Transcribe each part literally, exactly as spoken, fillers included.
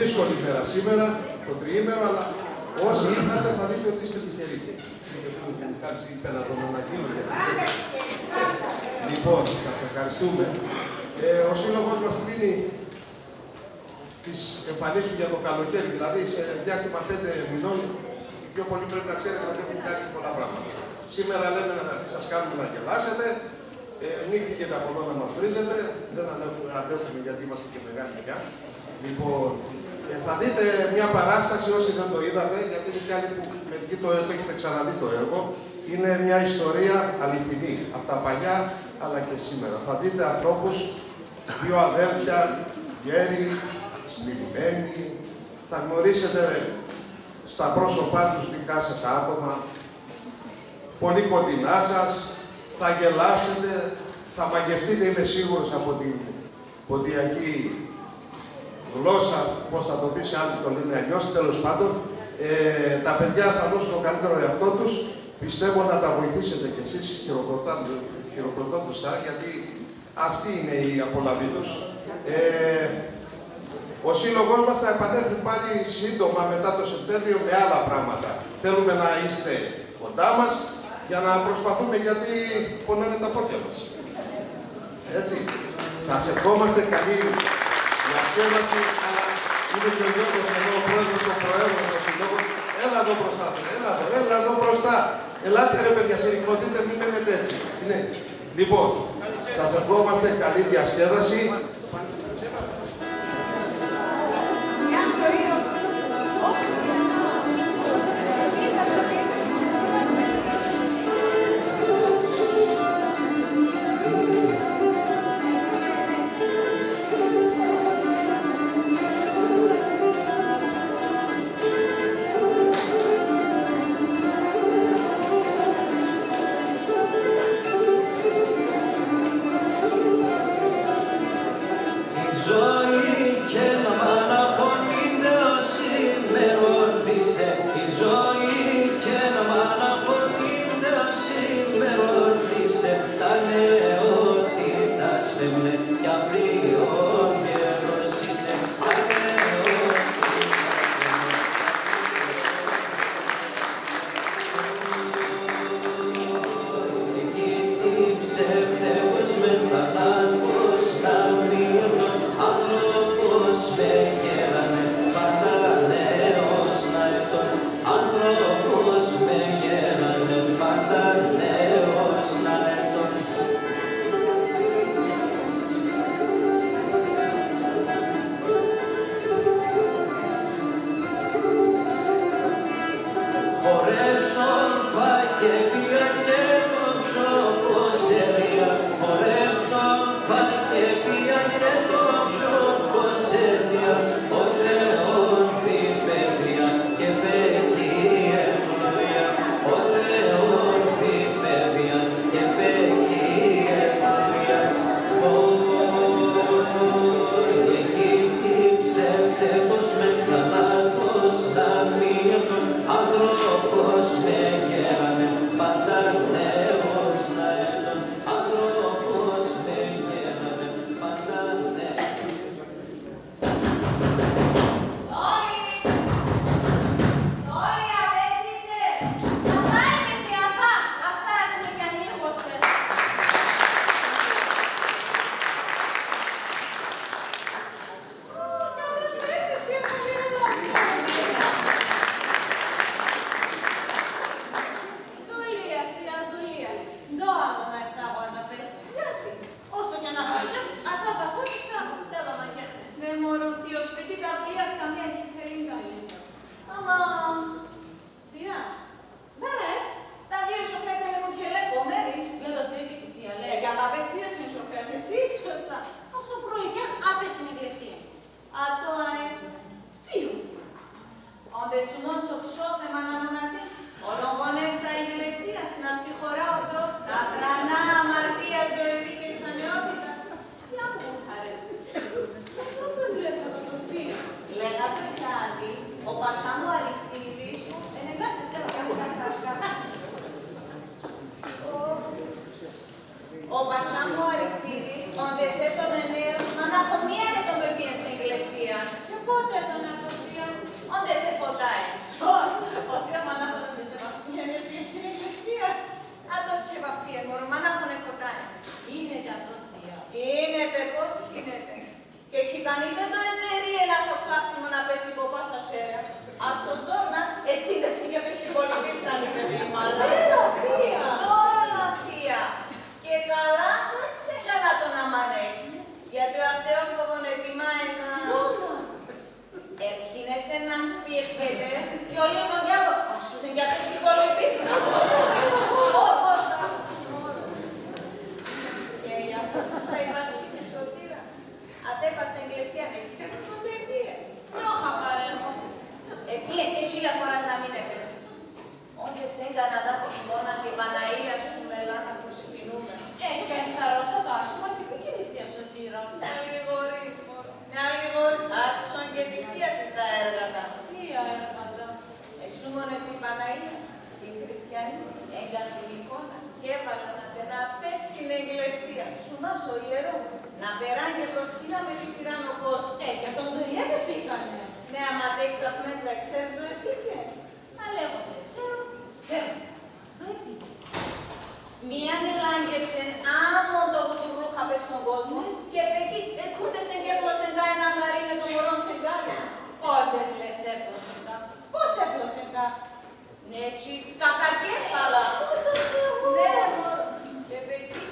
Δύσκολη μέρα σήμερα, το τριήμερο, αλλά όσοι ήρθατε θα δείτε ότι είστε τυχεροί. Κάτι είπα να τον αναγγείλω για αυτό. Λοιπόν, σας ευχαριστούμε. Ε, ο Σύλλογος μας κλείνει τις εμφανίσεις του για το καλοκαίρι, δηλαδή σε διάστημα πέντε μηνών, οι πιο πολλοί πρέπει να ξέρετε ότι έχουν κάνει πολλά πράγματα. Σήμερα λέμε να σας κάνουμε να γελάσετε, ε, μη φύγετε από εδώ να μας βρίζετε, δεν ανέχουμε, αντέχουμε γιατί είμαστε και μεγάλοι πια. Λοιπόν, ε, θα δείτε μια παράσταση, όσοι δεν το είδατε, γιατί είναι κι άλλοι που μερικοί το, το έχετε ξαναδεί το έργο. Είναι μια ιστορία αληθινή, από τα παλιά αλλά και σήμερα. Θα δείτε ανθρώπους, δύο αδέλφια, γέροι, σμιλημένοι, θα γνωρίσετε στα πρόσωπά τους δικά σας άτομα, πολύ κοντινά σας, θα γελάσετε, θα μαγευτείτε, είμαι σίγουρος, από την ποντιακή γλώσσα, πώς θα το πεις, άλλοι το λένε αλλιώς, τέλος πάντων, ε, τα παιδιά θα δώσουν τον καλύτερο εαυτό τους, πιστεύω να τα βοηθήσετε κι εσείς χειροκροτάντο-, χειροκροτώντας τα, γιατί αυτή είναι η απολαυή τους. Ε, ο Σύλλογός μας θα επανέλθει πάλι σύντομα μετά το Σεπτέμβριο με άλλα πράγματα. Θέλουμε να είστε κοντά μας για να προσπαθούμε, γιατί πονάνε τα πόδια μας. Έτσι. Σας ευχόμαστε καλή διασκέδαση, αλλά είναι και ο Γιώργος εδώ, ο πρόεδρος των προέδρων των Συλλόγων. Έλα εδώ μπροστά, έλα εδώ, έλα εδώ μπροστά. Ελάτε, ρε παιδιά, συρρυκνωθείτε, μη μένετε έτσι. Ναι. Λοιπόν, σας ευχόμαστε καλή διασκέδαση. Η ζωή κι ένα μάναχον ίντε οσ' ημερών δίσε. Η ζωή κι ένα μάναχον ίντε οσ' ημερών δίσε. Τα νεότητας φεύ'νε κι αύριον γέρος είσαι. Εκείνοι οι ψεύτες μεθανάν πως να μειωθούν. Άνθρωπος με γέρανε πάντα νέος να ευτών. Άνθρωπος με γέρανε πάντα νέος να ευτών. Χορεύσον φακ' επίαν και τον ψώκον σε δία. Χορεύσον φακ' επίαν και τον ψώκον σε δία. Ο Θεόν δι' παιδία και επέχει ευλογία. Ο Θεόν δι' παιδία και επέχει ευλογία. Ω, εκείνοι οι ψεύτες μεθανάν πως να μειωθούν. Άνθρωπος με γέρανε πάντα νέος να ευτών. Άνθρωπος με γέρανε πάντα νέος. Θόλη! Θόλη, απέσ' είσαι! Απά' είμαι, τι απά'! Ας τα έχουμε κι ανοίγω σε. Ω, καλώς ήρθες, Κεφαλή, έλα. Δουλείας, τι αδουλείας. Ντο άλλο να ευτάγω αναπέσ'; Γιατί; Όσο κι αν αγαρουνιάς, ατά τα φώτα σ' τ' άμον. Τέλος μαν κι έρθες. Ναι, μωρό, τι, ο σπιτί' τα δουλείας καμία κι 'κ' ελίν' καλή. Άμα, Δία, δαρά έεις; Τα δύο σοφρέτα λέγω και λέγω, μέρι. Για το θείο και τη θεία λες; Ε, για να πες ποίος είναι σοφρέτ, εσύ; Σωστά. Ας σοφρό κι αν, απέσ' σην εκκλησίαν. Ατό αέτσ', θείον. Όντε σουμόν σο ψώθεμαν, Αναμονατή, όλον γονέτσα εκκλησίας, να συγχωρά ο Θεός τα τρανά, αμαρτία, εγωισμοί και σανιότητας. Τ' άμον γαρ'. Ας τον λες ατό το θείον. Λέγα ατο κάτι, ο πασά μου Αριστίδης. Ενεγκάστες, λέγα. Ο πασά μου Αριστίδης, όντε έτον νέος, μανάχον μίαν έτον με επήεν σην εκκλησίαν. Και πότε έτον ατό; Έλα, θεία. Τώρα, θεία. Και καλά το έξεκανα το να μ' ανέχεις. Γιατί ο Ατέος φοβόν ετοιμάει να... Ερχίνεσαι να σπίρκεται κι ο Λίνος κι άλλο. Ας σουν κι απέσ' σ' κολλητή. Όπως... Και για αυτό που θα υπάρξει και σωτήρα. Ατέ πας σ' εγκλεσίαν, εξέρτς πότε επήεν; Νο χαμπάρ' έχω. Επήεν και χίλια φοράς να μην έπαιρνε. Όντες έγκανα δα την εικόναν και Παναΐα σου, μελά, να προσκυνούμε. Ε, κι αν θα ρώσω τ' άσχουμ, κι πού κινηθεί η σωτήρα; Μη λιγορείς, μωρό, μη λιγορείς. Άκ'σον και τη θείαν σ' τα έργα τα. Ποία έργα; Εσούμον ότι η Παναΐα, οι χριστιανοί, έγκαν την εικόναν κι έβαλαν ατεν απέσ' σην εγκλεσίαν, σουμά σο ιερόν, να περάν και προσκυνά με τη σειράν ο κόσμος. Ε, κι ατόν ντο εποίκανε; Ναι, άμα τ' έχεις απ' μέντζα, εξέρτς ντο εποίκεν; Μα λέγω σ' εξέρω, ψέματα. Ντο εποίκεν; Μίαν ελάγκεψεν άμον το γουτουρούχ απέσ' σον κόσμον, και πεκεί εκούντεσεν κι έκλωσεν κα έναν γαρήν με το μωρόν σ' εγκάλιον. Όντες λες, έκλωσεν κα; Πώς έκλωσεν κα; Ναι, τσι, κατακέφαλα. Ω, το Θεό! Ναι, μωρό, και πεκεί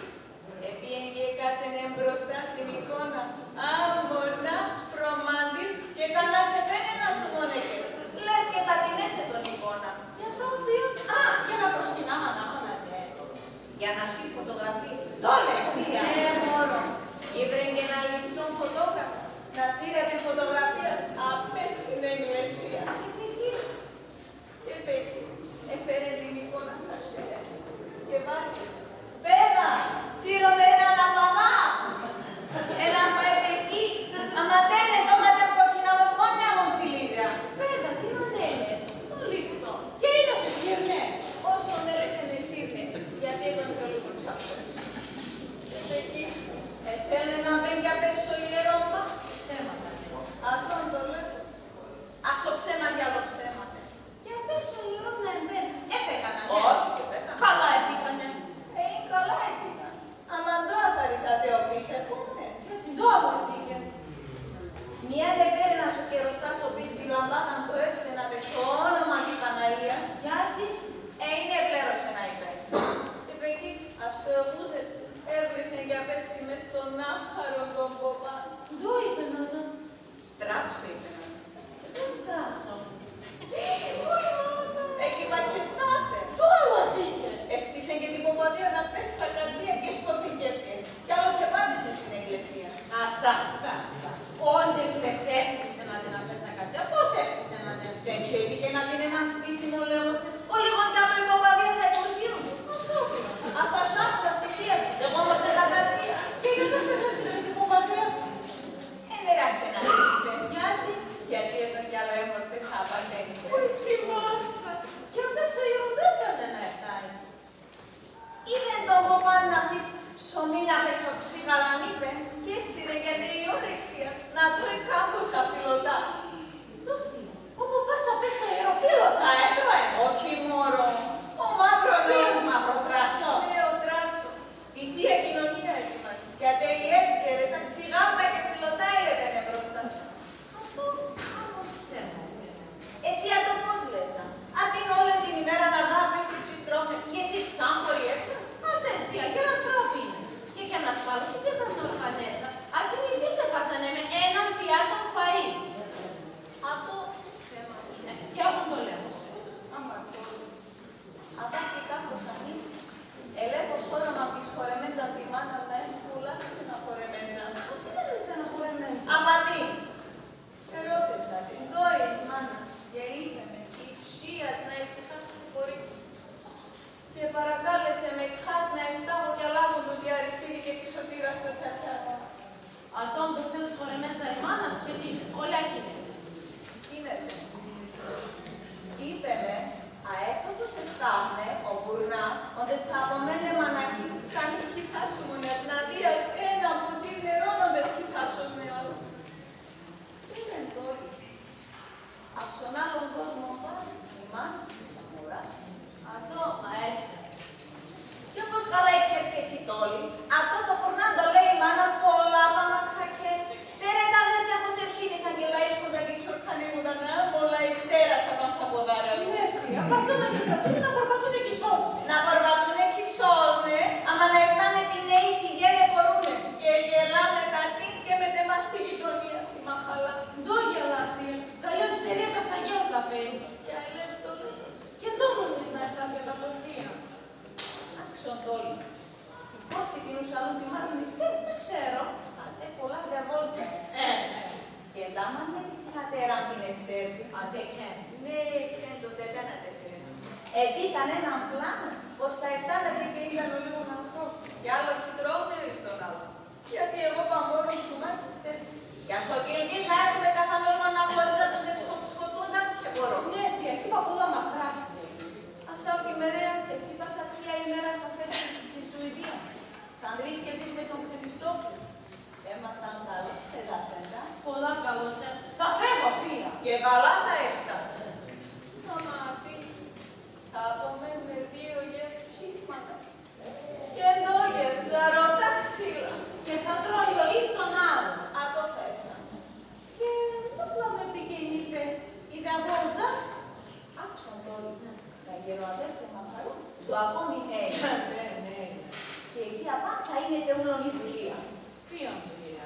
επήεν και εκάτσεν εμπροστά σην εικόναν, άμον άσπρο μαντίλ', και κανά και φαίνεν να σουμώνεται. Λες και πατινέσαι τον εικόναν. Για το οποίο, α, για να προσκυνά μανάχον ατέ; Για να σύρ' φωτογραφίες. Ντο λες, θεία; Ναι, μωρό. Ηύρεν και έναν ληφτόν φωτόγραφον, να σύρ' ατεν φωτογραφίας απέσ' σην εγκλεσίαν. Και πεκεί. Και πεκεί, εφέρεν την εικόναν σα χέρια σ' και βάρ' την. Παιδά, σύρ'νε έναν παπά. Έναν πα επεκεί, αμα τένε ντο ατέ κόκκινα με κόκκινα μουτσιλίδια. Παιδά, τίναν έν', το ληφτόν. Και ίνος εσύρ'νε; Όσον έλεεν εσύρ'νε, γιατί έτον και ο λίγο τσακός. Και πεκεί, εθέλ'νε να μπαίν' κι απέσ' σο ιερόν πα. Ψέματα λες. Ατόν το λέγω σ'. Ας σο ψέμα κι άλλο ψέμα. Κι απέσ' σο ιερόν να εμπαίν'. Εφέκανε, ναι. Όχι, εφέκανε. Καλά εποίκανε. Ε, καλά εποίκανε. Άμα ντο ατ' αρέσ' ατέ οπίσ', επούνε. Γιατί ντο άλλο εποίκεν; Μίαν επέρεν ας σο κεροστά σ' οπίσ' τη λαμπάδαν ντο έβσεν απέσ' σο όνομαν τη Παναΐας. Γιατί; Ε, ίνε επλέρωσεν, να είπεν. Και πεκεί, ας σο εγούζεψεν, έβρυσεν κι απέσ' σην μες σον άχαρον τον ποπάν. Ντο είπεν ατον; Τράτσο είπεν ατον. Ντο τράτσο; Εκεί πα και στάφεν. Ντο άλλο εποίκεν; Ευτύσεν και την ποπαδίαν απέσ' σα κατσίαν και σκοθήκευκεν. Κι άλλο και επάντεσεν σην εγκλεσίαν. Αστά, αστά, αστά. Όντες λες ευτύσεν ατεν απέσ' σα κατσίαν; Πώς ευτύσεν ατεν; Τέτσιο εποίκεν ατεν έναν ευτύσιμον, λέγω σε. Ολίγον κι άλλο η ποπαδία θα εκουρκίουνταν. Ας σ' άκουνα. Ας σα σ' άκουνα, ας τη θείαν σ'. Εγώ όμως σε τα κατσία. Και γιατί πες ευτύσεν την ποπαδίαν; Ενεράστεν ατεν, είπε. Γιατί; Γιατί έτον κι άλλο έμορφες απ' ατέν, είπε. Ω, ατζιμάσα. Και απέσ' σο ιερόν ντο έτανε να ευτάει; Είδεν τον ποπάν να χύτ' ψωμίν απέσ' σο ξύγαλαν, είπεν, κι έσυρεν, γιατί η όρεξη ατ' να τρώει κάπως αφιλωτά. Ντο, θεία; Ο ποπάς απέσ' σο ιερόν φύλλωτα έτρωεν; Όχι, μωρό. Ο μαύρον... Ποίον μαύρον; Τράτσο; Ναι, ο Τράτσο. Τη θεία Κοινωνία έτοιμαν, γιατί οι εύτερες ξυγάλατα και φιλωτά έτανε εμπρόστα. Ατό άμον ψέμα εποίκεν. Εσύ ατό πώς λες, α; Ατείν' όλην την ημέραν αδά απέστρεψης τρώνε, κι εσύ ξαν χωριεύσας; Ας έν', θεία, κι έναν ανθρώπ' είναι. Και κι ανασφάλισε και τα ορφανέσα, ατείν' ιδείς εφάσανε με έναν πιάτον φαΐ. Ατό ψέμα εποίκεν. Ε, κι άμον ντο λέγω σε. Άμα ντο. Αδά 'κι κάθος ανήκει. Ελέπω σ' όραμα απ' τη χορεμέντζαν τη μάνα μ' να έν' πουλάς σ' ατεν αχορεμέντζαν. Ας σ' έβαλα σ' ατεν αχορεμέντζαν. Απαντή! Ερώτεσα την, ντο έεις, μάνα; Και είπε με, η ψία σ' να ησυχάσει 'κι χωρί 'κι. Και παρακάλεσε με κάτ' να ευτάγω κι αλάβω ντο τη αριστείλει και τη σωτήρα σ' το χιατιάτον. Ατόν ντο θέλ' σ' χορεμέντζα η μάνα σ', και τίνε, κολλά 'κ' ίνεται. 'Κ' ίνεται. Είπε με, αέτσ' όπως ευτάγ'νε, ο γουρνά, όντε θα απομέν'νε μαναχή, κανείς 'κι θα σουμονεύ', να δει ατ' έναν πουτίν νερόν, όντε 'κι θα σώσ'νε άλλο. Έμεν τόλι. Ας σον άλλον κόσμον πα, η μάνα σ' και τα μωρά σ'. Ατό αέτσ'. Κι όπως καλά εξέρτς και εσύ τόλι, ατό το γουρνάν ντο λέει η μάνα, πολλά πα μακρακέν. Τέρεν τ' αδέρφια πώς ερχίνεσαν και λαΐσκουνταν και τσορκανίγουνταν, να μ' ολαίστερας απάν' σα ποδάρια. Ναι, θεία, Πα σ' ατά να κερδατούνε, να πορπατούνε κι σώζ'νε. Να πορπατούνε κι σώζ'νε, άμα να ευτάνε την αίσθηση κι επορούνε. Και γελά' με τ' ατείντς και με τ' εμάς τη γειτονία σ' η μαχαλά. Ντο γελά', θεία; Καλλιώτη σε ρέτα σα γέλ' τα παίρ'. Κι αηλεύ'νε το λαό σ'. Και ντο μόνος να ευτάς για τ' ατό, θεία; Άκ'σον ντο λέει. Την Κώστη την Ουσσαλού τη μάνα μ' εξέρ'τς; Εξέρω. Ατέ πολλά διαβόλτσα έν'. Ε, ε. Και ντ' άμα με τη θεία ατέραν την ευτέρ'τ'; Ατέ 'κ' έν'. Ναι, 'κ' έν', ντο τετάν ατέσσερες. Εποίκαν έναν πλάνον, ώστε τα ευτάν ατζίκ' εΐντ'αν ολίγον αχτώ. Κι άλλο 'κι τρώουνε εις τον άλλο. Γιατί εγώ πα μόνον σουμάτιστε. Κι ας ο κιλτής να έρχουνε καθ' ανώμαν να χωρίζουνταν σκο-, σκοτούνταν, 'κ' εποροώ. Ναι, θεία, εσύ πα πολλά μακρά σ' έτ'ξ'. Ας σ' άκ'ω τη μερέαν, εσύ πας ατείαν ημέραν στα φέτσ' ση Σουηδία. Θα ανδρείς και ζεις με τον Χριστόπουλο. Έμαθαν καλός παιδάς έν'; Πολλά καλός έν'. Θα φεύω, θεία. Και καλά θα ευτάς. Αμάτι, θα απομέν'νε δύο γερ' τσίματα. Και ντο γερ', ζαρό τα ξύλα. Και θα τρώει ο ίς τον άλλο. Ατό θα ευτάν. Και ντο πλαμέρ' τη γεννήπες, η διαβόλτσα; Άκ'σον ντο λέει. Καγκερό ατέρ' το μαχαρόν, ντο ακόμη νέοι. Ναι, ναι. Και εκεί απάν' θα ίνεται ούλον η δουλεία. Ποίον δουλεία;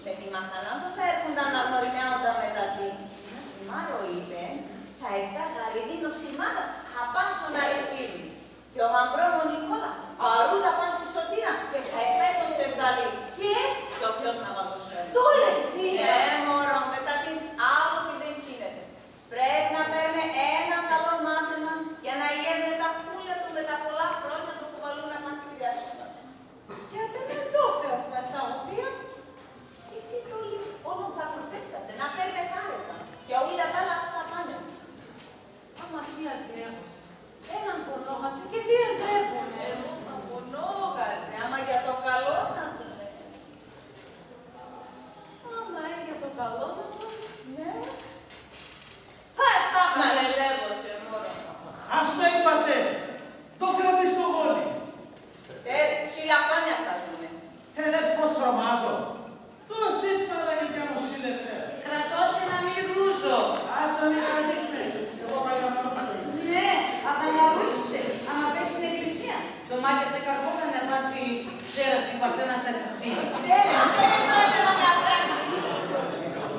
Με τη μαχαλάν ντο θα έρχουνταν να γνωριμέουνταν μετ' ατείντς. Η Μάρο είπεν, θα ευτά γαρίδι νοστιμάτας απάν' σον Αριστίδη. Και ο γαμπρόν ο Νικόλας αρούζ' απάν' ση Σωτήρα και θα ευτάει τον Σεβδαλή. Και, και ο θείος να βαλτωσέρ'. Ντο λες, θεία; Ε, μωρό μ', μετ' ατείντς άλλο τιδέν 'κ' ίνεται. Πρέπ' να παίρ'νε έναν καλόν μάθεμαν για να υγεύ'νε τα χούλια του με τα πολλά χρόνια ντο κουβαλούν απάν' ση διασούτας. Και ατέν' ντο θέλ'ς να ευτάγω, θεία; Εσύ ντο λέει, όλον θα προφέρ'τς ατέν', να παίρ'νε χάρετα, και ούλα τ' άλλα ας τα πάνε. Άμα, θεία, ζηλεύω σε. Έναν πονώ, γατζή, και δύο ντρέπουμαι. Εγώ θα πονώ, γατζή, άμα για το καλόν ατουν έν'. Άμα έν' για το καλόν ατουν, ναι. Θα ευτάγω. Να λελεύω σε, μωρό μ'. Ας το είπα σε. Ντο κρατείς το γόνι; Τέρ', χίλια χρόνια θα ζούμε. Ελέπ'ς πώς τρομάζω; Τόσ' έτσι μαλακία κι άμον σ' ήλ' ευτέρ'. Κρατώ σε να μη ρούζω. Άστον, μη κρατείς με. Εγώ παγιαμανόπουλος. Ναι, αδαμαρούζεις σε, άμα πας σην εκκλησίαν. Ντομάτια σε καρπό θα ανεβάσει η Σέρας την Παρθέναν στα τσιτσί. Τέρ', τέρ', ντο έν' έμανα να τρέμεις;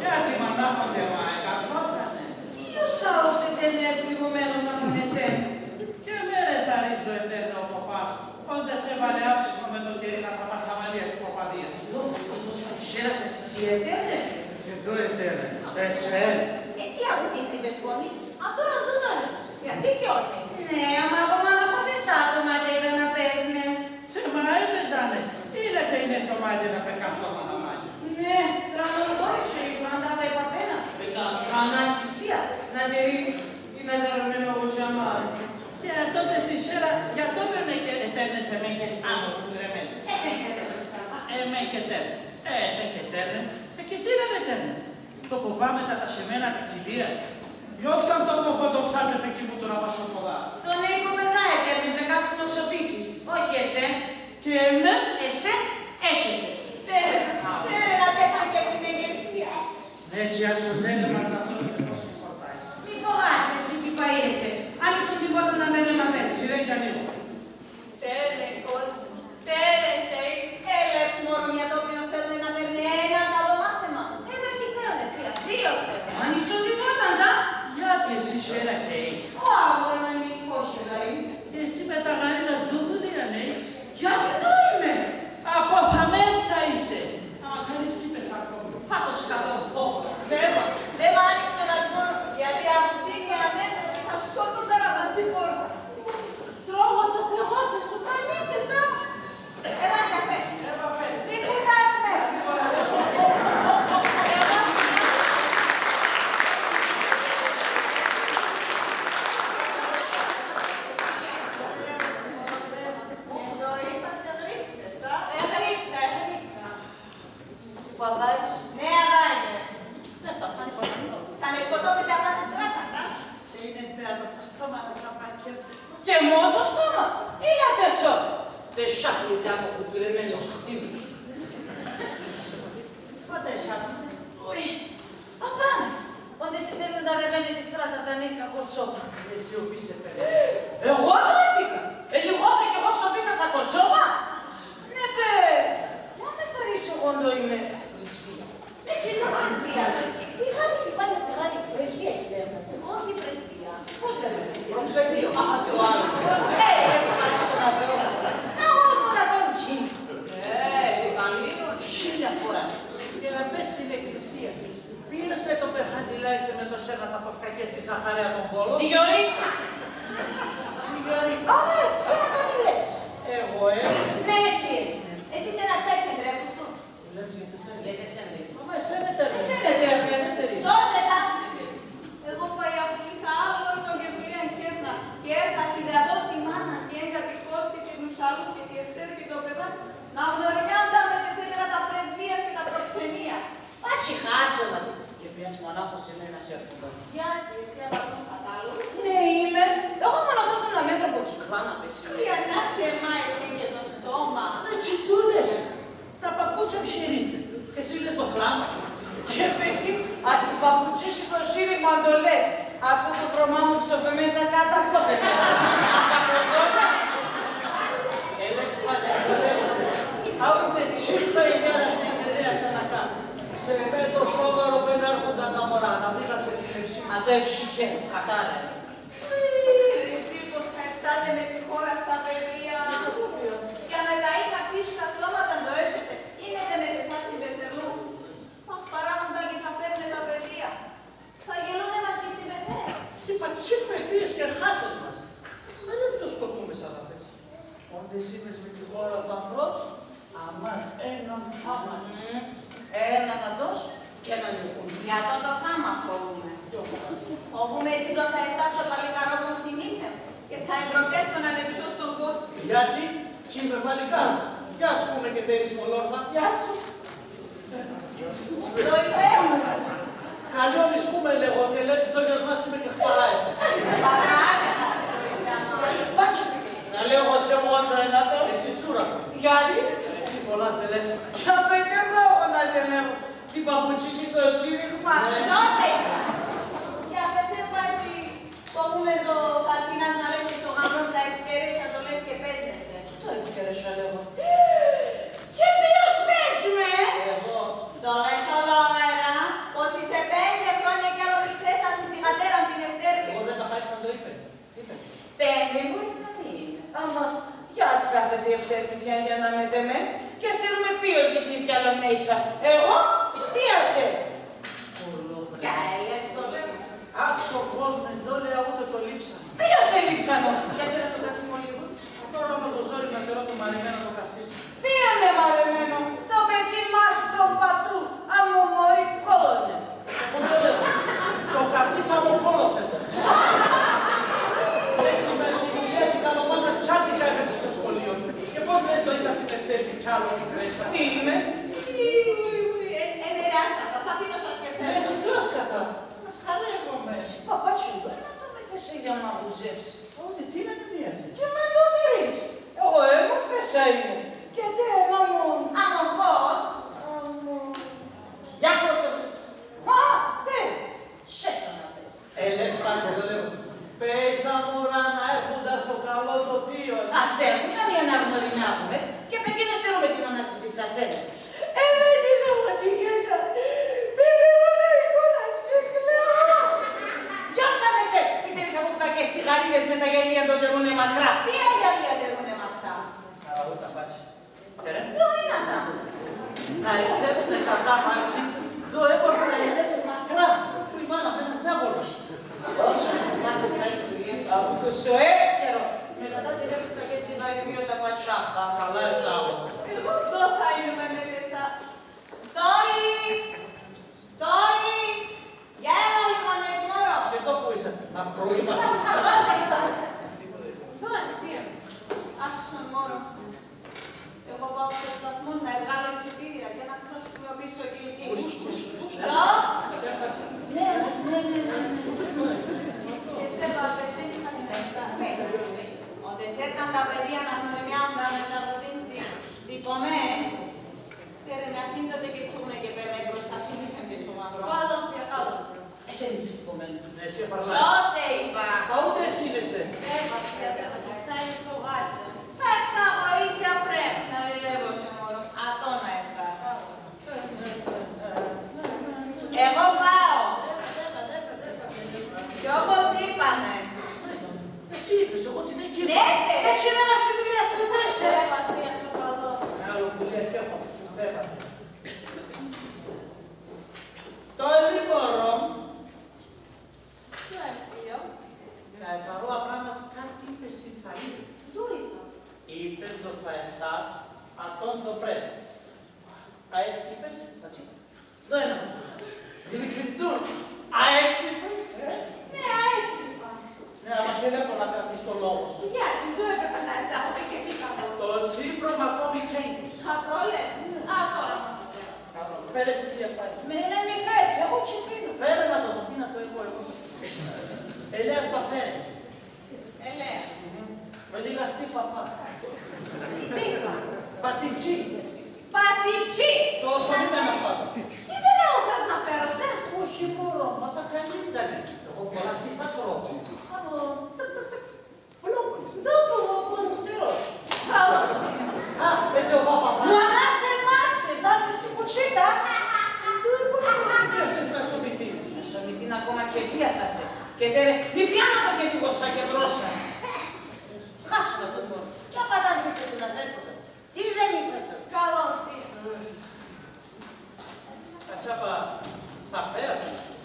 Γιατί μανάχον ντ' έμα εκαρφώθανε. Ποίος άλλος ατέρνε ατσ' λιγωμένος άμον εσέν; Και εμέ, ρε, θα ρίζ' ντο ατέρνε ο ποπάς, όντας έβαλε άψιμον με το κερί' να παπάς σαμαλία τη ποπαδίας. Ντο, ντο, ντο, τη Σέρας τα τσιτσί ατέρνε; Και ντο ατέρνε; Εσέν; Εσύ αρούγ' ίντ' εβες γονείς; Ατώρα ντο θα αρούζεις, γιατί κι όνες; Ναι, άμα εγώ μαναχόν τες άτομα ατέ είδα να παίζ'νε. Τ' έμα έπαιζανε. Ήλ' ατέν' ίνες ντομάτια να πεκαθώθαν τα μάτια. Ναι, τρανόν ντο ίσον, η Φραντάδα, η Παρθέναν; Πετά-, τρανά τσιτσία, να τερεί την αζαρωμένον γοντζαμάν. Και ατότε ση Σέρα, για ντο με, με και ατέρνες εμέν και σ', άμον που τρεμέντς; Εσέν 'κ' ατέρνε. Α, εμέν 'κ' ατέρνε. Ε, εσέν 'κ' ατέρνε. Ε, και τίναν ατέρνε; Ντο ποπά με τα τασεμένα τα κοιλίας. Διώξαν τον κόφο ντο ψάρτ' επεκοιμούτουν απάν' σο ποδά. Τον Νίκο παιδά ατέρνε με κάτ' ατοξοπίσεις. Όχι εσέν. Και εμέν; Εσέν έσεσες. Τέρεν, τέρεν, ατέ παν και σην εκκλησίαν. Ναι, έτσι ας σο ζέλ' εμάς να δώνομε πώς τη χορτάεις. Μη φοβάσαι, εσύ, τι παίζεσαι. Άνοιξον την πόρταν να μπαίν' έμα πέσ'. Σύρεν κι ανοίγω. Τέρεν, κόρ' μ', τέρεν, σε, ε, ελέπ'ς, μωρό μ', για ντο θέλουνε να παίρ'νε έναν καλόν μάθεμαν; Έναν 'κι θέλουνε, θεία, δύο θέλουνε. Άνοιξον την πόρταν, δα. Γιατί εσύ, Σέρα, καίεις; Ω, αγόρι μ', έναν ηχό χελάρι. Εσύ με τα γαρίδας ντο δουλείαν έεις; Γιατί ντο είμαι; Αποθαμέντσα είσαι. Άμα κανείς 'κ' είπες ακόμη, θα το σκατώ. Ω, δέμα, δέμα, άνοιξον ας μωρό μ', γιατί ατείν' οι ανέτροποι θα σκοτούνταν απάν' ση πόρταν. Τρώγω το Θεό σας, σουτανίτε τα. Ελάτε, πες. Δίκουτας με. Εντωχείς, εγροίκ'σες, α; Εγροίκ'σα, εγροίκ'σα. Εσύ ποδάρι σ'; Ναι, αδά είμαι. Σα με σκοτώθετε απάν' ση στράταν, α; Σ' έιν' επέατον τα στόματα τα πακέτα. Και μόν' το στόμα, ήλ' ατέσσω. Εσάπλιζε άμον κουρτουρεμένος χτύπος. Πότε εσάπλιζε; Ουι, απράνας, όντε εσέν 'τέρνες να ρεβαίν'νε τη στράταν τα Είχα κορτσόπα. Εσύ οπίσ' επέγνες; Εγώ ντο εποίκα; Ελιγώτα κι εγώ ξοπίσα σα κορτσόπα; Ναι, παι, για με χαρίς, εγώ ντο είμαι; Πρεσβεία. Ναι, συγγνώμη, πρεσβεία. Τη γάτη, τη πάνε, τη γάτη, πρεσβεία εκεί λέγουνε; Όχι πρεσβεία. Πώς λέγουνε; Προξενείο. Αχ, και ο άλλος. Ε, έτσι, ευχαριστώ να λέω. Να, εγώ ήμουν ατόν κείν. Ε, το καλύτερο, χίλια φορά. Και να πες στην εκκλησία. Ποίος έν' το πεχαντιλάιξεν με το σέρνατ' απ' κακκέν ση ζαχαρέαν τον κώλον; Τη Γιωρή. Τη Γιωρή. Ωρε, ψέματα μη λες. Εγώ, ε; Ναι, εσύ, εσύ. Εσύ σ' έναν ξάι ντρέπουν σ' το; Βλέπεις, γιατί εσέναν. Γιατί εσέναν. Μα εσέναν έτ' έρνεν. Εσέναν έτ' έρνεν. Εσέναν έτ' έρνεν. Σώστε τα. Εγώ πα εα πουλίσα άλλο έργον και δουλείαν ξέφνα. Και έρθα σ' είδα εδώ τη μάνα κι έν' καπικώστηκεν ν' ουσαλούκεν τη Ευτέρ' και το παιδάτ', να γνωριμιάν' τα μετεσέτερα τα πρεσβείας και τα προξενία. Πα 'κι χάσ' τα. Και ποίαν 'κι μονάχος εμένα σ' έρχουνταν. Γιατί, εσύ απ' ατόν κατάλογος; Ναι, είμαι. Εγώ ήμουν ατόν το να μέτρω από εκεί κλάμα, πες. Λιανάτε, μα εσύ και το στόμα. Ναι, τσιτούλες. Τα παπούτσια μ' χειρίζ'νε. Εσύ λες το κλάμα. Και παιδί, ας σ' παπουτσίσει το σύριγμα ντο λες. Ατό το βρωμά μου ψοφεμέτσα κάτω πότε λες. Ας απροτώνας. Ελέξ' πα 'κι το τέλος. Αούτε τσίρτα η γέρα σ' εγκαιδέασαν ακά. Σ' εμέν το σόβαρο πέν' έρχουνταν τα μωρά, να δουν ατ' σε τη λευσή. Ατό ευσικέν, ατά ρε. Ι, ριστή, πως θα ευτάτε με σ' τη χώρα σ' τα παιδία. Και με τα ίκα πίσ' σ' τα στόματα ντο έχετε, ίνετε μετ' εσάς συμπεθερούμ'; Αχ, παράγοντα, και θα φεύ'νε τα παιδία. Θα γελούνε μας και σ' τη Ευτέρ'. Σ' είπα, τσιπ επήες και χάσες μας. Μεν ντο σκοτούμες αδαφές; Όντε σ' είπες με τη χώρα σ' τα ανθρώπ', αμάν έναν θάμαν. Μμμ. Έναν ατός κι έναν ηχούν. Κι ατόν το θάμαν φοβούμαι. Κι εγώ. Φοβούμαι εσύ ντο θα ευτάς το παλικαρόπον σ' τη μύθεν και θα εντροπιάς τον ανεψιός τον Κώστα. Γιατί; 'Κι είμαι παλικάρς; Γεια σου, που με κετέρεις μ' ολόρθα, γεια σου. Ντο είπες; Καλιόν εις κούμε λέγω, και λέει ντο γιος μας είμαι και χπαράεσαι. Πα 'κι χάσες το ίσα. Πα 'κι, να λέγω σε μόντρα ενάτο. Εσύ τσούρα. Γιατί; Εσύ πολλά ζελεύς. Κι απ' εσέν ντο έχω να ζελεύω; Την παπουτσί σ' το σύριγμα. Σώστε! Κι απ' εσέν πα 'κι. Φοβούμαι ντο θα ατεινάς να λες και σο γαμπρόν τα ευτέρεσσα ντο λες και παίζ'νε σε. Ντο ευτέρεσσα λέγω; Και ποίος παίζ'νε; Εγώ. Ντο λες ολόερα; Πως είσαι πέντε χρόνια κι άλλο μικρέσας σην τη γατέραν την Ευτέρ'. Εγώ δεν τα χάρισα, ντο είπεν. Πέντε μπορεί να μη είναι. Άμα κι ας κάθεται η Ευτέρ' μιας γιαγιάν' ανέτ' εμέν, κι ας τερούμε ποίος γλυκνίζ' κι άλλο νέισα. Εγώ; Τί ατέ; Κι αέλα, ντο λέγουνε. Άκ'ς σο κόσμον ντο λέει, αούτο το λείψανον. Ποίον σε λείψανον; Για φέρ' ατο κατσί μ' ολίγον. Ατώρα με το ζόρι να τερώ το μαρεμένον το κατσί σ'. Ποίον εμαρεμένον; Το πετσίν μ' άσπρον πατούλ', άμον μωρί κώλον έν'. Εγώ ντο λέγω; Το κατσί σ' άμον κώλος έν'. Σ' άμον. Έτσι με τη δουλειά τη γαλοπάνα τσάτικα έπεσες σο σχολείον. Και πώς λες ντο ήσασ' σην Ευτέρ' κι άλλο μικρέσας. Είμαι. Ουι, ουι, ουι, ε, ε, νεράστα σα, θα αφήνω σα σκεφτέν'. Ναι, έτσι κι ατά. Ας χαρεύομε. Εσύ, παπάτσο, ντο είναι ατό μετ' εσέν για μ' αγουζεύς; Όντε, τίναν εμίασεν; Και με ντο τερείς; Εγώ έμορφες έειμαι. Και ατέ έν' άμον. Άμον πώς; Άμον. Για πώς το πεις; Μα, τέ; Σέσον να πες. Ελέξ' πα 'κι ντο λέγω σ'. Πες σα μωρά να έχουνταν σο καλόν το θείον. Ας έχουνταν, μη αναγνωριμιάζουμες, και π' εκείνες τερούμε τη μανά σ' τη Σαθέλ'. Εμέν τη δωμοτικέσσα. Πέντε μάνα εικόνας και κλαίω. Γιώξαμε σε, μη τερείς από κακκές τιγαρίδες με τα γυαλία ντο τερούνε μακρά. Ποία γυαλία τερούνε μακρά; Αούτα πα 'κι. Ντο είναι ατά; Να εξέρτς με τα τάμα 'κι, ντο έπορφα ελέπ'ς μακρά, που η μάνα μ' ένας διάβολος. Όσο να σε βγάλει η δουλεία σου, αούτο σο εύκαιρο. Μετά τ' ελέπ'ς κακκές τιγαριδία τα ματσάχα. Καλά ευτάγω. Εγώ ντο θα ήμουν μετ' εσάς; Τόλι! Τόλι! Για έλα ολίγον έτσι, μωρό. Και ντο που είσαι, να κρούει μας. Ντο είναι, ποίον; Άφησον, μωρό. Εγώ πάω σο σταθμόν να εβγάλω εισιτήρια για να κλώσουμαι οπίσ' σο κυλικίν. Ντο; Ναι, ναι, ναι, ναι, ναι. Και ντο έπα' εσέν; Όντε σ' έρταν τα παιδία να γνωριμιάν' τα με σ' τα κουδίν' σ' τη, σ' τη κομμέν', έτσι. Φέρε με, αφήντ' ατο και κούνε και παίρνε μπροστά σ' τη μύθεν και σο μαυρόν. Άλλο, άλλο. Εσέν είπες τ' κομμέν'; Σώστε, είπα. Πα út εχίνεσαι; Έβα, θεία, έβα, το ξάι μ' εφογάρισε. Πέφτ' τα γορίτια πρέπ'. Να λελεύω σε, μωρό μ'. Ατό να ευτάς. Εγώ πάω. Κι όπως είπαμε. Εσύ είπες, εγώ την εκείνη. Ναι, ναι. Έξι να μας συνδυαστούν τέσσερα. Έβα, θεία, στο καλό. Άλλο πουλί, έρχομαι. Πέφανε. Το λίπορο. Ποιο είναι, θείο; Να εθαρώ απράνας κάτι είπες σην Θανή. Ντο είπα; Είπες ντο θα ευτάς ατόν ντο πρέπ'. Αέτσ' είπες; Αέτσ'. Ντο είναι; Γλυκνιτζούρ'. Αέτσ' είπες; Ε; Ναι, αέτσ' είπα. Ναι, άμα και λέω να κρατείς το λόγο σου. Γιατί, ντο έπρεπε να ευτάγω και πήκα το. Το τσίπρωμ' ακόμη καίει. Ατό λες; Ατώρα μ' ατό. Φέρε εσύ, κυρία Σπάνη. Με, με, μη φέρεις, εγώ ξυπνήνω. Φέρε να το δω, τι να το έχω εγώ. Ελέας πα φέρε. Ελέας. Με λίγα στίφα πα. Στίφα. Πατητσί. Πατητσί! Το τσολί με να σπάω. Τι δεν έχω θες να φέρω, σε; Όχι, μωρό μ', τα καλή ήτανε. Εγώ πολλά τι θα τρώω. Άνω, τ, τ, τ, Ντο πουλό, πουλουχτερός. Καλά. Α, με το παπαπά. Μωρά, θεμάσαι, σ' άτ'σε σην κουτσίτ'α. Ντο επούρ' να σωμηθεί; Σωμηθήν, ακόμα και βίασα σε. Και τέρεν, μη πιάνω το και τίγω σα και τρώσα. Χάσου να το τρώω. Κι απατά ντο ήρθες να φέρεις ατό; Τι δεν ήρθες; Καλό, θεία. Ατσάπα θα φέρ',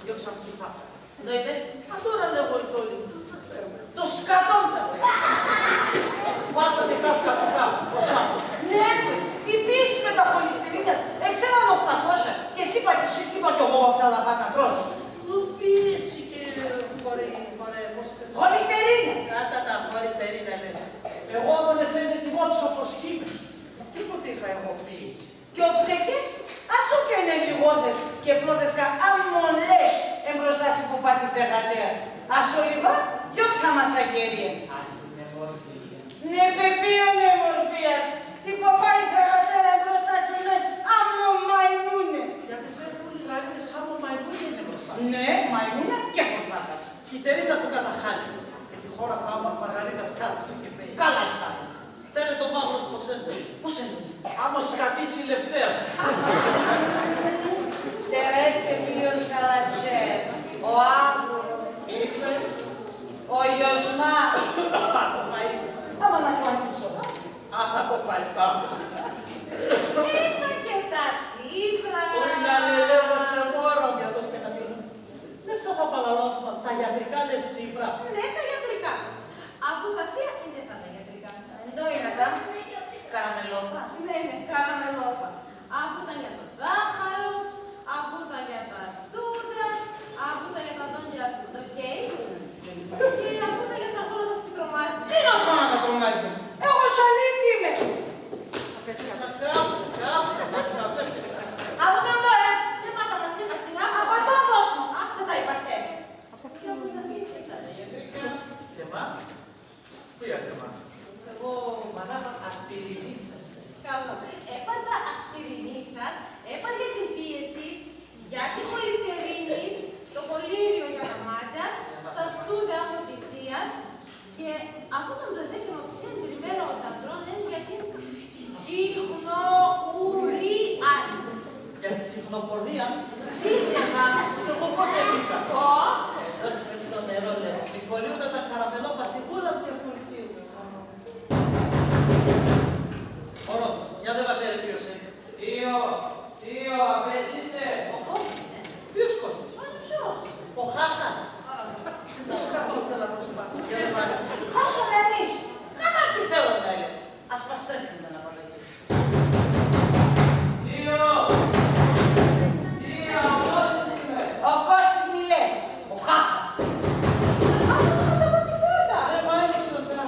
διώξαμε κι θα φέρ'. Ντο είπες; Ατώρα λέγω, η τόλη μ', θα φέρ'. Το σκατόν θα φέρ'. Φάτ' ατο και κάθ' κάτω κάπου, χωσά το. Ναι, η πίεση με τα χολυστερίνια εξέβαλ' οχτακόσια και σ' είπα, σ' είπα κι εγώ, πα ψαλαβάς να τρως. Ντο πίεση και χωρί, χωρί, πώς είπες; Χολυστερίνια. Κάτ' ατα, χολυστερίνια λες. Εγώ από εσέν ετοιμόψω φωσκή με. Τίποτε είχα εγώ πίεση. Κι οψεκές, ας σο κι είναι λιγότες και πλώθες κα άμον λες εμπροστά σην ποπά' τη Θεγατέρα. Ας σο λιβάν, διώξ' άμα σα κερία. Ας είναι μορφίας. Ναι, π' επίον εμορφίας. Τη ποπά' η Θεγατέρα εμπροστά σ' εμέν άμον μαϊμούνε. Γιατί εσέν πουλί γαρίδες άμον μαϊμούνε είναι μπροστά σ'. Ναι, μαϊμούνε και φωθάκας. Κι τερίζ' ατο κάτ' ατ' χάλια. Και τη χώρα σ' τα άμορφα γαρίδας κάθεσαι και παίζεις. Καλά ευτάγω. Τέρεν το μαύρος πώς έντον. Πώς έντον; Άμον σκατής η Λευτέρα. Τερέστε, κύριος Καλατσιέ, ο Άβουρος. Ήρθε. Ο γιος μας. Άπα το πα είπες. Άμα να κλακίσω. Άπα το πα ευτάγω. Έτα και τα τσίπρα. Ούλα, λελεύω σε, μωρό μ', για το σπέκ' ατο. Λες, θα παλαλώσουμε, τα γιατρικά λες, τσίπρα; Ναι, τα γιατρικά. Αφού τα θεία είναι σαν τα γιατρικά. Ντο είναι ατα; Καραμελόπα; Ναι, ναι, καραμελόπα. Αφού ταν για το ζάχαρος, αφού ταν για τα στούντας, αφού ταν για τα δόντια σου, ντο καίεις; Και αφού ταν για τα γόνατα σ' πι τρομάζ'νε. Τίνος γόνατα τρομάζ'νε; Εγώ τσαλίκι είμαι. Αφού ταν ντο, ε; Θεμάτα, πα σ' είχα συνάψει. Απατώ, δώσ' μ'. Άφ'σα τα, είπα σε. Θεμά; Πού η Θεμά; Εγώ μανάβα ασπιρινίτσας. Καλό. Έπαρ' τα ασπιρινίτσας, έπαρ' για την πίεσην σ', για τη χολυστερίνην σ', το κολλήριον για τα μάτια σ', τα στούντα από τη θεία σ', και αφού ταν ντο εδέκ'νε οψέν τριμένον ο δαντρόν έν' για την συχνοφορίαν σ'. Για τη συχνοφορίαν; Ζήλευα. Κι εγώ πότε εποίκα; Ω; Δώσ' με το νερό, λέω. Σηκωλιούντα τα καραμελόπα σιγούλα μ' και φουρκίζουνε. Ωρό, για δέ, πατέρα, ποίος έν'. Θείο, θείο, απέσ' είσαι; Ο Κώστης έν'. Ποίος Κώστης; Μάνα, ποίος; Ο Χάχας. Μη σκατόν θέλ' ατο σπάς'. Για δέ, μάνα. Χάσον εμείς. Κανά 'κι θέλω να λέω. Ας παστρέφουνταν απ' αδά 'κ' έτον. Θείο! Θεία, ο Κώστης είμαι! Ο Κώστης μη λες, ο Χάχας. Άκουσα τα την πόρτα. Έβα, άνοιξον ατά.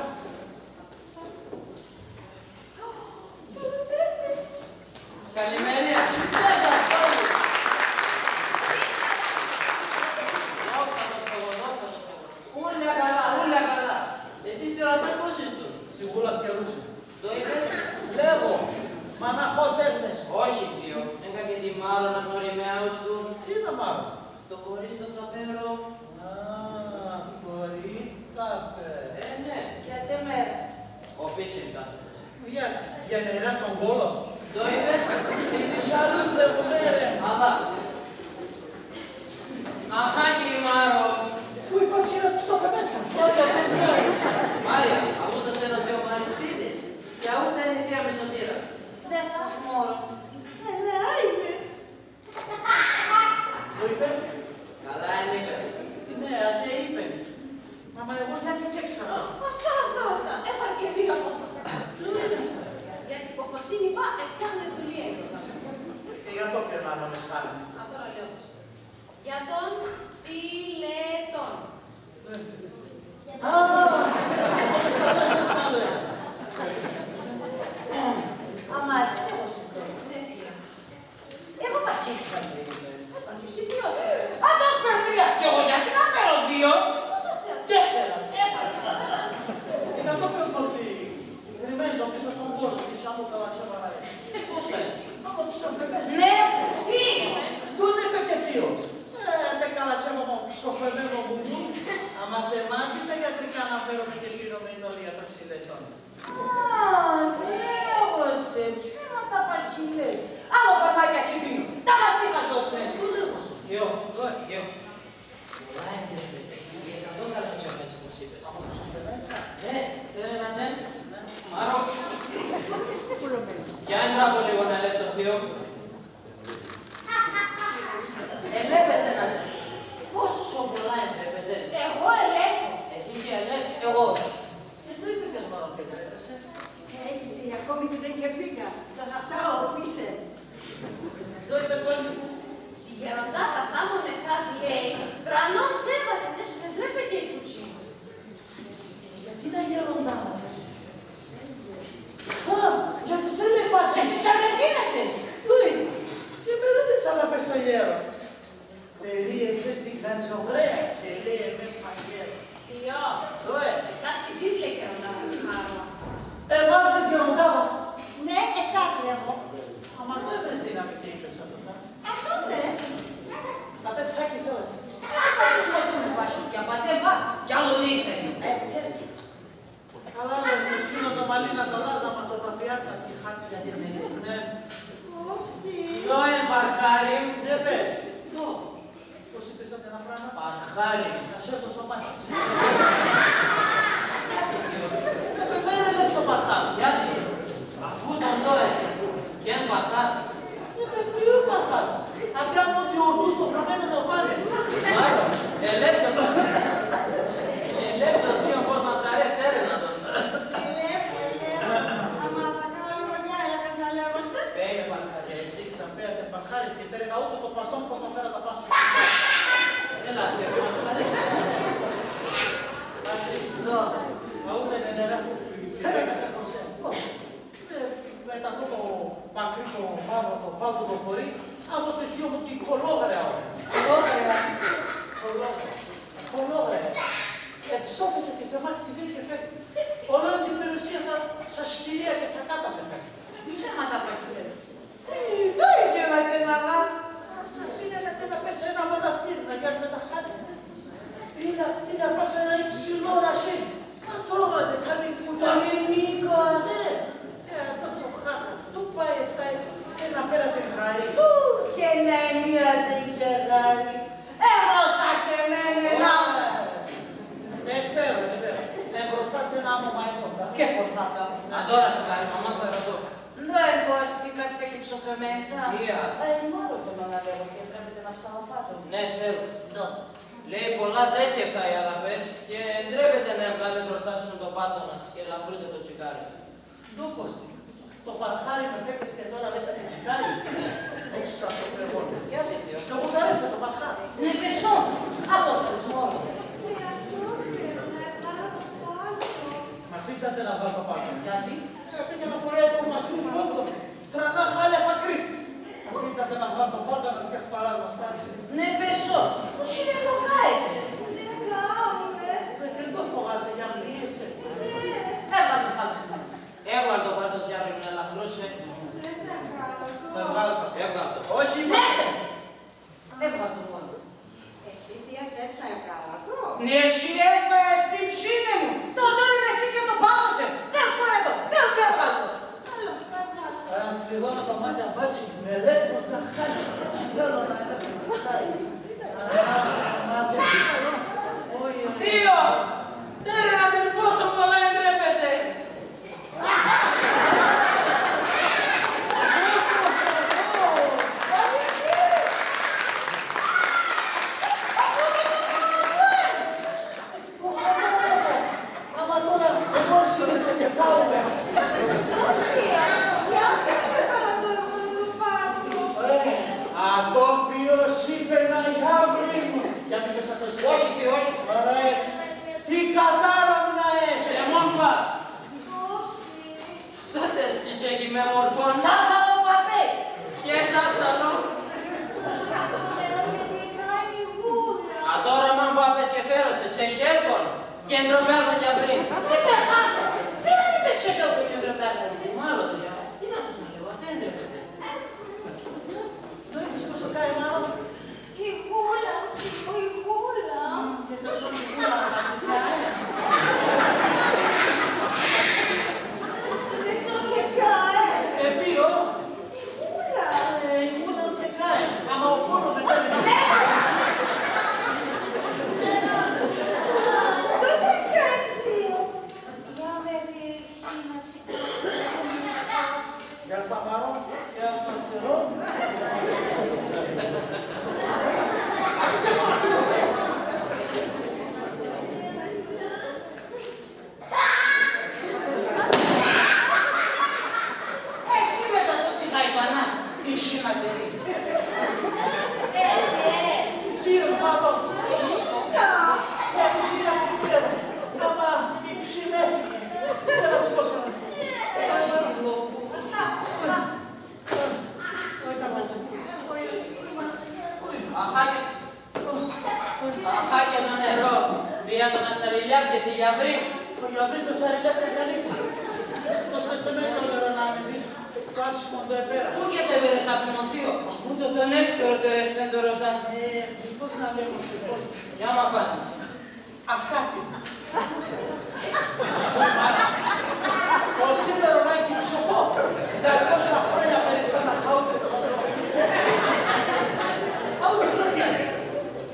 Καλώς ήρθες. Καλημέρα. Δόξα τω Θεώ, δόξα τω Θεώ. Ούλα καλά, ούλα καλά. Εσείς τώρα πώς, πώς ήσουν; Σιγούλας καιρούς. Ντο είπες; Λέγω, μαναχός έρθες; Όχι, θείο. Έκα και τη Μάρον ανοριμαί' αούστου. Τίναν Μάρον; Το κορίτσ' το χαπέρο. Α, Νερά στον κώλο σ'. Ντο είπες; Ίντζι σ' άλλους λέγουμ, ρε. Αχά. Αχά, κυρ Μάρο. Πού είπα, τσίρας ψοφεμέτσα. Πότε πες, ναι. Μάρια, ατό το σένον θ' εμαριστείτες; Και αούτα είναι η θεία μη σωτήρα. Δέκα, μωρό μ'. Καλά είμαι. Ντο είπεν; Καλά έν' είπεν. Ναι, ατέ είπεν. Μα, μα εγώ γιατί 'κ' έξαλα; Άστα, άστα, άστα. Έπαρ' και δίγα πώς πα-. Γιατί κοφοσύνη πα, εφτάνε δουλεία είναι. Ε, για το πειρνάμε με χάρη. Ατώρα λέω σ'. Για τον Τσιλετόν. Α, Αμά, εσύ, εγώ σ' είπα. Ναι, θεία. Εγώ πα 'κ' έξαλα. Έπαρ' και εσύ δύο. Ατός παίρ' τρία. Κι εγώ γιατί να παίρω δύο; Πώς θα θέλω; Τέσσερα. Έπαρ'. Και να το παίρω πώς τι. Περιμένω πίσω στον κώλο σ', κι σ' άλλο καλατσέβα να είναι. Ε, πώς θα είναι; Μα, μα ψοφεμέν'. Ναι, τι είναι; Ντο να πετεθείω; Ε, ατέ καλατσέβα, μα ψοφεμέν' ο γουνιού. Άμα σ' εμάς δι' τα γιατρικά να φέρουμε και πίνουμε, είναι όλη για τα Τσιλετόν. Αχ, λέγω σε, ψέματα πα 'κι λες. Άλλο φαρμάκια 'κι πίνω. Τα μαστίχας δώσουνε. Ντο λέγω σ', θείο; Ντο, θείο; Πολλά έν' ντρέπεται. Η εκατόν καλατσέβα, έτσι όπως είπες. Άμα ψοφεμέν'. Ναι, ναι, ναι, ναι. Μάρο. Για έν' ντράπ' ο λίγο να ελέπ'ς το θείο. Ελέπετε να, πόσο πολλά ελέπετε. Εγώ ελέπω. Εσύ τι ελέπ'ς; Εγώ. Ε, ντο είπες, μωρό μ', και ντρέπεσαι; Ε, έκλειτε, ακόμη δεν και πήγα. Θα χτάω πίσεν. Ντο είπες, κόρη μ'; Σοι γεροντάδας άμον εσάς λέει, τρανόν σέβας είναι σ' και ντρέπεται η κουτσί. Γιατί να γεροντάδας; Α, γιατί σ' έν' επάτ'ς. Εσύ ξαν εγίνεσες; Ντο είναι; Και με ρώτες να πέσω γέρο. Τερεί εσέν ατζή γκαντζογραία και λέει εμέν πα γέρο. Θείο, ντο, ε; Εσάς τιδίς λέει γεροντάδας, Μάρο; Εμάς λες γεροντάδας; Ναι, εσάς λέγω. Άμα ντο έβρες δύναμη και είπες ατό; Ατό, ναι. Ατά ξάκι θέλετε; Ατά πα 'κι σκοτούνε πα 'κι, κι απατέ πα 'κι, κι άλλο νίσεν. Έτσι, έτσι. Καλά, λέει, μ' εστείλ' ατο μαλλίν ατ' αλλάζ', άμα το ταπιάν' ατ' χάνει. Γιατί με λέει; Ναι. Κώστη. Ντο έν' παρχάρι μ'; Ναι, πες. Ντο; Πώς είπες, ατενά φράγμα; Παρχάρι μ'. Θα σ' έσω σο μάτι σ'. Ε, πε, πε, ρε, λες το παρχάρι μ'. Γιατί; Αφού ντο έν'; 'Κ' έν' παρχάρι μ'. Ε, με ποίον παρχάρι σ'; Ατέ από τη ορτούς το χαμένον το πάνε. Μάρο, ελέπ'ς ατο. Ελέπ'ς ατο θείον πώς μασχαρεύ', τέρεν ατον. Ελέπω, ελέπω. Άμα θα καώ εγώ γυάλια, δεν θα λέγω σε. Πέει με παρχάρι. Εσύ ξαν πέει ατεν παρχάρι και τέρεν αούτο το παστόν πώς θα φέρ' ατ' απάν' σ'. Έλα, θεία, μασχαρεύ'ς. Ατζή. Ντο; Αούτα είναι νερά σ' πουτσί. Τέρεν ατεν πα σ'. Πώς; Ε, με τ' ατό το μακρύ το μαύρο το πάγο το χωρί, ατό το θείο μου 'κι κολόγρια όλα. Κολόγρια. Κολόγρια. Κολόγρια. Εψόφεσε και σ' εμάς τιδίν και φέρ'. Ολόι την περιουσίαν σα, σα σκυλία και σα κάτ'ας εφέρ'. Ψέματα πα 'κι λες. Ε, ντο έγκεν ατενά; Ας αφήνεν ατενά να πέσ' σ' ένα μοναστήρι να 'γιάζ' με τα χάλια. Πήρα, πήρα πα σ' ένα υψηλόν ραχ̌ίν. Ατρόγρια ατενά, μη κουτά. Μη, μη κος. Ναι. Ε, ατός ο χάχας ντο πάει, εφτάει, και να παίρ' ατεν γαρή. Ου, και να εμοίραζεν και γαρή. Εμπροστά σ' εμέν, ε, να. Ω, ε, ξέρω, ε, ξέρω. Εμπροστά σ' έναν άμον μαΐκοντα. 'Κ' εφορθάκα. Ατώρα, τσικάρι μ', άμα το ερωτώ. Ντο έν', Κώστη, κάτ'ς εκεί ψοφεμέτσα; Θεία. Ε, η Μάρο θέλω να λέγω, και ντρέπεται να ψαλοφάτω. Ναι, θέλω. Ντο; Λέει, πολλά ζέστη εφτάει, αλλά πες, και ντρέπεται να εβγάλ' εμπροστά σ' το πάτον ατ'ς και ελαφρούται το τσικάρι. Ντο, Κώστη; Το παρχάρι μ' εφέκες και ατώρα λες ατεν τσικάρι; Δόξα σ' ο Θεός. Γιατί, θείο; Κι εγώ γαρεύ' θα το παρχάρι. Ναι, πες σ'. Ατό θέλεις, μωρό μ'; Μ' αφήντς ατεν να βάλ' το πάτον. Γιατί; Ε, ατέ για να φορέει από μακρύν πόντον. Τρανά χάλια θα κρύφτ'. Αφήντς ατεν να βάλ' το πάτον ατ'ς και θα παράζ' μας πάλι. Ναι, πες σ'. Πώς είναι το κάει; Ναι, καώ, ε. Ε, και ντο φοβάσαι, για μη είσαι; Ναι. Έβαλ' το πάτον. Έβαλ' το πάτον, για μη ελαφρούς, ε. Θες να εβγάλω το; Έβγαλ' το. Έβγαλ' το. Όχι, ναι. Έβγαλ' το, μωρό μ'. Εσύ, θεία, θες να εβγάλω το; Ναι, εσύ έβγαλ' σ' την ψήνεν μου. Το ζόρι μ' εσύ και το πάτον σ'. Θέλτς, φορέ το, θέλτς, έβγαλ' το. Άλλο. Μάτα, μπάτσι, με λέγω τα χάλια. Θέλω να έχω το ψάρι. Α, μάτα. Oi, oi. Θείο! Τέρεν ατεν πόσον πολλά εντρέπεται. Άμα τώρα εγώ έρχεται σε κεφάλαιο. Ρε, ατό ποίος είπε να γιαύρι μου. Για μήπως ατός. Όχι, θείο, όχι. Τώρα έτσι. Τι κατάρα μ' να έσαι. Εμόν πα. Δώσε σ' κιτσέκι με μορφόν. Τσάτσαλο παπέ! Και τσάτσαλο. Σας κάθομαι εδώ γιατί κάνει γούλα. Ατώρα μάν πα πες και φέρω σε τσεχέρκον. Και ντροπέαρ' μ' κι απρί. Ατέ πεχάτο. Τι αν είπες σε τόπον και ντροπέαρ' μ'; Μάλλον, για. Τι να θες να λέγω, ατέ ντρέπεται. Ντο είπες πόσο κάει, μάνα; Η γούλα, θείο, η γούλα. Και τόσον η γούλα, ατά καεί; Τόσον καεί; Επίον; Η γούλα. Ε, η γούλα ατά καεί. Άμα ο πόνος δεν καεί. Ντο είπες, θείο; Για με, θείο, εσύ να σηκώθω. Γεια σ' τα, Μάρο, γεια σ' το αστερό. Εσύ με τα τούτη γαϊπανά, τι σ' να τερείς; Ε, ε. Κύριος Μάτο. Εσύ τα. Μια κουζίνα δεν ξέρω. Άμα η ψηλή έφυγε, δεν θα σηκώσω. Ας τα, ας τα. Αχά και, αχά και το νερό. Πία το να σαριλιάφκεσαι, γιαβρί. Ο γιαβρής το σαριλιάφκεται καλή. Δώσε σε μένα το νερό να ανεβείς. Το άψιμον το επέρα. Πού και σε έβρες άψιμον, θείο; Αφού το τον εύκαιρο τερέστεν το ρωτά. Ε, μήπως να λέγω σε πώς. Για μ' απάντησε. Αυτά τι είναι. Ω σήμερα, Ράκη, ψοφώ. Διακόσια χρόνια περισσότερα σ' αούτο. Αούτο το τι;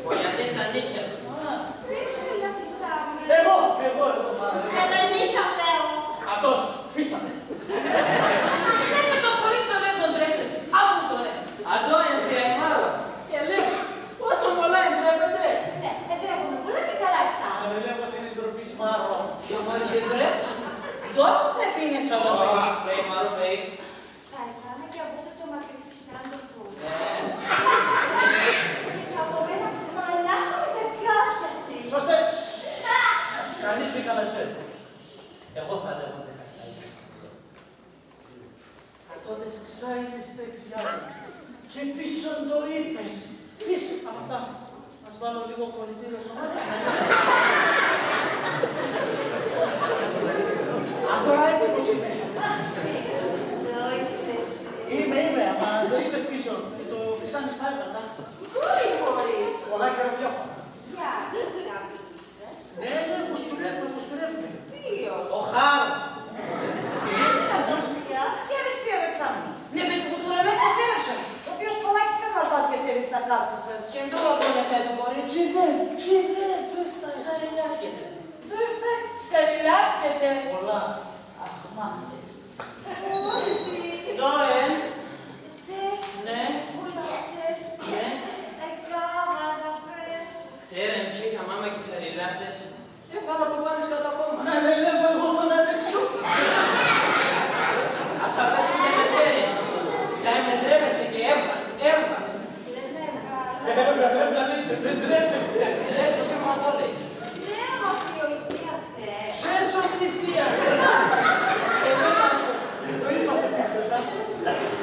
Χωριατές τα νύχια τς. Α. Πες τη λάφισά μ'. Εγώ, εγώ, εγώ, μάνα. Ατά νύχια λέω. Ατός, φύσαμε. Ατέ με το χωρίς το ρε τον ντρέπεται. Άκου το ρε. Ατό έν' θεία η Μάρα. Και λέει, πόσο πολλά εντρέπεται. Ναι, εντρέπουμε πολλά και καλά ευτά. Ε, λέγω την ντροπή σ', Μάρο. Και μάλιστα ντρέπεσαι. Ντόπ θα επίνες, αλλά. Ω, πέει, Μάρο, πέει. Παρκάμε και από το μακρύ φυστάν το φούρνο. Και θα από μένα μαλάχα με τα κάλτσα σ'. Σώστε! Κανείς μη καλατσέρ'. Εγώ θα λέγω τα κάλτσα σ'. Ατό τες ξάινες τες, γιαβρί. Και πίσον ντο είπες. Πίσον, άμαστα. Ας βάλω λίγο κολλητήριο σώμα. Ατώρα έτοιμος είμαι. Ντο είσαι εσύ; Είμαι, είμαι, άμα ντο είπες πίσον. Ε, το φυστάν ες πάλι πατά. Γούρι χωρίς. Πολλά καιρό κι έχω. Για, για, Ναι, ναι, γουστουρεύουμε, γουστουρεύουμε. Ποίος; Ο Χάρ'. Ποίος είναι ο Χάρ'; Και αριστεία δεξάμενο. Ναι, με την κουλτούρα με εξασέρεψε. Ο θείος Πολάκη δεν αρπάς και τσέρεις τα κάλτσα σ'. Και ντο ρώτον εφέ το κορίτσι; Κι δέν, κι δέν, ντο ευτάει; Σαριλάφκεται. Ντο ευτάει; Σαριλάφκεται. Πολλά. Αχμάθες. Ντο έν'; Ζέστη. Ναι. Πούλα ζέστη. Ναι. Εκάβα να βρες. Τέρεν ψύχα μάμα και σαριλάφτες. Έβγαλα από πάνω σκατά χώμα. Να λελεύω εγώ τον άντρεξ σου. Ατά πες που δεν με τέρεν. Σα με ντρέπεσαι και έβγαλ', έβγαλ'. Λες να έβγαλ'; Έβγαλ', έβγαλ', είσαι, με ντρέπεσαι. Ντρέπεσαι και μου ατό λες. Ναι, άμα θείο, η θεία χθες. Σέσον τη θεία, σέσον. Εμένα, το είπα σε πίσετα.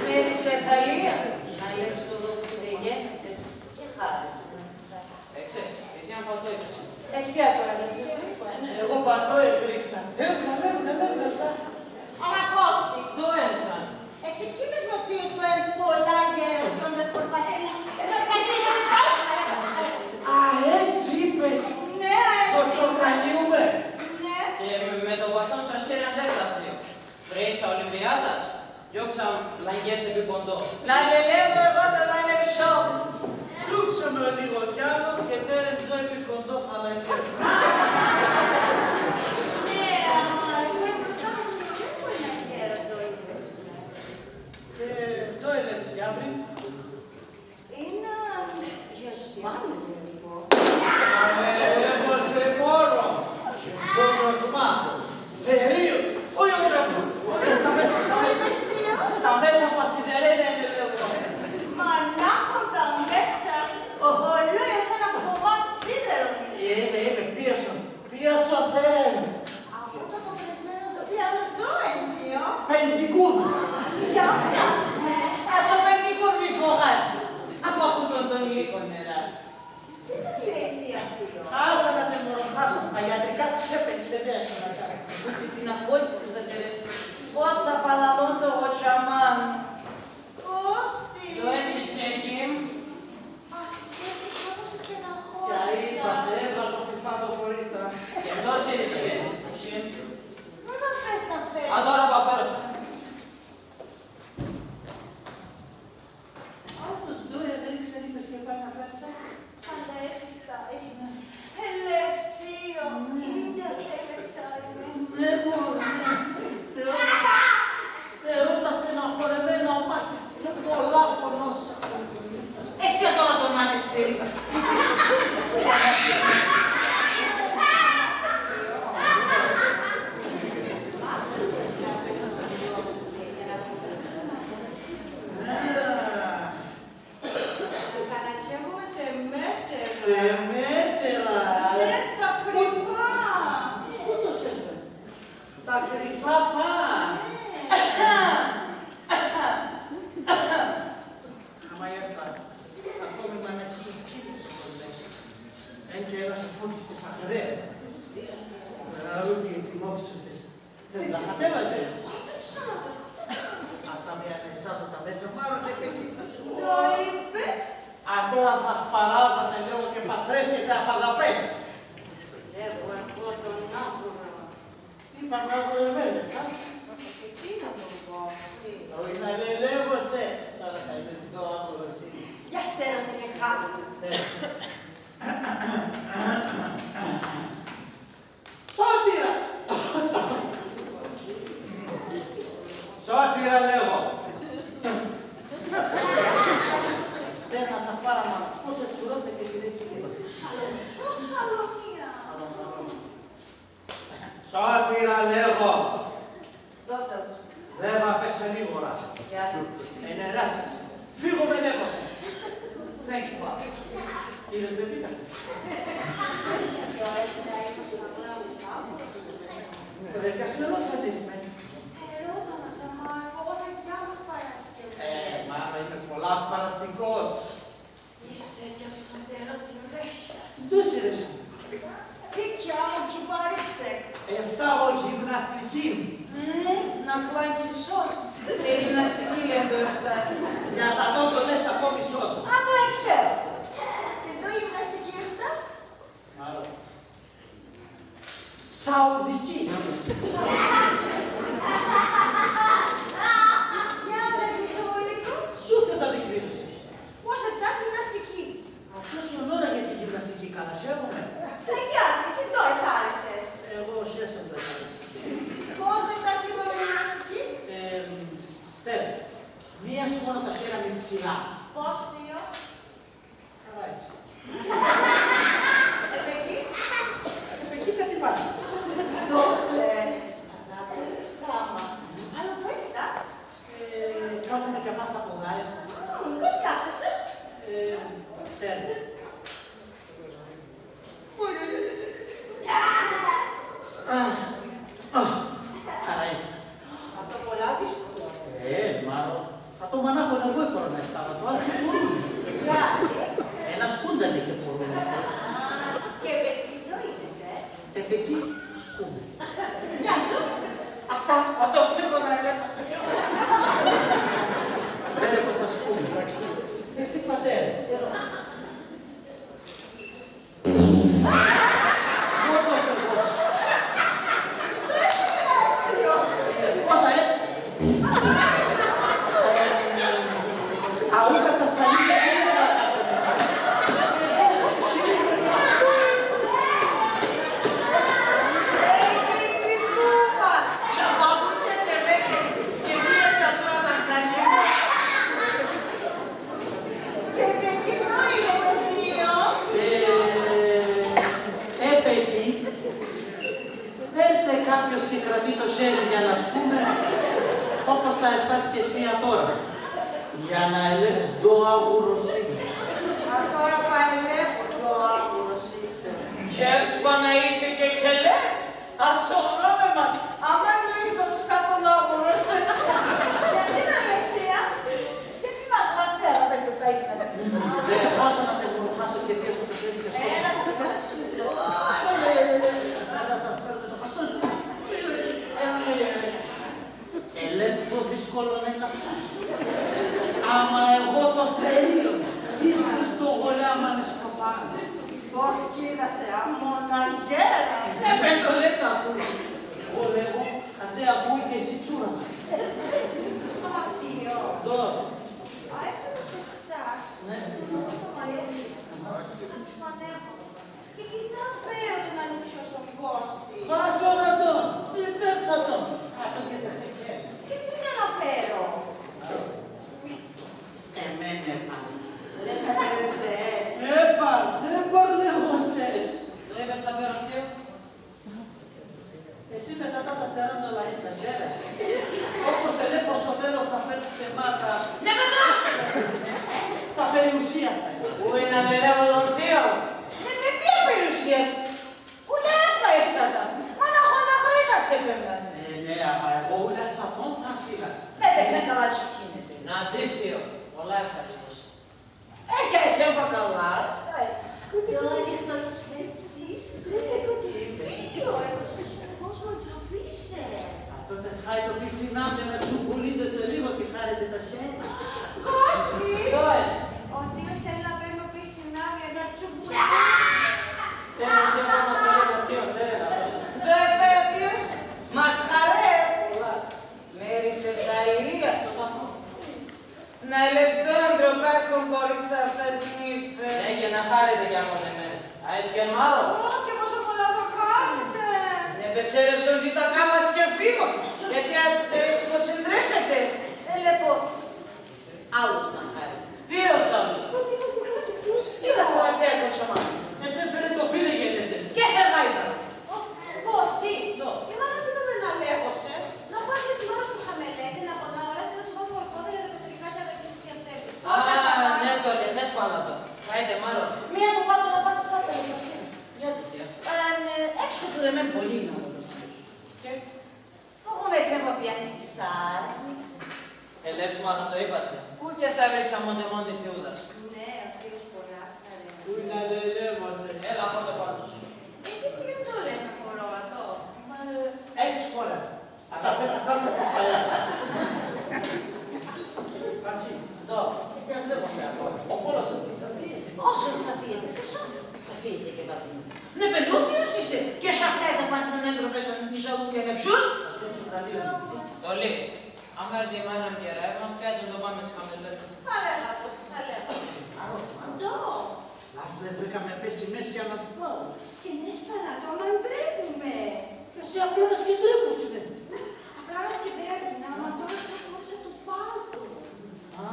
Μερίσαι αταλία. Να λες το δώκ' που δεν γέννησες και χάρεσαι. Εξέ, η θεία μ' πα ατό έτρεξεν. Εσύ ατό έτρεξες, το είπα, ε, ναι. Εγώ πα ατό έτρεξα. Έβγαλ', έβγαλ', έβγαλ'. Ανακώστη. Ντο έν', Σάν; Εσύ 'κ' είπες μ' ο θείος σου έν' πολλά γέρος κι όντα σκορπανέλα. Εδώ θα γίνει το δικό σου. Α, έτσι είπες; Ναι, το έτσι. Τσορκανίουμε; Ναι. Και με, με το βαστόν σα χέρια ντ' έφτας, θείο; Βρες Ολυμπιάδας; Διώξ' ατον, λαγκές επί ποντό. Να λελεύω εγώ το λάλεψό μ'. Τσούξον με λίγο κι άλλο και τέρεν ντο επί ποντό θα λαγκές. Ναι, άμα εγώ εμπροστά μου δεν μπορεί να γέρω το είδες. Και ντο ελέπ'ς, Γιαύρη; Έναν γεσμάν, λίγο. Ε, εγώ σε μωρό. Μόνος μας. Θερίο. Όχι, όχι, όχι. Όλα τα μέσα, τα μέσα. Μήπως τι; Τα μέσα πα σιδερένια είναι, λέω. Μανάχον τα μέσα σ'. Ω. Ολόγια σ' έναν κομμάτ' σίδερον είσαι. Ε, είμαι, είμαι, πίεσον. Πίεσον, τέρεν. Αυτό το καπνισμένο το οποίο άλλο ντο έν' τ' io; Πεντικούδ'. Για, για, ναι. Ας ο Πεντικούδ' μη φωγάζει. Απ' ακούτον τον λύκον νερά. Τι τα λέει η θεία, θείο; Χάσαν ατεν, μωρό μ', χάσαν. Τα γιατρικά τ'ς έπαιγεν, δεν πέρασαν να κάνει. Ούτε την αφόρτιση θα τερέστρεψε. Πώς θα παλαλών το γοτσαμάν. Κώστη! Ντο έτσι, Τσέκη; Ας ζεις, πόσο σε στεναχώρεσα. Κι αΐ πα σ' έβαλ' το φυστάν το φορίστα. Και ντο σε έσπιες; Σ' ίν'; Πού να φέρ', να φέρ'; Ατώρα πα φέρω σ'. Άτος ντο εγροίκ'ς, ελείπες και πάει να φέρ'ς ατον; Πάντα έτσι ευτάει. Ελέπ'ς, θείο, η ίδια θα ευτάει με. Ναι, μωρό, ναι. Θεό-, Θεό, τα στεναχωρεμένα ο μάθης είναι πολλά πονός. Εσύ ατώρα το μάτι σ' θερεί. Καρατσέγουμε τ' εμέτερα. Τ' εμέτερα, ε. Ναι, τα κρυφά. Πού, πού το σέρνε; Τα κρυφά πα. Άμα έστα, ακόμη μαναχοί και κοίτες σου τον λέγει. Έν' και ένας ο Φώτης και σ' ακραίν'. Ραλούκι, ετοιμόφθουτες. Θες να χατεύετε; Ας τα με ανεσάζω τα μέσα, μάρον επεκεί θα... Το είπες; Ατώρα θα χπαράζ' ατεν, λέγω, και πα στρέφκεται απ' αγαπές. Λέγω εγώ τον άβουνο. Είπαν άβουνο εμένα, α; Εκείνο τον κόφτει. Όχι, να λελεύω σε. Τώρα θα είναι δω άβουνος είναι. Για στέρος είναι, χάμος. Ναι. Σώτηρα! Σώτηρα, λέγω. Παίρ' να σ' αχπάρ' άμα πώς εξουρώθεκεν και δεν κυλεί. Σαλονία, σαλονία. Σώτηρα, λέγω. Δώθεν σ'. Ρέβα, πες ελίγορα. Γιατί; Ενεράσες. Φύγουμε, λέγω σε. Thank you, boss. Είδες, δεν πήγα. Κι αρέσει να είμαι στα γλάμισα, άκουρα το πες. Ρε, κι ας με ρωτάς με. Ερώτα μας, Μάρκο, εγώ θα γιάμαι Παρασκευή. Ε, μάνα, είμαι πολλά παραστικός. Είσαι κι ας σ' ατέρα τη ρέσια σ'. Ντο σ' η ρέσια μ'; Δίκια μου, κυπαρίστε. Εφτάγω γυμναστική. Μμμ, να κλακισός. Ε, γυμναστική λένε το εφτά. Για τ' ατό ντο λες ακόμη σώζω. Α, το εξέρω. Και ντο γυμναστική εφτάς; Μάρον. Σαουδική. Για να δείξω λίγο. Ποιο θες να δείξω εσύ; Πώς εφτάς γυμναστική; Ατός σ' ονόρα για τη γυμναστική, καλά χαίρομε. Ε, για, εσύ ντο εθάρεσες; Εγώ χέσον ντο εθάρεσα. Πώς εφτάς, είπαμε, γυμναστική; Ε, τέρεν. Μίας μόνο τα χέρα μ' ψηλά. Πώς, θείο; Καλά έτσι. Επεκεί; Επεκεί κατηβάζω. Ντο λες; Αδά, τέρεν θάμα. Άλλο ντο εφτάς; Ε, κάθουμαι και απάν' σα ποδάι. Μμμ, πώς κάθεσαι; Ε, τέρεν. Αχ, αχ, καλά έτσι. Ατό πολλά δύσκολο. Ε, μάρον. Ατό μανάχον εγώ επορώ να εφτάω, ατό άλλ' και επορούνε. Ένα σκούνταλ' και επορούνε. Α, και επεκεί ντο ίνεται; Επεκεί σκούμαι. Γεια σου. Ας τα, ατό φεύγω να ελέπω. Τέρεν, πώς θα σκούμαι; Εσύ, πατέρα. Πού το φεύγω; Πώς θα έτσι; Και κρατεί το χέρι για να σκούμε, όπως θα ευτάς και εσύ ατώρα. Για να ελέπ'ς ντο άγουρος είμαι. Ατώρα πα ελέπω ντο άγουρος είσαι. Κι έτσι πα να είσαι και, και λέπ'ς. Ας σο δρόμο, άμα νοείς ντο σκάτον άμορφος. Γιατί να λες, θεία; Γιατί να λες, θεία, να πες το θα ήθελα να σε... Ρε, χάσω να τεγουροχάσω και δύο στο τεσσέρι και σκόσω. Έλα, θα σου το... Ας, ας, ας, ας, παίρνω το παστούρι. Έλα, έλα, έλα. Ελέπ'ς πο δύσκολον έν' να σκούσω. Άμα εγώ το θερίο, ήρθες ντο γολάμ' ανε σκοφάν'. Πώς κοίτας σε, α, μόνον γέρας. Ε, πέτ' το λες, ακούς. Εγώ λέγω, ατέ ακούει και εσύ τσούρα. Ατείον. Ντο; Α, έτσι όπως ευτάς, ναι, το μαλλί μ', να σ' μανεύω. Και κοίτα, παίρω τον ανιψιόν σ' τον Κώστη. Χάσον ατον, μη παίρτς ατον. Ατός γιατί σε καίν'. Και τι να παίρω; Εμέν έπαρ'. Λες να παίρω εσέν; Έπαρ', έπαρ', λέγω σε. Ντο είπες, θα παίρω, θείο; Εσύ με τ' ατά τα τεράντολα είσαι, γέρας. Όπως ελέπω σο τέλος θα παίρτς τεμάτα. Ναι, με δώσε! Τα περιουσίας θα είναι. Πού είναι, αν ελέπω τον θείον; Ναι, με ποια περιουσία; Ούλα έφαες ατα. Μάνα, γοναχρέκας έπαιρνα. Ε, ναι, άμα εγώ ούλα σ' ατόν θα αφήγα. Ναι, εσέν καλά τσ' κείνεται. Να ζεις, θείο. Πολλά ευχαριστώ σε. Ε, κι εσέν πα καλά, αυτά έτσι. Ντο ανοιχτό χέρι σ' είσαι. Τούτο, τούτο. Δίκιο, έχω σκούσει τον κόσμον ντροπή σε. Ατό τες χάει το πισινάμ', να σ' πουλίζεσαι λίγο και χάρεται τα χέρια. Κώστη! Ντο έν'; Ο θείος θέλει να παίρ' το πισινάμ', να τσουμπουλά. Θέλω κι εγώ να θέλω το θείο, ναι, να παίρνω. Ντο έφαε ο θείος; Μασχαρέ! Πολλά. Μέρη σε Ιταλία. Να ελέπ' ντο ντροπάκον κορίτσ' ατά σ' νύφ'. Ναι, και να χάρεται κι άμον εμέν'. Α, έτσι κι έν', Μάρο; Ω, και πόσο πολλά θα χάρεται. Ναι, πεσέρεψον τη τακάλα σ' και φύγον. Γιατί ατέ, έτσι πως ντρέπεται. Ελέπω άλλος να χάρεται. Ποίος άλλος; Τούτο, τούτο, τούτο. Έτον ο Κωνσταντίνος το ψωμά. Εσέν φαίνεται οφείλ' εγένεσες. Και σε γάιδα. Ω, Κώστη, ντο; Η μάνα σ' είπαμε να λέγω σε, να πας με τη μάνα σου χαμελέτε, να πονά, να σ' μάθει ορκώδα για τα πεθερικά και αδερφές και αδέρφια. Α, ναι, ντο λες, ναι, σπάλατο. Χάιτε, Μάρο. Μη αποπάτω να πας, τσάτσαλες ας είναι. Για το θείο. Ε, ναι, έξω τουρεμέν' πολύ είναι ο μωρός. Και; Ω, εγώ με εσέν πα πια νίκησα, αρνείσαι. Ελέπ'ς, μάνα, ντο είπα σε. Πού και θα ευρήκ'ς ατά μόνον τη θείον; Ναι, ο θείος πολλά σ' χαρεύεται. Πού να λελεύω σε. Έλα, φόρτω πα' ατό. Εσύ θείο ντο λες, να φορώ ατό; Μα, ε, έξ' φορά. Ατά πες τα κάλτσας σ' παλιά. Πατσί. Ντο; Κι ας λέγω σε ατό. Ο κώλος σ' ατό τσαφίεται. Όσο τσαφίεται, τοσόν τσαφίεται και τ' άλλο. Νεπελούθιος είσαι και σ' αχτάες απάν' σ' έναν έντροπ' εσάν' ν' ίσα ούλια νεψούς. Ας σώτσω τα δύο. Ντο λες; Άμα έρ'ται η μάνα μ' και ρεύμα, φέατον ντο, πάμε σε χαμελέτε. Παρέλα, Κώστα, θα λέγω. Ντο; Ας ντο ευρήκαμε πέσι μες κι ανασπάω. Και ναι, σπαλάτο, άμα ντρέπουμε. Εσύ απλώνας και ντρέπουσε. Απλώνας και ντρέπουμε, άμα ντρέπεσαι, απλώνεσαι το πάλτο. Α,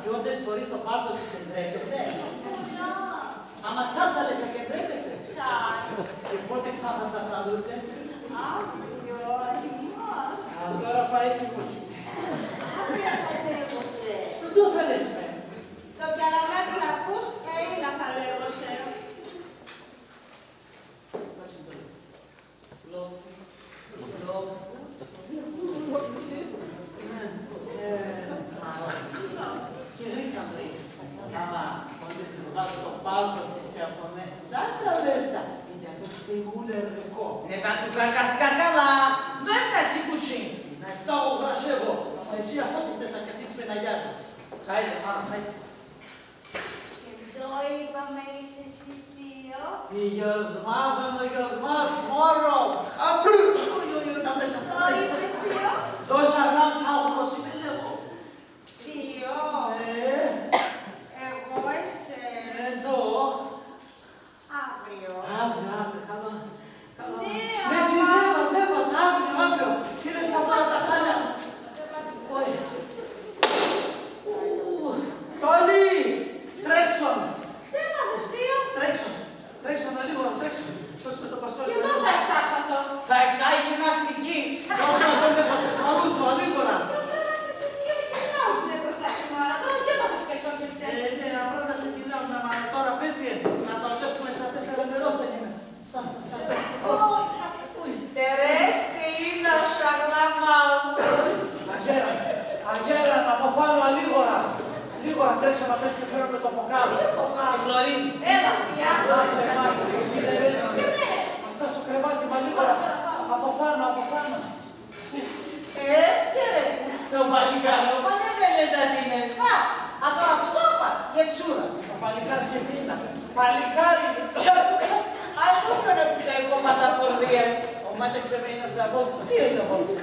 κι ότες φορείς το πάλτο σ' ντρέπεσαι; Πολλά. Άμα τσάτσαλες και ντρέπεσαι; Τσάι. Και πότε ξαν θα τσατσαλούσες; Αύριο, αημά. Ατώρα πα έτοιμος είμαι. Αύριο θα λέγω σε. Ντο θα λες με; Το κιαραμάτσι να ακούς, Έλληνα θα λέγω σε. Λόπ. Λόπ. Ε, ε, και ρίξαμε. Άμα ότες εβγάλτς το πάλτο σ' και απονέτς τσάτσαλες, ίντε αυτό το σπίγ' ούλα ευρεκό. Ναι, θα του κα-, κα-, κα-, καλά. Ντο έφτας σ' κουτσίν; Να ευτάγω γρασεύω. Εσύ αφώτιζτες σα κι αφήκ'ς με να γιάζω. Χάιτε, μάνα, χάιτε. Και ντο είπαμε είσαι εσύ, θείο; Τη γιοσμάδον ο γιοσμάς μωρό. Αμπρ! Οι, οι, οι, τα μέσα, τα μέσα. Ντο είπες, θείο; Ντο σ' αγάπ' σ' άγουρος είμαι, λέγω. Θείο. Ε. Εγώ εσέν. Ε, ντο; Αύριο. Αύριο, αύριο, καλά. Καλά. Ναι, με τσιδεύαν, ντ' είπαν, αύριο, αύριο. Κοίταξα τώρα τα χάλια. Ντ' είπαν. Ωχ. Ου, Τόλι, τρέξον. Ντ' είπαν, θείο; Τρέξον. Τρέξον, να λίγο, τρέξον. Δώσ' με το παστούρι. Και ντο θα ευτάς ατο; Θα Αστική. Δώσε να δω λίγο, σε χαλούζω, γρήγορα. Καλά, σε, σε τι, τι να σου λέει μπροστά στην ώρα, τώρα και θα το σκέτσω και ψες. Ε, ναι, απλά να σε τη λέω, να, τώρα πέφτει, να το ατεύουμε σαν τέσσερα μερόφεν είναι. Στά, στά, στά, στά. Τερέστ', είναι ο Σαγλάμ Μαούρος. Αγέρα, αγέρα, από φάνω, γρήγορα. Γρήγορα, τρέξω να πες και φέρω με το ποκάλι. Τι ποκάλι; Χλωρίνη. Έλα, θεία. Αχ, θεμάσαι, πως είναι, ρε. Και ναι. Αυτά στο κρεβάτι, μα γρήγορα. Από φάνω, από φάνω. Έφκερε το παλικάρι, πάνε δεν είναι τα τιμεστά. Ατώρα ψώπα και τσούρα. Το παλικάρι και πείνα. Παλικάρι. Ας σώπρον που τα κόμματα πορδίας. Ο μάτεξε με είναι στα βόλτσα. Ποιος το βόλτσα;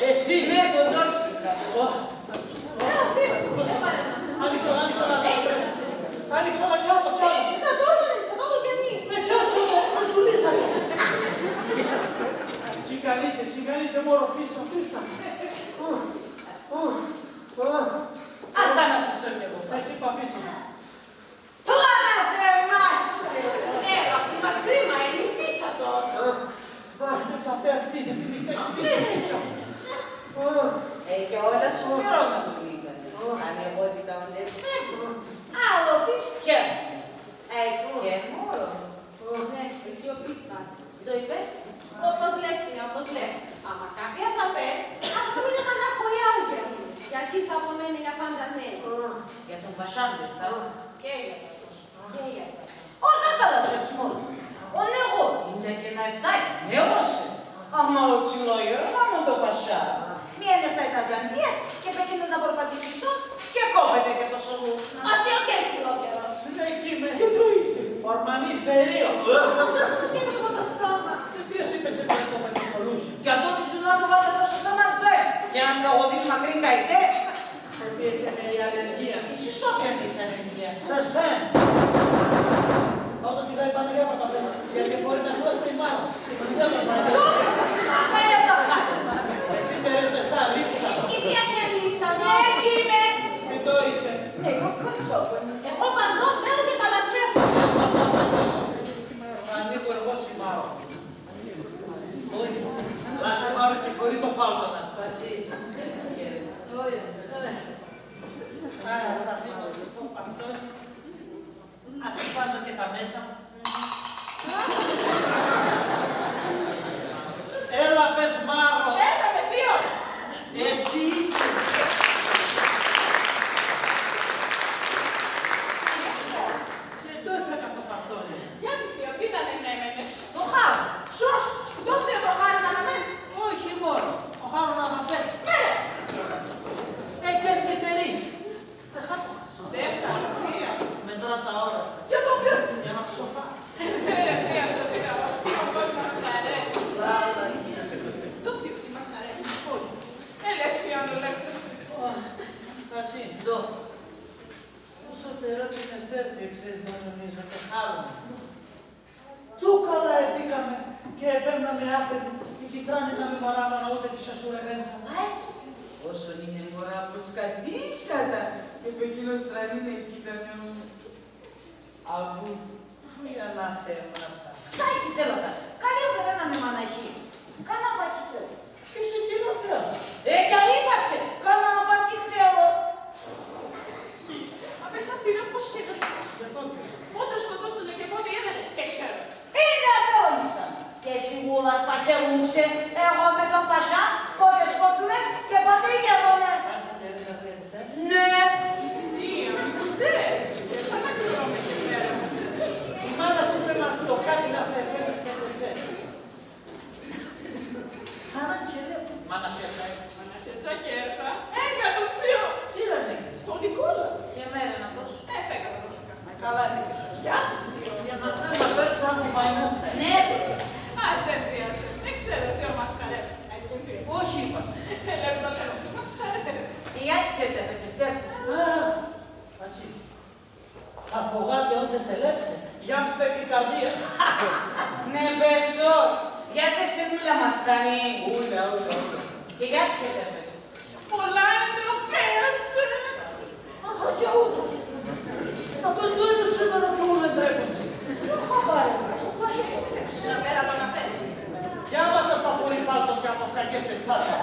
Εσύ. Ναι, το ζόρι σου. Ω. Άνοιξε, άνοιξε, άνοιξε. Άνοιξε, κι άλλο, κι άλλο. Ανοίξα το, ανοίξα το, το κενί. Με τσιάσω το, με τσουλίσανε. Κι καλείται, κι καλείται, μωρό, φύσα, φύσα. Ω, ω, ω. Ας τα να αφήσω κι εγώ. Εσύ π' αφήσαμε. Τώρα θεμάσαι. Έλα, θύμα, κρίμα, εμυθείς ατώρα. Αχ, αχ, εξ αυτέ ασκήσεις και μυστέξεις πίσω, πίσω. Αχ. Ε, και όλα σου πληρώματα ήταν. Αχ. Ανεβότητα οντες φεύγουν. Άλλο πεις κι έμεινε. Αχ. Έτσ' κι έν', μωρό μ'. Αχ. Ναι, εσύ ο πίστας. Ντο είπες; Όπως λες, θεία, όπως λες. Άμα κάποια θα πες, ας μωρό μ', μάνα χωριά ουκ έν'. Γιατί θα πονέν' για πάντα, ναι. Αχ. Για τον πασάν, δες τα. Αχ. Και για τον πασάν. Και για τον πασάν. Ορθά τα λαλείς, μωρό μ'. Ον εγώ, ίντ' και να ευτάει, νέγωσε. Άμα οτσιλό, Γιώργο μ', τον πασάν. Μίαν ευτάει τας Ζαντίας και επεκίνδυνα να προπατηχήσω και κόπεται και το σολούχ'. Ατείον και τσιλό καιρός. Ναι, εκεί είμαι. Και ντο είσαι; Ορμανή, θερίο. Ατείον και με το στόμα. Και ποίος είπες σε το στόμα και σολούχια; Κι ατό τη ζουνά το βάζω στο στόμα σ', ντο έν'; Και αν καγωδείς μακρύν καητέ. Εσύ είσαι με η αλλεργία. Εσύ σ' όποια έχεις αλλεργία; Σ' εσέν'. Όταν τη γάει πάνε για να τα πες. Γιατί μπορεί να χλώσει τη μάνα. Τη μανιτζέλα θα είναι. Ντο θα χάσει; Εσύ τερέτ' εσά, λείψα. Η θεία και λείψα, ντο. Εκεί είμαι. Εδώ είσαι. Εγώ κοτσόπον. Εγώ παντό θέλω και παλατσεύω. Ανοίγω εγώ σιμάρο. Όχι, λάσε μάρο και φορεί το πάλτον ατς, πατσί. Τώρα, ας αφήνω το παστόνι, ας σας βάζω και τα μέσα. Έλα, πες, μάρο. Έλα, με δύο. Εσύ είσαι. Και ντο έφερ' ατο το παστόνι; Γιατί, θείο, τίναν ανέμενες; Το χάρο. Σως, ντο, θείο, το χάρο αναμέσ'; Όχι, μωρό μ', ο χάρον αδαπέσ'. Μέρα. Ε, κι ας με τερείς. Δεχά το χάσον. Δεύτερον, θεία. Μετρά' τα ώρας. Για το ποίον; Για να ψοφά'. Ε, θεία, σωτήρα μ', ο θείον πώς μασχαρεύ'. Λάλα, γης. Ντο θείον, τι μασχαρεύ'; Όχι. Ελεύθερον ολέκτρος. Ω, πατσί. Ντο. Ούσον τερό και νευτέρ' μη εξαίσ' ντο, νομίζω, και χάρον. Ντο καλά εποίκαμε και επέμ'ναμε άπαιδοι, η κιτράν έτανε παράμονα, ούτε τη σασούρα εγκρέμψαμε. Άιτσ'. Όσον είναι μωρά, προσκατήσ' ατα, και π' εκείνον στρανήν εκοίτανε, ο Αμπούτ'. Φουλιανά θέματα. Ξάι 'κι θέλω ατα. Καλοί εβρέναμε μαναχοί. Καναπά 'κι θέλω. Κι εσύ τίνο θέλ'; Ε, κι αείπα σε, καναπά 'κι θέλω. Απέσ' ας τη ρεύ' πώς καίγεται. Πότε σκοτώστουνε και πότε έβρενουνε, 'κ' εξέρω. Ίνε ατό ήμουν. Και σιγούλας πακελούξε, εγώ με τον πασάν, πότε σκοτούμες και πότε γεύουμαι. Άσ' ατα, ρε, να τρέπεσαι, ε; Ναι. Μία, μήπως δεν έτυχε; Πού να κρυώμαι και μέρα. Η μάνα σ' είπε μας το κάτι να θα εφέρνες με τεσσέρες. Μάνα και λέω. Μάνα σ' εσέν'; Μάνα σ' εσέν', κέρτα. Έκα τον θείον. Κοίτα, ναι. Τον Νικόλα. Και εμέρεν ατός. Ε, φέκα τα πρόσωπα. Καλά, ναι. Γεια, θείον. Για να φέρνω απέρτς άμον μαϊμού. Ναι. Άσε, θεία, άσε. Εξέρω, θείον, μασχαρεύ'. Έτσ' έν', θείον; Όχι, είπα σ'. Ελέπ'ς, θα λέω, σε μασχαρεύ'. Γεια, κέρτα, πες ευτέρ'. Α, πατσί. Θα φογάται όντε σε ελέπ'ς. Γιάμ'ς ατ' την καρδίαν. Ναι, πες σως. Για τες σεν' ούλα μασχαρί. Ούλα, ούλα, ούλα. Και για τ' και τ' έπαιζε. Πολλά εντροπές. Αχά, και ούτως. Ατό ντο είναι σούμενο και ούλα ντρέπεται; Ντο χαμπάρι. Σ' αβέρ' ατο να παίζει. Γιάμ' ατο θα φορεί πάλτον κι Και σε τσάτσα.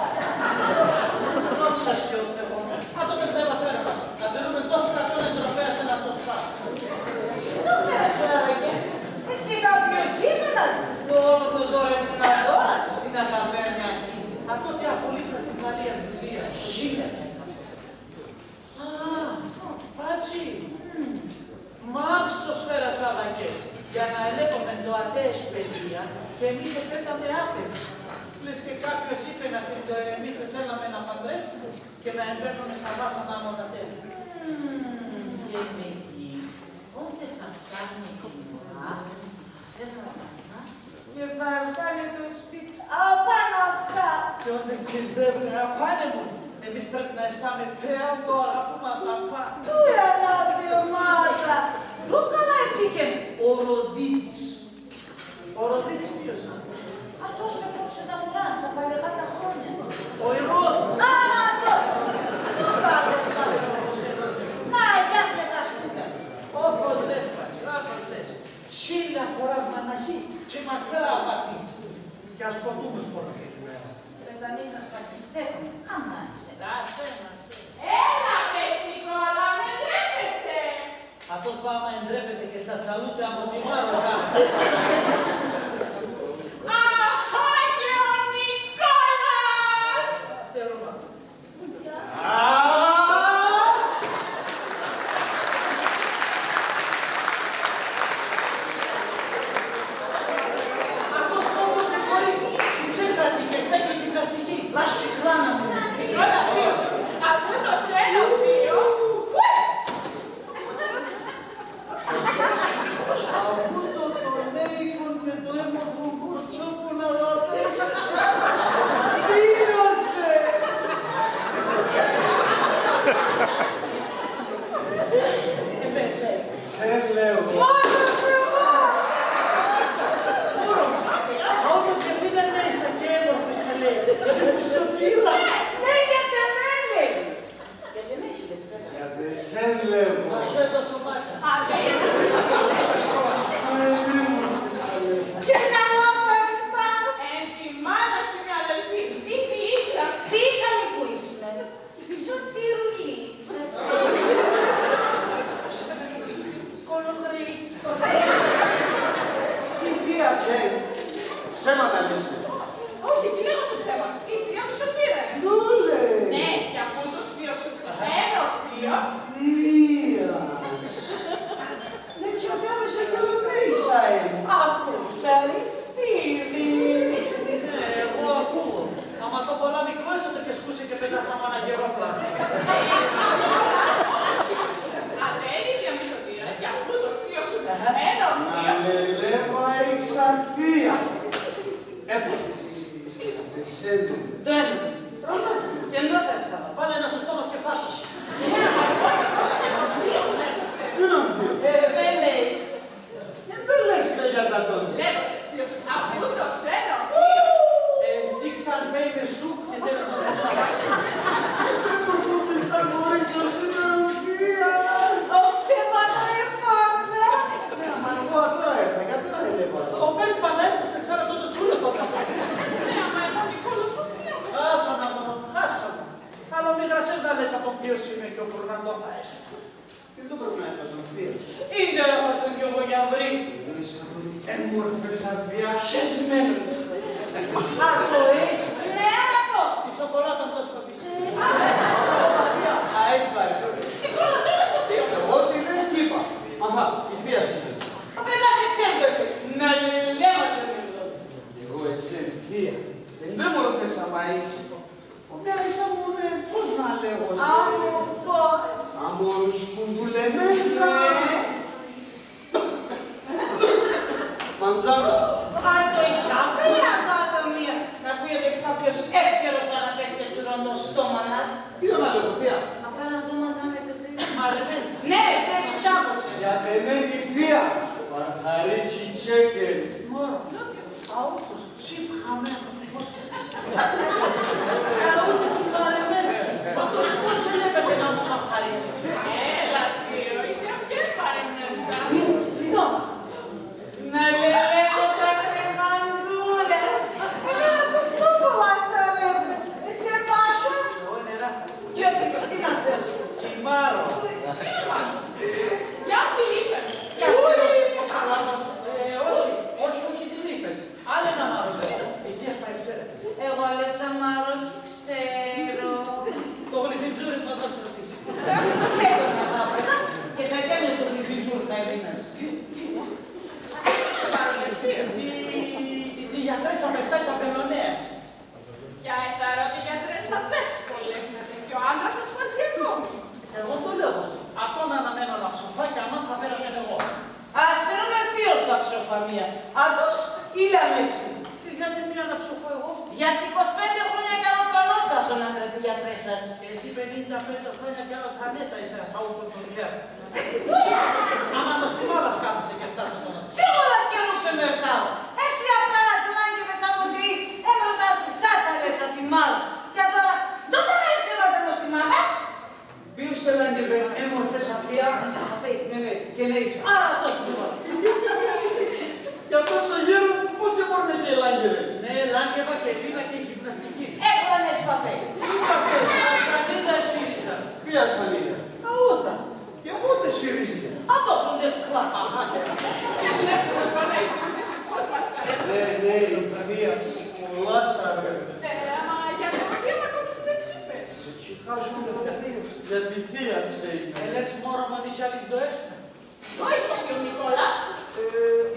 Δόξα σοι, ο Θεό. Ατό τες δέκα φέρον. Ατελούμε τόσον ατόν ντροπέας σ' έναν τόσον πα. Ντροπέας, Τσαρακέ. Εσύ κάποιος ήμενας. Το όλο το ζόρ' εμουν ατώρα, την αταμέρνια ατή. Ατό τ' αχολίσας την Θαλία Σιλία. Σίλια. Α, πάτσι. Μ' άκουσες, φέραν τσαλακές, για να ελέπαμε ντο ατέ εσπαιδεία, και εμείς εφέταμε άπεδα. Λες και κάποιος είπεν ατείν ντο εμείς εθέλαμε να παντρεύουμε και να εμπαίνομε σα βάσανα μόνατ' εμ'. Μμμ, και με εκεί, όποιος θα φκάνει κλινά, θα φέρ' ατ' απάν' και θα αρπάνε το σπίτ' απάν' ατά. Κι όντες τσιρδεύουνε απάν' εμουν. Εμείς πρέπ' να ευτάμε τέαν ντο αγαπούμε ατ' απάν'. Ντο εάν ατά, ντο καλά εποίκεν ο Ροδίτης. Ο Ροδίτης ποίος έν'; Ατός μ' εφώκισε τα μωρά, σα παλαιά τα χρόνια. Ο Ηρώδης. Α, ατός. Ντο καλός άνθρωπος έν'. Να, γεια σ' με θα σ' πούκα. Όπως λες, πατσί, όπως λες. Σίλια φοράς μαναχί και μακρά απ' ατείν'. Κι ας σκοτούμες πορφύρι μέρα. Πετανίν θα σφακιστέκομε. Ανάσε. Ανάσε, ανάσε. Έλα, πες, Νικόλα, με ντρέπεσαι; Ατός πα άμα εντρέπεται και τσατσαλούται από τη Μάροκα. Αχά, και ο Νικόλας! Αστερώματα. Ατός πα ατό τ' εφορεί, τσιτσέκ ατεί, και ευτά και γυμναστική, λάσκ' και κλάνα μουν. Νικόλα, ποίος; Αφού το σένα θείο. Ουε! Ατούτον τον Νέικον και το έμορφον κορτσόπον να λαπέζ'. Δίνω σε! Εσέν λέω. Μόνον εγώ! Μωρό, ατός γιατί δεν έισα και έμορφη σε λέει. Για τη σωτήρα. Ναι, γιατί εμέ λέει. Γιατί εμέ, λες, βέβαια. Γιατί εσέν λέγω. Ας σου έζω σωμάτια. Αδέρφια. Αδέρφια. Και καλά περνάς. Έν' τη μάνα σ' είναι αδελφή. Η Θηίτσα. Θηίτσα μη που είσαι. Σωτηρουλίτσα. Κολοκρίτσα. Η θεία σ' έν'. Ψέματα λες. Όχι, τι λέγω σε ψέματα. Η θεία μου σωτήρα έν'. Νου λες. Ναι, κι αφού το σπίον σου έν' ο θείος. Θείος. Ναι, τσιρτεύεσαι κι ολο δέισα έν'. Ακούς, Αριστίδη; Ναι, εγώ ακούω. Άμα το πολλά μικρό έσαι, το και σκούσε και πετά σα μάνα γερόπλα. Ατέ η θεία μ' σωτήρα, κι αφού το σπίον σου έν' ο θείος. Αλελέπα, η ξαρθία. Έπα. Εσέν'. Δεν. Προλάβει. Και ντο θα έφαγα; Βάλ' ένα σο στόμα σ' και φάτο. Συγγνώμη. Ε, δεν λέει. Ε, δεν λες, ρε, για τα τότε. Λέγω, ποιος, αφού το σένα. Εσύ ξαν πέει με σουπ και δεν το φοβάσαι. Δεν το φοβάμαι, θα χωρίσω, είναι ο θείος. Ω, ψέματα εφάρνα. Ναι, μα εγώ τώρα έφαγα, τώρα ελέπω. Ο Πέτς Παναέθος με ξάρα το τσούλε το καπάκι. Ναι, άμα εγώ, Νικόλα, το θείο με. Χάσονα, μωρό, χάσονα. Άλλο μη γρασεύς να λες ατον ποίος είμαι και ο κουρναντό θα έσω. Και ντο πρέπ' να έφαγα, τον θείον; Ίντε έφαγα τον κι εγώ, για βρή. Εννοείς ατον έμορφες αδειά. Χεσμένον. Ατό έεις; Ναι, ατό. Τη σοκολάτα μ' το σκοπείς. Α, αέτσ' θα έπρεπε. Νικόλα, ντο λες, ο θείον; Εγώ τιδέν 'κ' είπα. Αχά, η θεία σ' είναι. Απ' εντά σε ξέν' πέπε. Να λέω ατον εγώ. Εγώ εσέν, θεία. Εμπέμορφες άμα είσαι. Ω, θεία, ίσα μωρέ, πώς να λέγω σε; Άμορφος. Άμορφος, κουντουλεμέντσα. Ναι. Μαντζάνα. Ατό, ατό, ατό, ατό, ατό, μη. Ακούγεται κάποιος εύκαιρος αναπέσκεψον το στόμαν ατ'. Ποίον να λέγω, θεία; Απλά να σ' δω μαντζάνα και το θείον. Μαρεμέντσα. Ναι, εσέν' τσιτσάκωσες. Γιατεμένη θεία. Παραχαρίτσι τσέκεν. Μωρό. Αούτος, τσιπ χαμένος, πώς. Αούτος, μαρεμέντσα. Ατός πώς ελέπεται να μ' παχαρίτσα; Έλα, θείο, είσαι και μαρεμέντσα. Θείο, θείο. Να λελεύω τα κρεμαντούλας. Ατός ντο πολλά σ' αρέσ'. Γιατρέσσα με ευτά και απενονέας. Κι αίθαρ' ότι γιατρέσσα δέσπολ' έχετε, κι ο άντρας σας πασεί ακόμη. Εγώ ντο λέγω σε; Ατόν αναμένω να ψοφά κι αμάν θα παίρ' ατεν εγώ. Ας φέρουμε ποίος θα ψοφά, Μία; Ατός, ήλα Μέση; Και γιατί, Μία, να ψοφώ εγώ; Γιατί είκοσι πέντε χρόνια κι άλλο τρανός άσον άντρα τη γιατρέσσας. Και εσύ πενήντα πέντε χρόνια κι άλλο τρανέσσα είσαι, ας αούτον τον κέρο. Άμα το στιμάδας κάθεσαι και ευτάς ατόν. Σίγουρα κι εγώ σε με ευτάω. Εσύ απλά να σε ελάγγευες από τη εμπροστά σου τσάτσαλες ατ' τη μάνα. Και ατώρα ντο περάεις σε ατόν ο στιμάδας; Ποίος σε ελάγγευε, έμορφε Σαφία; Ναι, ναι, και λέει. Άρα το στιμάδας. Για τόσον γέρον, πώς εμπόρ' να 'κ' ελάγγευε; Ναι, ελάγγευα και επήγα και γυμναστική. Έπρανες παπέ. Είπα σε, ασανίδα εσύριζα. Ποια ασανίδα; Αούτα. Και πότε εσύριζες; Ατός ούντες κλαπαχάς. Και βλέπεις με παραείπνες, πώς μας παρεύει. Ναι, ναι, η θεία σ' πολλά σ' αρεύει. Ε, άμα για το θείον ακόμη δεν είπες. Χάσουνε ευτέρ'. Για τη θεία σ' είμαι. Ελέπ'ς μωρό μ' αν ίσ' άλλες ντο έσουνε. Ντο έσουνε, θείον Νικόλα; Ε,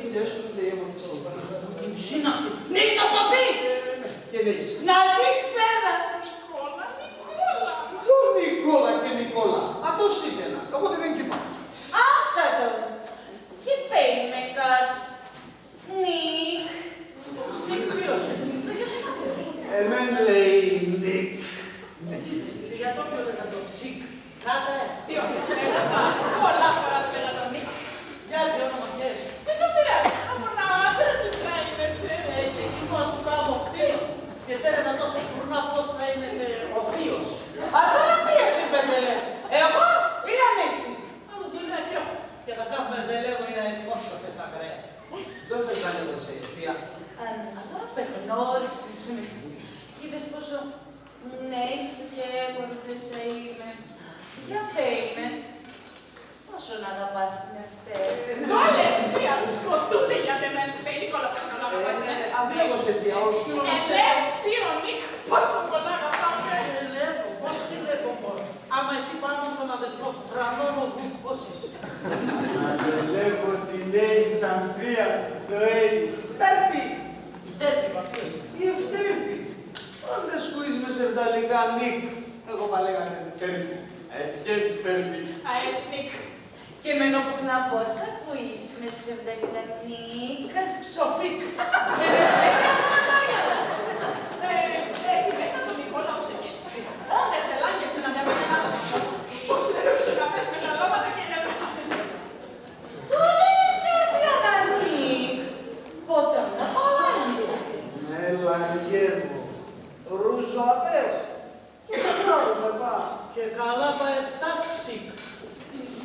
είναι έσουνε και η έμορφη Σιλβάνα. Την ψήναχτην. Νέισα παπί! Ε, ναι, και νέισα. Να ζεις, πέδα. Νικόλα, Νικόλα. Ντο Νικόλα και Νικόλα; Ατός ήτεν, εγώ ντο έν' 'κ' είπα. Άφσ' ατον. 'Κι πέει με κάτ'. Νίκ. Το ψίκ ποίος έν'; Το γιο σου. Εμέν λέει Νίκ. Νίκ. Για το ποίον λες ατό, ψίκ; Κάτ' αέν'. Θείον, εγώ πα-, πολλά φοράς λέγα ατο Νίκ. Γιατί, ονομαχτές; Ε, ντο πειράζ'; Άμον άντρας έν' θα ίνεται. Εσύ, Νίκο, ατού κάμω χτίον. Και τέρεν ατόσον φουρνά, πώς θα ίνεται ο θείος; Ατώρα ποίος είπες, ελέ; Εγώ, ήλα Μέση; Άλλο δουλειά 'κ' έχω. Και θα κάθουμαι ζελεύω για να ετοιμώσω τες ακραία. Ντο θες να λέγω σε, θεία; Ατώρα π' εγνώρισες με, είδες πόσο νέισα και έμορφες θα είμαι. Για πέει με, πόσον αγαπάς την ευτέρ'; Ντο λες, θεία, σκοτούνται για τ' εμέν. Πέει, Νικόλα, πόσον τον αγαπάς, ε; Ας λέγω σε, θεία, ο σκύλος... Ελέπ'ς, θείον Νίκ, πόσον τον αγαπάς, ε; Ελέπω, πώς 'κ' ελέπω, μωρό. Άμα εσύ πα άμον τον αδελφόν σ', τρανόν οδόν, πώς είσαι; Αδελέπω, την έεις, θεία, ντο έεις; Πέρπη. Η Τέρπη, πα ποίος έν'; Η ευτέρπη. Άντες 'κ' οίκ'ς με σεβδαλικά, Νίκ, εγώ πα λέγα ατεν Τέρπη. Αέτσ' κι έν', Τέρπη. Αέτσ', Νίκ. Και εμέν πουκνά πώς θα 'κ' οίκ'ς με σεβδαλικά, Νίκ; Ψοφίκ. Ε, ε, ε, ε, ε, ε, τον Νικόλα, όποια κι έν'. Άντες ελάγγεψεν να διαβάζουν άλλο. Πώς ελούξεν να πέσ' με τα λώματα και για τα... Ντο λες, καρδιά, Νίκ; Ποτάμ' να πάνε. Ναι, λαγεύω. Ρούζω απέσ'. Και καλά, πα ευτάς, ψίκ.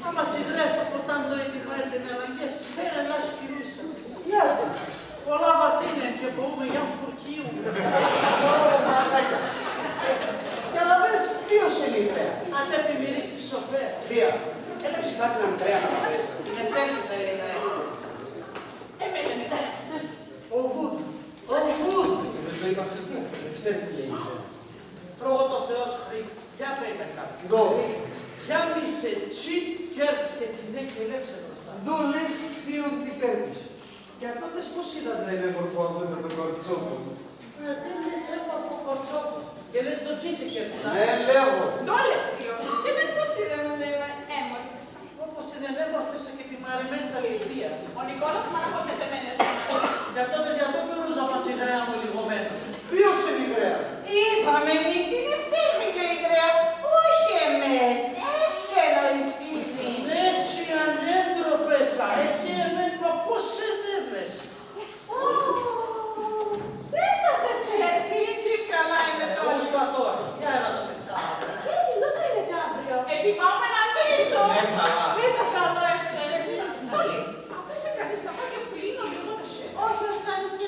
Άμα σ' ιδρέας το ποτάμ' ντο έτοιμο έν' ελαγγεύς, φέρ' ελάς κι ρούζ' απέσ'. Γιατί; Πολλά βαθύ έν' και φοούμαι γιαν φουρκίουμαι. Ω, ματσάκια. Ε, για να δες, ποίος έν' η γραία; Ατέ πιμυρίζ' ψοφέρ'. Θεία, έλεψ' κάτ' έναν γραίαν να πες; Την ευτέρ' τη φέρ' η γραία. Εμέν έν'. Οβούδ', οβούδ'. Ε, δεν το είπα σε, θεία; Ευτέρ' τη λέει. Τρώγω το Θεός χρή, για πέει με κάτ'. Ντο; Γιάμισε τσιπ κι έρθ' και τίνε και ελέπ'ς εμπροστά σ'. Ντο λες, θείον, τ' επέρ'νες; Και ατό δες πώς είδα ατεν έμορφον ατό το κορτσόπον. Ατέ λες έμορφον κορτσόπον. Και λες ντο 'κ' είσαι κι ευτά. Ναι, λέγω. Ντο λες, θείον; Και εμέν πώς είδα ατεν έμορφον. Όπως έν' έμορφον και τη μαρεμέν' σ' αληδίας. Ο Νικόλας μάναχος με τεμένες. Κι ατό δες για ντο πουρούζω πα σ' η γραία μ' ολιγωμένος. Ποίος έν' η γραία; Είπαμε, Νίκ, την ευτέρ' τη λέει η γραία. Όχι εμέν. Έτσ' κι έν' οριστεί. Έτσ' κι ανέντροπες, αέτσ' εμέν, πα πώς σ' εδέβρες. Ω, δεν θα σε φέρει. Τσιπ καλά είναι τώρα. Ούσ' ατώρα. Για έλα το πεξά. Ντο θα είναι τ' αύριο; Ετοιμάζουμαι να ντρίζω. Ναι, καλά. Δεν θα καλά ευτέρ'. Τόλι, αφήσε κανείς να πάει και πλύνω λίγο το χέρι. Όχι, ο Στάνης και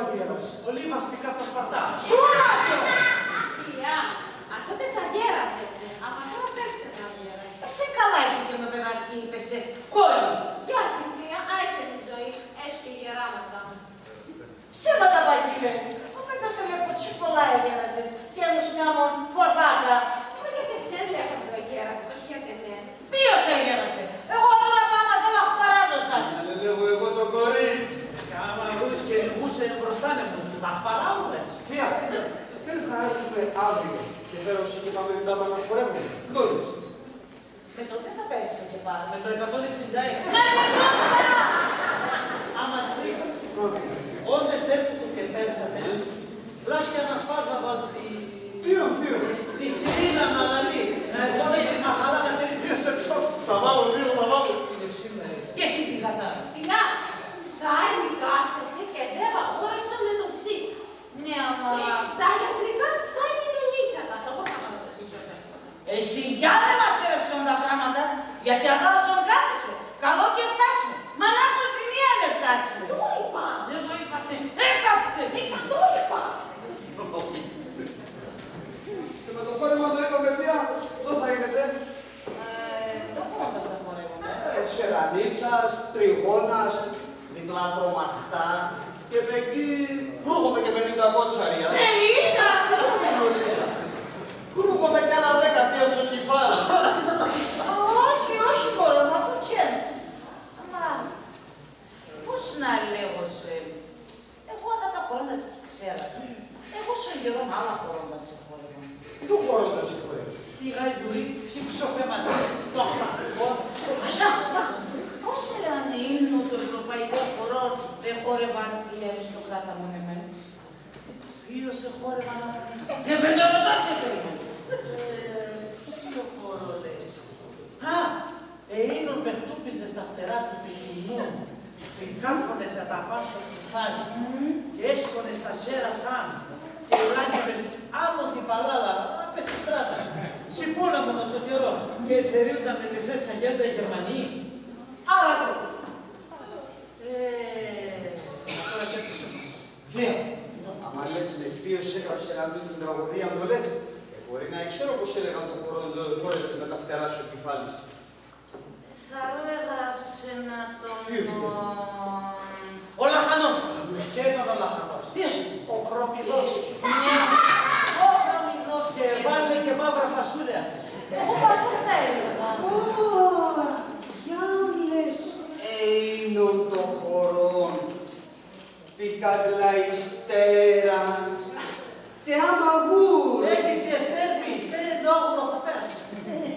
Αγέρας. Ολίβας πικά στα σπαρτά. Τσουράτο! Ατία, ατότε σ' αγέρασες, ναι. Άμα τώρα πέρτσεν να αγέρασες. Εσύ καλά, εκεί και με παιδάσκει, είπες σε κόλλο. Κι ατία, α, έτσι είναι η ζωή. Έχει και γεράματα. Ψέματα πα 'κι λες. Αφού είπες σε με ποτσί πολλά αγέρασες και έμουν σ' μιαν φορδάκα. Μα γιατί εσέν λέγαν το αγέρασες, όχι γιατί εμέν. Ποίος εγέρασε; Εγώ ατώρα πα άμα θέλω αχπαράζω σας. Λελεύω εγώ το κορίτσι. Κι άμα ρούεις και λιγούσε εμπροστά νε μου, θα αχπαράω λες; Θεία, θέλεις να έρθουμε αύριο και φέρω σε εκεί πάμε να χορεύουμε; Ντόλες. Με το ποιο θα παίρεις το κεφάλι; Με το εκατόν εξήντα έξι. Άμα τρία. Όντες έρθεσαι και παίρνεις ατεν. Λες κι ανασπάς να βάλεις τη... Ποίον θείον; Τη σιρήνα να λαλεί. Να ευλογήσει μαχαρά να τέρει δύο σε ψώφι. Θα βάλω δύο, θα βάλω. Είναι ψήμερες. Και εσύ τη γατά. Τινά, ψάρι μη κάθεσαι και ντέβα χώρα ψώμ' με το ψί. Ναι, άμα... Ε, τα γιατρικά σας ψάρι μη νουνίσατα. Εγώ θα βάλω το σιτζόπες. Εσύ για να μας έρεψον τα πράγματα σ', γιατί αδά σον κάθεσαι. Καλό και ευτάσιμε. Μανάχος η μίαν ευτάσιμε. Το είπα. Δεν το είπα σε. Έκαψες. Ε, το είπα. Και με το χόρεμα το είπαμε, θεία, πού θα γίνεται; Ε, τα χώματα θα χορεύουμε. Ε, Σερανίτσας, Τριγώνας, διπλά τρομαχτά. Και φεγγί, κρούγομαι και πενήντα κότσαρια. Πενήντα! Κρούγομαι κι άλλα δέκα, θεία, σο κιφάλ'. Όχι, όχι, μωρό μ', αφού τσέν'. Αμά, πώς να λέγω σε, εγώ αδά τα χώματα σ' εξέρα. Εγώ σον καιρόν μ' άλλα χώματα εχόρευα. Ντο χώματα εχόρευες; Τη γαϊδουρή, τη ψωφέματα, το αχπαστικό, το πασχ'. Πώς έλεγαν, είναι το ευρωπαϊκό χώρο, εχόρευαν οι αριστοκράτα μόνοι μεν; Ποίον εχόρευαν να πεις; Ε, με το ρωτάς, σε περίμενα. Ε, ποίον χώρο λες; Α, ε, ίνον π' εχτούπιζες τα φτερά του, π' εκοιμούν, π' εκάφωνες ατά πα σο κιφάλ' σ', και έσκωνες τα χ̌έρας άν', και ελάγγευες άμον τη παλάλα, άπεσες στράτα, σ' επόλεμον ατό καιρόν, και ετσερίουνταν μετ' εσέν σα γέντα οι Γερμανοί. Άρα το. Ε, ατώρα και πίσον μας. Θεία, άμα λες με ποίον σ' έκαψεν ατούτην την τραγωδίαν ντο λες, ε, μπορεί να εξέρω πώς έλεγαν το χώρο ντο εχόρευες με τα φτερά σο κιφάλ' σ'. Θαρώ εγράψεν ατον... Ποίος είναι; Ο Λαχανόφσκι. Ποίος είναι; Ο Λαχανόφσκι. Ποίος είναι; Ο Κρομιδόφσκι. Ναι. Ο Κρομιδόφσκι. Και βάλ' και μαύρα φασούλια. Εγώ πα ντο θα έλεγα; Ω, για λες. Ε, ίνον το χωρόν. Πίκα Γλαϊστέρας. Θεά μ' αγούρ'. Εκεί τη ευτέρπη, τέρεν το όγνωθα πέρας.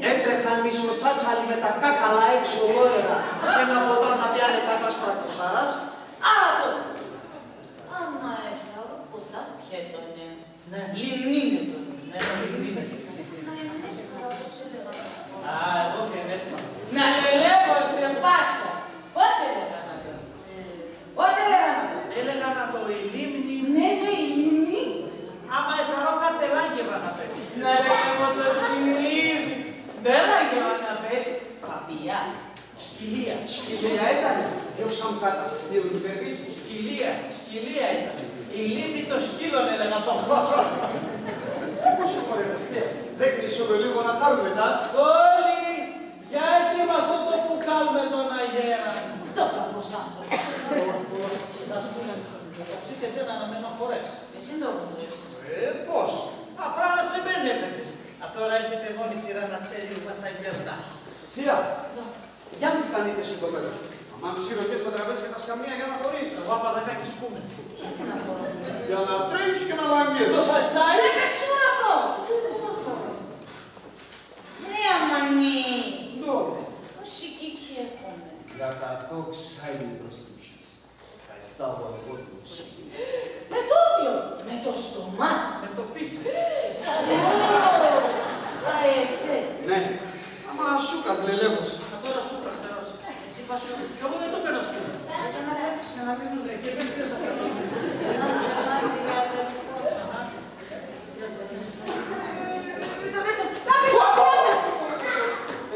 Έτρεχαν μισοτσάτσαλοι με τα κάκαλα έξω ολόερα, σ' έναν ποτάμ' να πιάνε τα κάσπρα κοσάρας. Άρα το. Άμα εθαρώ ποτάμ', ποίον έτονε; Ναι. Λιμνίν έτονε. Ναι, Λιμνίν έτονε. Μα εμείς καλά πώς έλεγαν; Α, εγώ και εμείς. Να λελεύω σε, Πάσχα. Πώς έλεγαν ατο; Πώς έλεγαν ατο; Έλεγαν ατο η Λίμνη. Ναι, ναι, η Λίμνη. Άμα εθαρώ κάτ' ελάγγευαν απέσ'. Να λελεύω το Τσιμιλίδης. Ντο ελάγγευαν απέσ'; Παπία. Σκυλία. Σκυλία ήτανε; Διώξαν κάτ' ας, θείον Κυπερδίσκη. Σκυλία, σκυλία ήτανε. Η Λίμνη το σκύλον έλεγαν το χώρο. Πώς εχόρευες, θεία; Δέκρινσον με λίγο να χάρουμε τα. Κόλλη, για ετοίμασον το πουκάλ' με τον αγέραν. Ντο κακός άνθρωπος. Ας πούμε, θα ψήκες έναν αμένον χορεύς. Εσύ ντο χορεύεις; Ε, πώς; Απρά' να σε μεν έπαιζες. Ατώρα έρχεται εμόν η σειρά να τσέρει η Μασαγκέρτσα. Θεία! Ντο; Για μη κανείς εσύ ντο παίζεις. Αμάν ξύρω και στο τραπέζι και τα σκαμνία για να χωρεί. Εγώ απ' αδακά 'κι σκούμαι. Για να τρέμεις και να λαγγεύεις. Το φαλτάρι; Ρε, πετσούρα το! Ναι, αμανί. Ντο; Μουσική 'κι έχομε. Για τα δόξα είναι η προστούσα. Δεκαεφτά από εγώ το μουσική. Με το ποίον; Με το στομάς; Με το πίσαν. Σώος! Α, έτσι. Ναι. Άμα σούκας, λελεύω σ'. Ατώρα σούκας, θερός. Εσύ πα σούκα. Κι εγώ δεν το παίρνω σούκα. Όταν να κάθεσαι να μείνω, ρε, και πες ποιος θα παίρνω.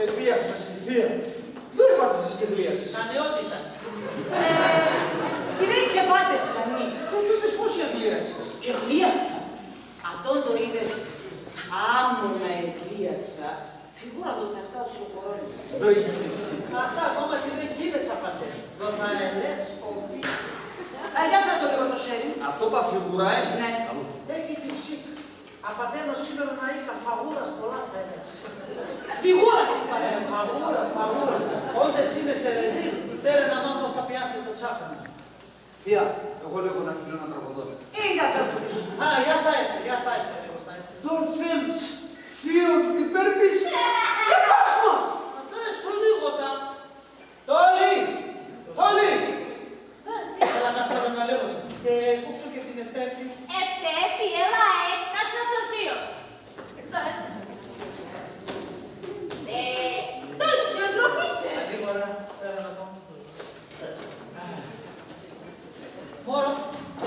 Επίασας, η θεία. Ντο επάτεσες και γλίασες; Τα νεότητα της. Ε, είναι και πάτες, Σανή. Εγλίαξα. Ατόν ντο είδες, άμονα εγλίαξα, φιγούρα ντο θα ευτάζω σο χορόν. Ντο είσαι εσύ; Ας τα, ακόμα τιδέν 'κ' είδες, απατέ; Ντο θα ελέπ'ς, οπίσ'. Α, για κάτω λίγο το χέρι. Ατό πα φιγούρα έν'; Ναι. Καλόν. Έχει τύψει. Απατέ, νο σήμερον αΐκα φαγούρας πολλά θα ελέπ'ς. Φιγούρας είπα, ε, φαγούρας, φαγούρας. Όντες είναι σε ρεζίλ, τέρεν να μάθ' πώς θα πιάσε το τσάφ' έν'. Θεία, εγώ λέγω να κλείνω να τραγωδώ. Ίντα, θα τσουπίσω. Α, για στά έστε, για στά έστε, λίγο στά έστε. Ντο θέλτς, θείον, την Πέρπης; Και πας μας! Ας τα έστω λίγο τα. Τόλι! Τόλι! Έλα, να θέλω να λέγω σε. Και σκούξω και την Ευτέπη. Ευτέπη, έλα έτσι, κάτι να τσατίος. Ε, Τόλι, να ντροπή σε. Γρήγορα, θέλω να πω. Μωρό,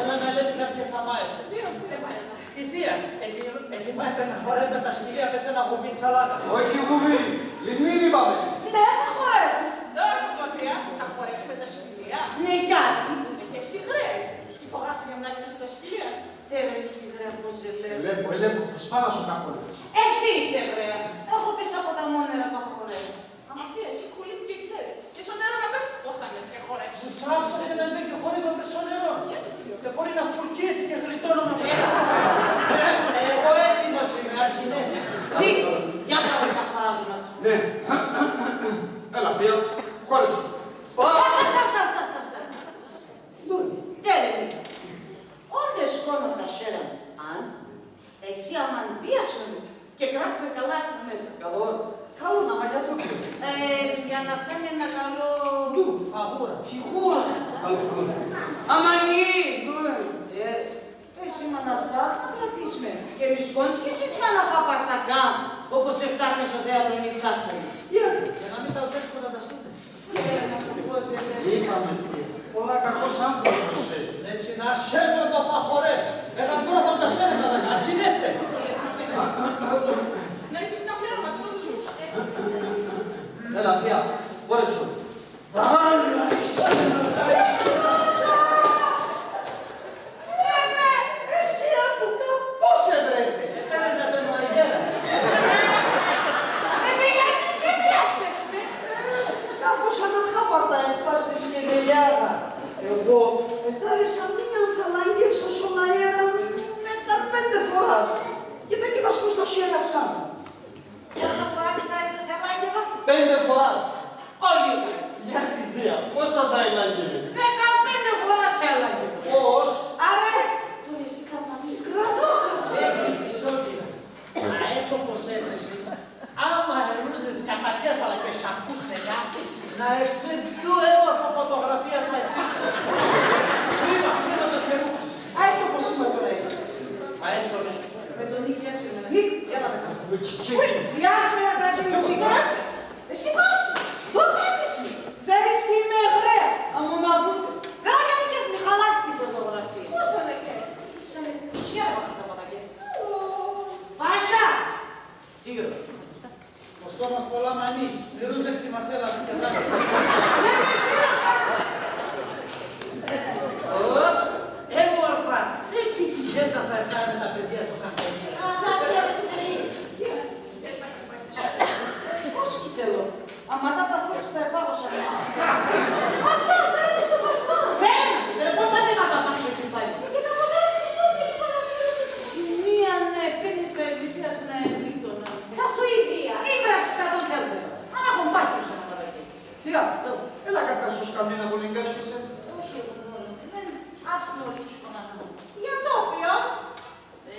έλα να ελέπ'ς, κάποια θα μάισε. Δύο, κύριε Μάινα. Η θεία σ', ετοι-, ετοιμάζεται να χορεύει με τα σκυλία πα σ' έναν γουβίν σαλάτα. Όχι γουβίν, λιμνίν είπαμε. Ναι, θα χορεύω. Ντ' όρκ' κωδία, θα χορεύ'ς με τα σκυλία; Ναι, γιατί; Ε, και εσύ γραία είσαι. Κι φοβάσαι για μνάκ' να σε τα σκυλία; Τέρεν, η γραία πώς ελέπ'. Ελέπω, ελέπω, θα σπάρασω κάπου έτσι. Εσύ είσαι γραία. Εγώ πα σ' από τα μόνερα πα χορεύω. Άμα θεία, εσύ κουλή μ' και ξέρεις. Και σο νερόν να πέσ', πώς θα μες και χορεύεις; Που τσάψαμε για να μπαίν' και χορεύ' απέσ' σο νερόν. Γιατί; Και μπορεί να φουρκίζεται και γλιτώνω να φύγω. Ε, εγώ έτοιμος είμαι, αρχινέστε. Νίκο, για τα όρια τα κλάζουμε. Ναι. Έλα, θεία, χορεύσου. Ας, ας, ας. Ντο είναι; Τέρεν, Νίκο. Όντες σκώνω τα χέρα μ', αν εσύ άμα πίασον και κράτ'με καλά σην μέσα, καλόν; Καλόν, άμα για ντο; Ε, για να ευτάμε έναν καλόν... Ντο; Φαγούρα. Φιγούρα. Καλόν, καλόν. Αμανί! Ναι. Ε, εσύ μάνα σ' πα θα κρατήσεις με. Και μη σκώνεις κι εσύ τ'ς μάνα χ' απ' ατά καν, όπως ευτάχτες σο θέατρον η τσάτσα μ'. Για, για να μην τα οτρέχουμε να ντ' αστούμε. Είπαμε, θεία. Πολλά κακός άνθρωπος είσαι. Ναι, τσι να σέζω ντο θα χορεύ'ς. Έναν κούρα θα μ' τα σέρες, θα τα αρχινέστε. Ναι, και την απλή άμα, τι να το ζούς. Έλα, θεία, χορέψου. Βάλ' αристούνα, αριστούνα. Εμέ, εσύ άκουτα πώς ευρέθες; Επέρεν με τον Μαριγέρα. Εμέ, γιατί και μοιάσες με. Ε, κάπως αναχάπαρτα ευπάστες και δελιάγα. Εγώ εθάρεσα μίαν θα λαγγεύσα σον αέραν με τα πέντε φοράς. Και με κοίβας πώς τα χαίρασά μ'. Πόσα φοράς θα έτες θα ελάγγευα; Πέντε φοράς. Όλη μέρα. Για τη θεία, πόσα θα ελάγγευες; Δεκαπέντε φοράς θα ελάγγευα. Πώς; Αρέ, που εσύ θα παθείς κρανό. Έχει τη σόκυρα. Αέτσ' όπως έτρεχες, άμα ερούζες κατακέφαλα και σ' ακούσ'νε κάτ', να εξερτού έμορφα φωτογραφία θα εσύρ'νες. Κρίμα, κρίμα το χερούτσ' σ'. Αέτσ' όπως είμαι τώρα, είσαι. Αέτσ' όλα. Με τον Νίκη, ας είμαι. Νίκ, έλα, ρε. Ουι, σιάσ' με, ρε, παιδί μου, Νίκ, ε. Εσύ πας, ντο κάθεσαι; Θέλεις κι είμαι γραία, αμοναβούτε. Καλά, για να καίς μη χαλάς τη φωτογραφία. Πώς θα με καίς; Είσαι με χέρια μ' θα τα πατακιάς. Πασά! Σύρ'. Ο στόμας πολλά μανείς, μυρούζ' εξημασέλας και δάκρυ. Ναι, με σύρ'. Ω, έμορφα. Εκεί τη γέτα θα ευτάνε τα παιδία σο καφενείο. Καλά, τι αρέσει. Πώς κι θέλω. Αμα τ' ατά θα ευτάγω σο μέσ'. Παστό, φέρε σο το παστό. Φέρε, φέρε, πόσα βήματα πας σο κεφάλι σ'. Και τα ποτά σ' πισόν και το παραθύρον σ'. Σην ίαν, ε, πίνεις τα ευληπίας να ευλείτωνα. Σα Σουηδία. Ήμουν σ' εκατόν κι άλλο. Αναχομπάστρωσαν να παραγγέλνει. Θεία, έλα κάτ' να σ' σκαμνίν να κολυγκάσκεσαι. Όχι, εγώ μόνο. Ας με ολίσκον να δω. Για το ποιο; Ε,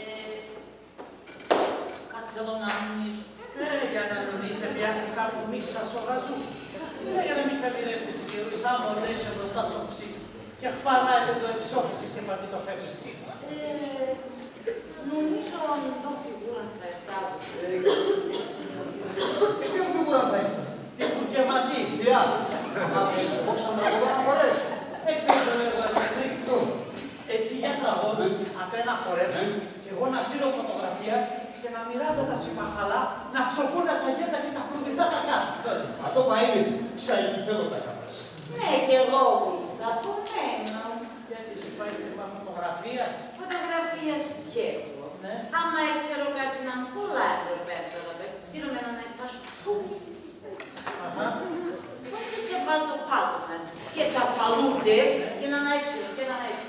Κάτ' θέλω να νουνίζω. Ε, για να νουνίζ' επιάστες από μίξα σο γαζού. Ε, για να μη χαμηλεύκεσαι και ρούεις άμα ολέγεις εμπροστά σο οξύ. Και χπαλάεται ντο εψώθεσες και πα ντο το φεύξ'. Ε, νουνίζ' ντο φιγούραν θα ευτάγω. Ε, ποια φιγούρα θα ευτάς; Τη Κουρκεματή. Θεία, άμα θέλεις, εγώ ξαναγωγώ να χορεύω. Εξέρτς, ρε, εγώ, εσύ. Εσύ για τραγώδι, απέ' να χορεύεις, κι εγώ να σύρω φωτογραφίας και να μοιράζ' ατα σοι μαχαλά, να ψωκούν ασα γέτα και τα πλουμιστά τα κάτ'. Ατό πα είναι, ξα εκεί θέλω τα κάτ' ας. Ναι, κι εγώ πίσ' από μένα. Γιατί εσύ πα έστεμα φωτογραφίας; Φωτο Κι εγώ. Ναι. Άμα έξερω κάτι να μ' κολλάει εδώ πέρα, σώτα πέρα. Σύρω με έναν έτσι πάσο. Αχά. Πώς θα σε βάλω το πάτωμα έτσι. Και τσατσαλούνται. Και έναν έτσι, και έναν έτσι.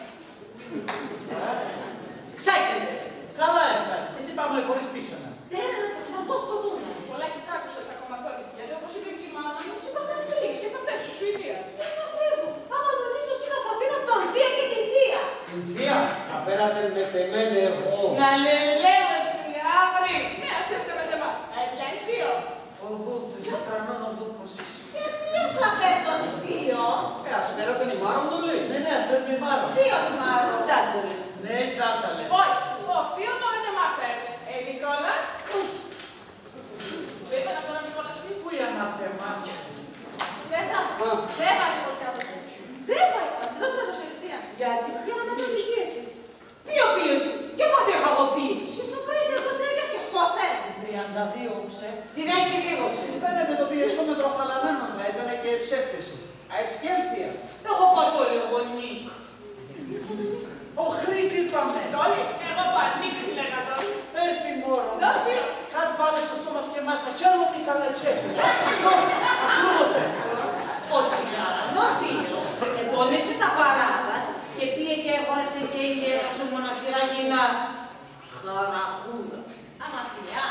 Ξάγεται. Καλά έφτανε. Εσύ πάμε χωρίς πίσωνα. Τέρνα, τσατσαμπό σκοτούνα. Πολλά και τ' άκουσες, Κομματώτη. Γιατί όπως είπε και η μάνα μου, εσύ θα φεύγεις και θα φεύγεις στη Σουηδία. Δεν θα φεύγω. Θα μαντονίζω στην Αθήνα τον Θεία και την Θεία. Την Θεία, θα πέρατε με τεμέν εγώ. Να λελεύω, σιλιάβρι. Ναι, ας έρθετε με τεμάς. Έτσι λένε, Θείο. Ο Βούθ, εσύ τρανόν ο Βούθ πως είσαι. Και ποιος θα φέρει τον Θείο; Ε, ας φέρ' ατεν η μάρα μ', ντο λέει. Ναι, ναι, ας φέρ' ατεν η μάρα μ'. Ποιος μάρα; Τσάτσαλες. Ναι, τσάτσαλες. Όχι, ο Θείος με τεμάς θα έρθει. Ε, Νικόλα. Περίμενα τώρα, Νικόλα, τι. Πού η ανάθεμά σ'; Δεν θα, α, δεν θα έχω πια το τέσσερα. Δεν θα έχω. Δώσε με το χειριστήρα. Γιατί; Για να με το λυγίσεις. Ποιο πίεσαι; Και πότε έχω εγώ πίεσει; Και σου πίεσε το στέκες και σκοθέ. Τριάντα δύο, ψε. Την έχει λίγο, σε. Φαίνεται το πιεσόμετρο χαλαμένον θα έτανε και εψεύτεσαι. Αέτσ' κι έρθ' η Θεία. Εγώ πα το λέγω, Νίκ. Οχρή π' είπαμε. Ντόλι, εγώ πα Νίκ λέγα ντόλι. Έρθ' η μωρό μ'. Ντόλι. Κάτ' βάλε σο στόμα σ' και μάσα κι άλλο μη καλατσεύς. Σως, ακρούγωσεν. Ο τσιγαρανόρφιλος επόνεσε τα παράδας και επήε και εγόρασε και η γέρας σου μοναστήρα Κίνα. Χαραχούρα. Αμα Θεία,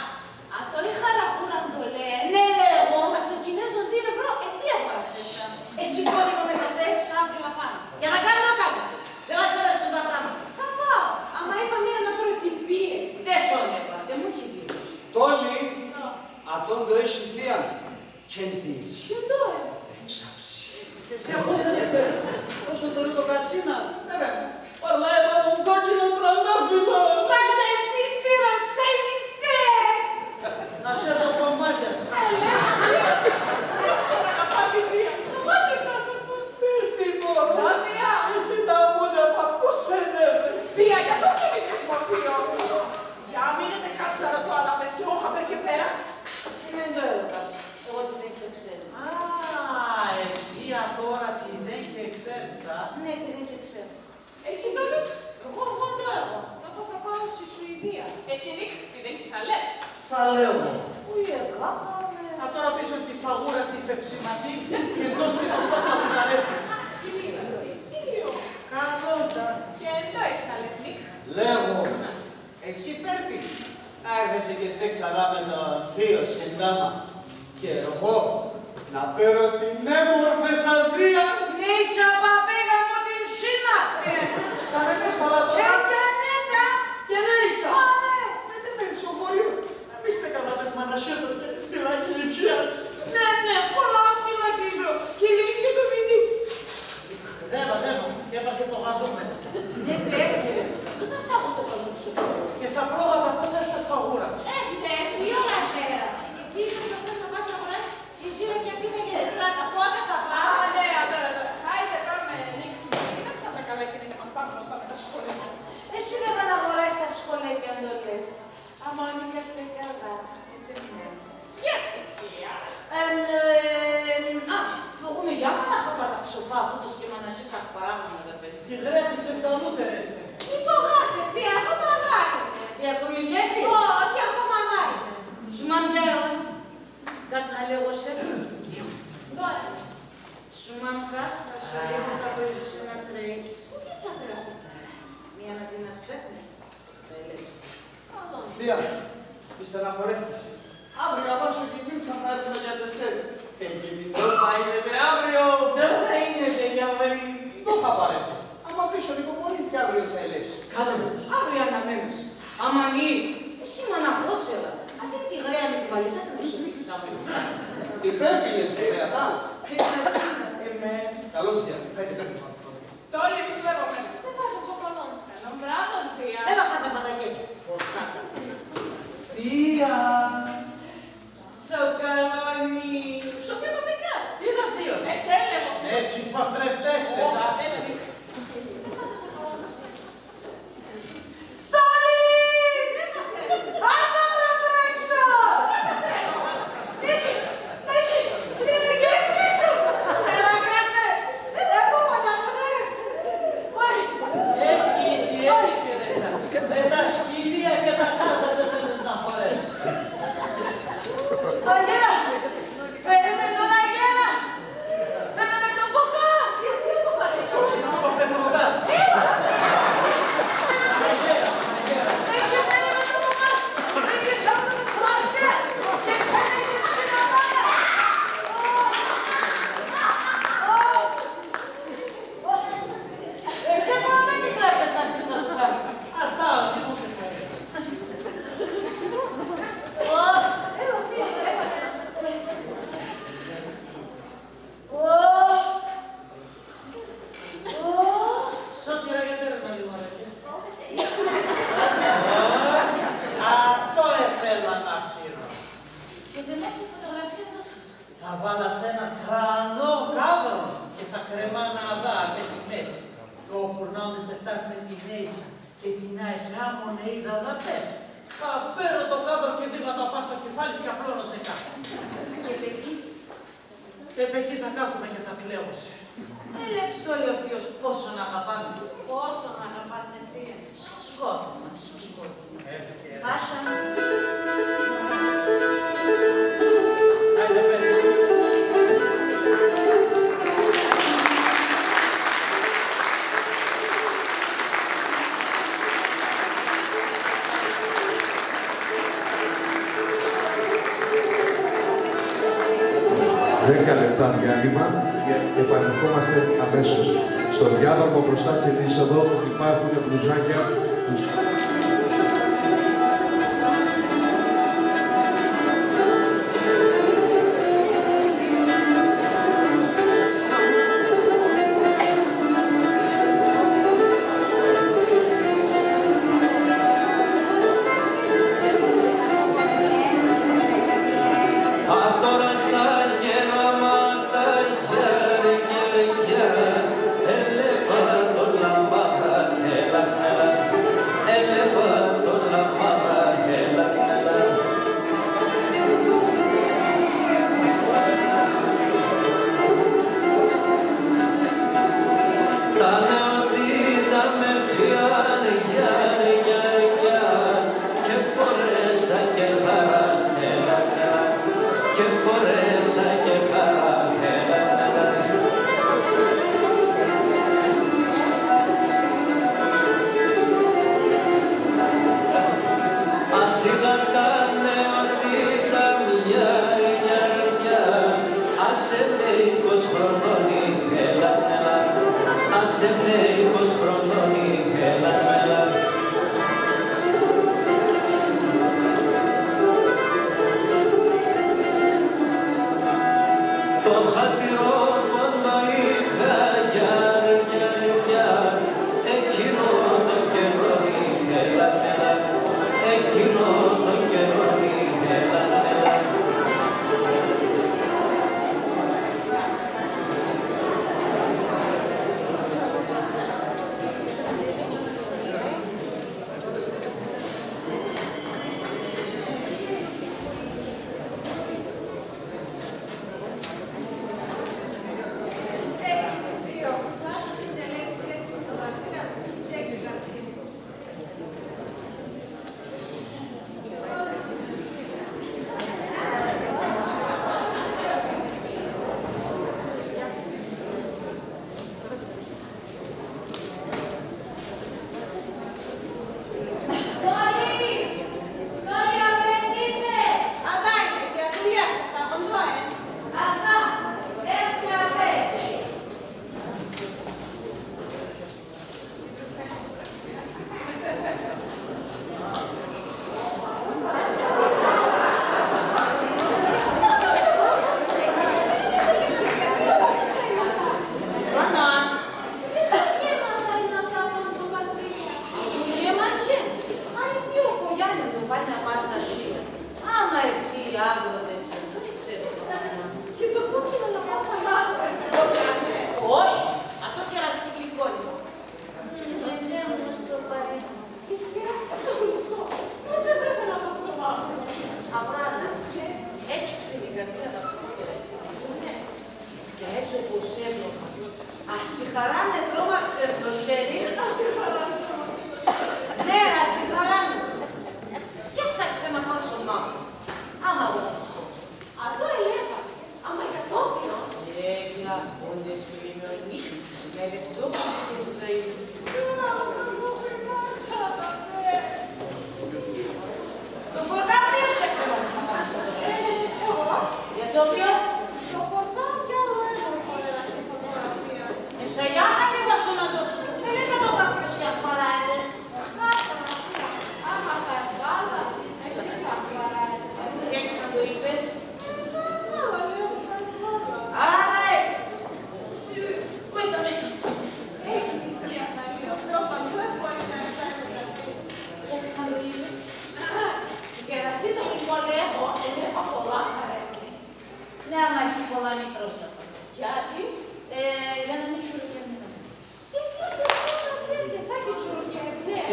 ατό η χαραχούρα ντο λες; Ναι, λέγω. Ας σο Κινέζον δύο ευρώ, εσύ εγόρασες τα. Εσύ, κόρη μ', με θα φέρεις αύριο απάνω. Και θα κάν' το κάτ' εσύ. Δεν μας αρέσουν τα πράγματα. Θα πάω. Άμα είπα μίαν ατώρα την πίεσαι. Τες όνευα, τες μ' ουκ' ιδίος. Ντόλι, ατόν ντο έχει η Θεία. Κι έν' πίεσαι. Κι ντό έν'; Εξάψει. Εσύ, αφού δεν το ξέρεις, πόσο ντο ρούτο κατσίνα; Ναι, ρε. Παρλάει απάν' μ' κόκκινα τραντάφυλλα. Μα εσύ σύρω ξένης τέξ'. Να σέρω σωμάτια σ'. Έλα, εσύ σ' αγαπά τη Θεία. Θα μας ευτάς ατό. Πες μη μωρό. Ατία. Εσύ τα μούνα παππούς σ' ενέβες. Θεία, για το κυνηγείς μ' ο Θείον. Για μείνετε κάτ' σ' αρωτώ, αλλά πες κι εγώ χαμπέρ' και πέρα. Εμέν ντο έρωτας; Εγώ τιδέν 'κ' εξέρω. Α, εσύ ατώρα τιδέν 'κ' εξέρτς, α; Ναι, τιδέν 'κ' εξέρω. Εσύ, ντόλι; Εγώ, εγώ ντο έω; Εγώ θα πάω ση Σουηδία. Εσύ, Νίκ, τιδέν 'κ' θα λες; Θα λέγω. Ουι, εκάμαμε. Ατώρα πείσον τη φαγούρα τη φεψιματή, και ντός και το πώς θα κουταρεύτες. Καλόντα. Και ντο έχεις να λες, Νίκ; Λέγω. Εσύ, Πέρπη, έρθεσαι και στέκ'ς αδά με τον θείον σ' και ντάμα. Και εγώ να παίρω την έμορφες αδείας. Νίσα, παππίγα μου, την ψίνα. Ξαν έτες παλατό. Ε, κι αν έτα. Και ναι, ίσα. Ω, ναι. Σέτε μεν σο χωρίον. Να μη στέκ' αδά τες μαναχές ατ' και φυλακίζεις πια. Ναι, ναι, πολλά φυλακίζω. Και λύγεις και το μυντί. Δέβα, δέβα, και έπαρ' και το γαζόν μες. Ναι, πέφτ'νε. Πού θα φάγω το γαζόν σο κώλον; Και σα πρόγατα πώς θα έρθ' ας φαγούρας; Ε, πέφτ'νε, η ώρα πέρασε. Και εσύ είπες θα φέρ' το πάτ' να χωράς και γύρω και πήδα για τη στράτα. Πότε θα πας; Α, ναι, ατώρα, ατώρα. Χάιτε, πάμε, Νίκ. Κοίταξ' ατά καλά εκείνα τα μαστά μπροστά με τα σχολέκια. Εσύ, λέγαν, να χωράς τα σχολέκια ντο λες. Άμα ο Νίκας στέκ' αδά, ε, τεμέν. Για τη Θεία. Εμ, εμ, α, φοβούμαι για μαναχά πα τα ψοφά, τούτος και μαναχές αχ' πράγματα παίζ'. Τη γραία της ευταλούτερες έν'. Μη φοβάσαι, Θεία, ακόμα αδά είναι. Εσύ ακόμη κι έφυγες; Ω, όχι, ακόμα αδά είναι. Σου μάν' πια, κάτ' να λέγω σ' έν'. Ντο έν'; Σου μάν' κάτ', θα σου δείχνω θα παίζω σ' έναν τρέις. Πού και θα τρέχω; Μίαν να την ασφέρ'νε. Θεία, μη στεναχωρεύκεσαι. Αύριο απάν' σο κινδύν ξαν θα έρθουμε για τες έν'. Εκοιμητό θα είναι με αύριο. Ντο θα είναι, γιαμαλί; Ντο θα παρεύω; Άμα πεις σον Νικοπολίν' κι αύριο θα ελεύς. Καλόν, αύριο αναμένω σ'. Άμα νη, εσύ μαναχός έλα. Ατείν' τη γραία με τη βαλίτσα να σ' οδηγήσει αύριο. Υπέρ' πίνεσαι, Θεία, τά; Ε, να τίν'νε με. Καλόν, Θεία, χάιτε, παίρτε το. Ντόλι, εμείς φεύγουμε. Δεν βάζω σο κώλον. Καλόν βράδον, Θεία. Δεν βαχάν' τα παδακιές. Θεία. Σο καλόν. Σο Θείον, παππίκα. Τι είναι ο Θείος; Εσέν λέγω. Έτσ' παστρευτέστε. Ω, τα. Ντόλι! Ατώρα τρέξω! Έτσ', έτσ', σ' μυκές τρέξω! Σ' ελάφρυ; Όνες εφτάς με τη Νέησα και την Άεσ' άμον εΐδα δαπές. Καπέρω το κάδρον και δίγω ατο απάν' σο κεφάλ' σ' και απλώνω σε κάτω. Και πεκεί. Και πεκεί θα κάθουμαι και θα κλαίω σε. Ελέξ' το, λέει ο θείος, πόσον αγαπά με. Πόσον αγαπά σε, θεία; Σο σκότωμα, σο σκότωμα. Πάσα. Δέκα λεπτά διάλειμμα και επανερχόμαστε αμέσως. Στον διάδρομο μπροστά στην είσοδο θα υπάρχουν μπλουζάκια. Ατώρα σα γεράματα, γερ, γερ, γερ, ελέπ' ατο λαμπά, ελά, ελά.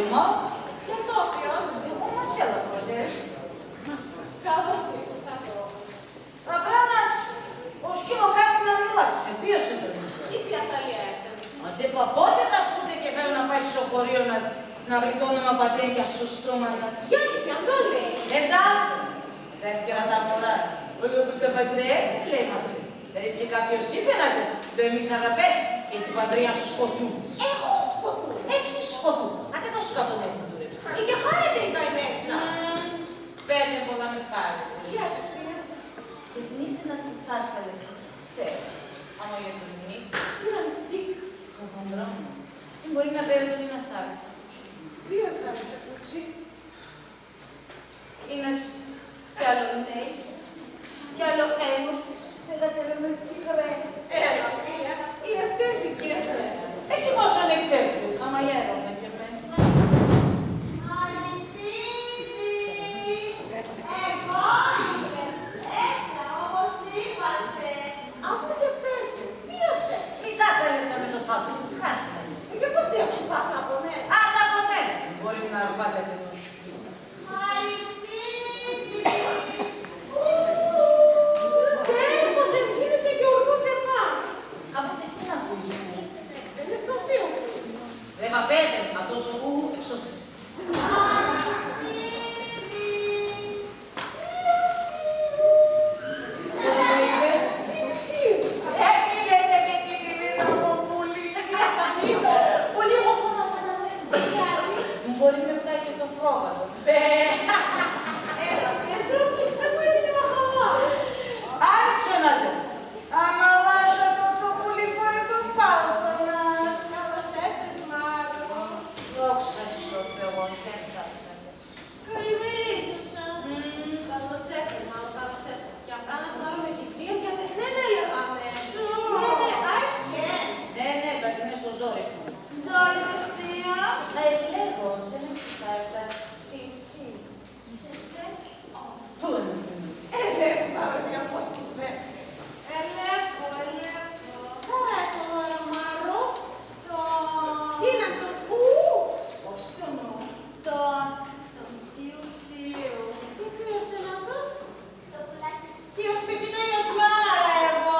Εμά, και το οποίο, εγώ μας έλαβα, ε. Καλό που ήταν, καλό. Απράνας, ο σκύλο κάτι να μίλαξε. Ποίος ήταν; Η θεία Θαλία έφερε. Ατέ πα πότε θα ασκούται και φέρω να πάει σο χωρίον ατ'ς, να βρει τ' όνομα πατρί' σο στόμα ατ'ς; Γιατί, κι αν το λέει; Εζάλτσε. Δεύτερα τα μωρά. Όλο που στα πατρί' έτεν, λέει μας. Ρε, και κάποιος είπε να το, το εμείς αγαπές και την πατρία σκοτούμε. Εγώ σκοτούμαι. Εσύ σκοτούμαι. Ατέ το σκατόν έτεν τουρ' εμείς. Ατέ και χάρεται η καημέτσα. Πέτε πολλά με χάρεται. Γιατί; Και την ήθελα στι τσάτσαλες, σε. Άμα για την μνήμη, πήραν τικ' ο χοντρόμ' μας. Ν' μπορεί να παίρ' τον ίνας άλεξ. Ποίος άλεξ, κουτσί; Ίνας κι άλλο νέης, κι άλλο έμορφης, ψιλοκατερεμένης κι γραίνα. Έλα, θεία, η ευτέρ' τη κύρ' γραίνα. Εσύ πόσον εξέρτες, άμα γέρον και εμένα. Αριστίδη, εγώ είμαι. Έλα, όπως είπα σε. Αφού και πέτε, ποίος σε; Η τσάτσα λες με το πάτο, χάστα. Και πώς τη ατ' σουπά θα πονέ; Ας θα πονέ. Μπορεί να αρπάζεται το σκύλο. Αριστίδη! Ου, τέρκος, εγίνεσαι κι οργούται πα. Κάποτε τι να ακούγεται; Ε, δεν ευτό θείο. Ρε παπέτε, ατός ο ου εψώθησε. Αριστίδη! Τσιου, τσιου. Πώς το είπε; Τσιου, τσιου. Έπινες και την Ελίζα το πουλί. Που λίγο ακόμα σ' αναμένω. Μπορεί με φάει και το πρόβατο. Μπε. Έλα, δεν ντροπείς, εγώ έτεινε μαχαλά. Άνοιξον ατο. Άμα λάζω το, το πουλί χωρί το πάλτον ατ'ς. Καλώς έρθες, Μάρο. Δόξα σο Θεόν, και τσάτσαλες. Καλημερίζουσα. Μμμ. Καλώς έρθες, Μάρο, καλώς έρθες. Και απράνας, Μάρο, με τη θείαν, γιατί εσέν έλεγαμε. Σο; Ναι, ναι, αέτσ' έν'. Ναι, ναι, τα τίνες σο ζόρι σου. Ντ' άλλο, θεία; Ε, λέγω, σε μ' εξουκάρτας, τσιου, τσιου. Σ' εσέν; Ω. Πού είναι το θείο; Ελέπ', Μάρο, για πώς κουβεύσε. Ελέπω, ελέπω. Τώρα σο Μάρο, Μάρο, το... Τίναν, το ου; Όχι το νου. Το, το τσιου τσιου. Και ποίος έν' ατός; Το πουλάκι. Και ο σπιτινό ίος μάνα, ρε, εγώ.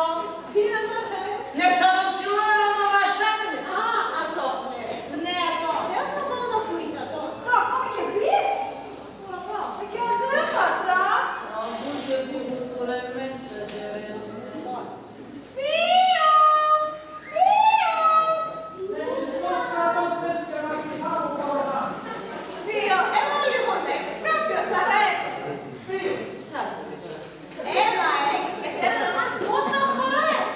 Θεία, μάνα, ρε. Ναι, σαν το τσιούδωρο το βασάνι. Α, ατό, ναι. Ναι, ατό. Λέω θα πάω να πεις ατό. Το, ακόμα και πεις; Πού να πάω; Και ατό έπαθα. Αχ, γιατί κουρεμέν' σε, Τερέζα. Θείο! Θείο! Θείο, έλα λίγο να έχεις κάποιος αρέσκει. Θείο, τσάτσα, ρε, εσύ. Έλα, έτσι, και θέλω να μάθω πώς θα χωράς.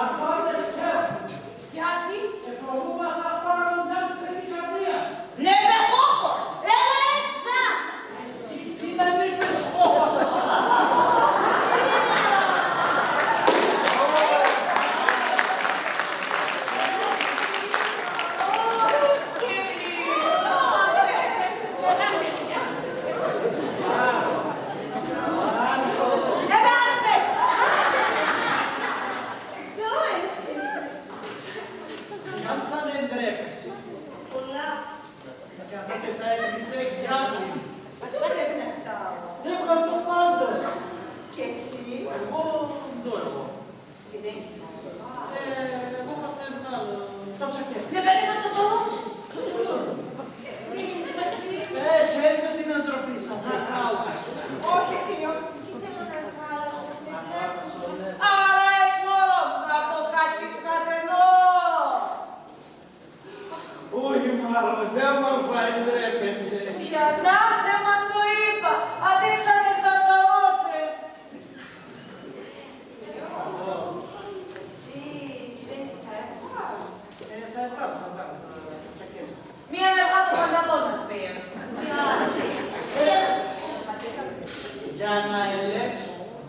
Αρπάδες σκέφτες. Γιατί; Εφοβούμαι ας απάρ' ον τ' άμφθεν εις αδείας. Ναι, με χώχο. Έλα, έτσι, θα. Εσύ, τι να μη πες χώχο. Κάμψαν ντρέπεσαι. Πολλά. Καθόμαι σ' αέτσ' μη σ' έχεις διάβολο. Ατό έπρεπ' να ευτάω. Έβγαλ' το πάλτον σ'. Και εσύ; Εγώ ντο εγώ. Και δεν κοιμάμαι. Ε, εγώ θα ευτάω το τσακέτ'. Ναι, παίρνε το τσατσαλόν' σου. Ε, σ' έσε την ντροπή σ', θα ευτάω. Όχι, θείο, και θέλω να εβγάλω. Άρα έτσι μωρό μου να το κάτσεις κατ' ενό. Ույ, Μάρο, ντ' έμορφα ντρέπεσαι. Ι ανάθεμα ντο είπα, ατέξανε τσατσαλώθεν. Εσύ, Τσιρένη, θα έβγαλες; Ε, θα έβγαλω, θα έβγαλω το τσακέτ'. Μίαν εβγάλ' το πανταλόν ατ', πέει. Για να ελέπ'ς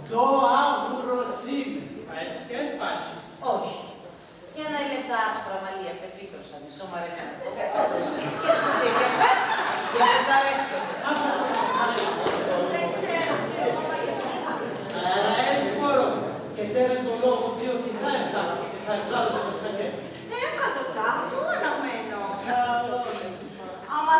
ντο άγουρος είμαι. Αέτσ' έν' πάει; Όχι. Για να ελέπ' τα άσπρα μαλλία π' εφύτρωσαν, σο μαρεμέν' ατό. Και σκουτί και φέρ', και δεν τα ρεύκεται. Άρα έτσι, μωρό. Και τέρεν το λόγον, διότι θα ευτάγω και θα εβγάλω και το τσακέτ'. Έβγαλ' το, θα το αναμένω. Καλό, ρε, εσύ. Άμα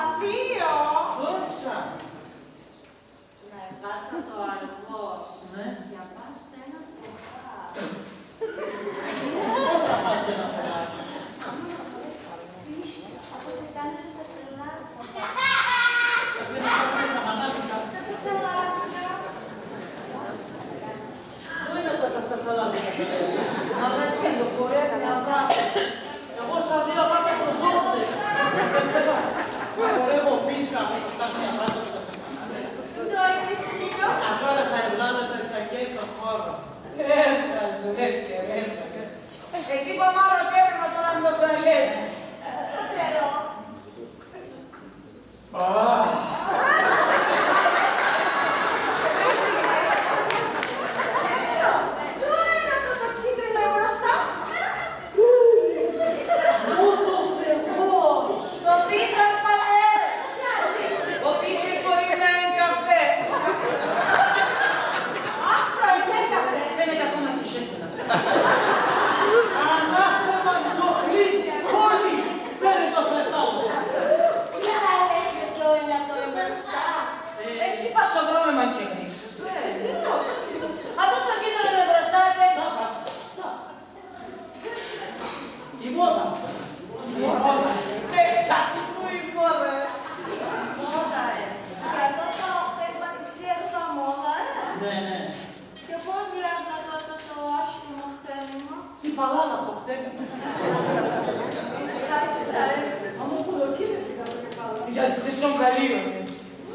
Θα τη δεις σον καλλίον, ε.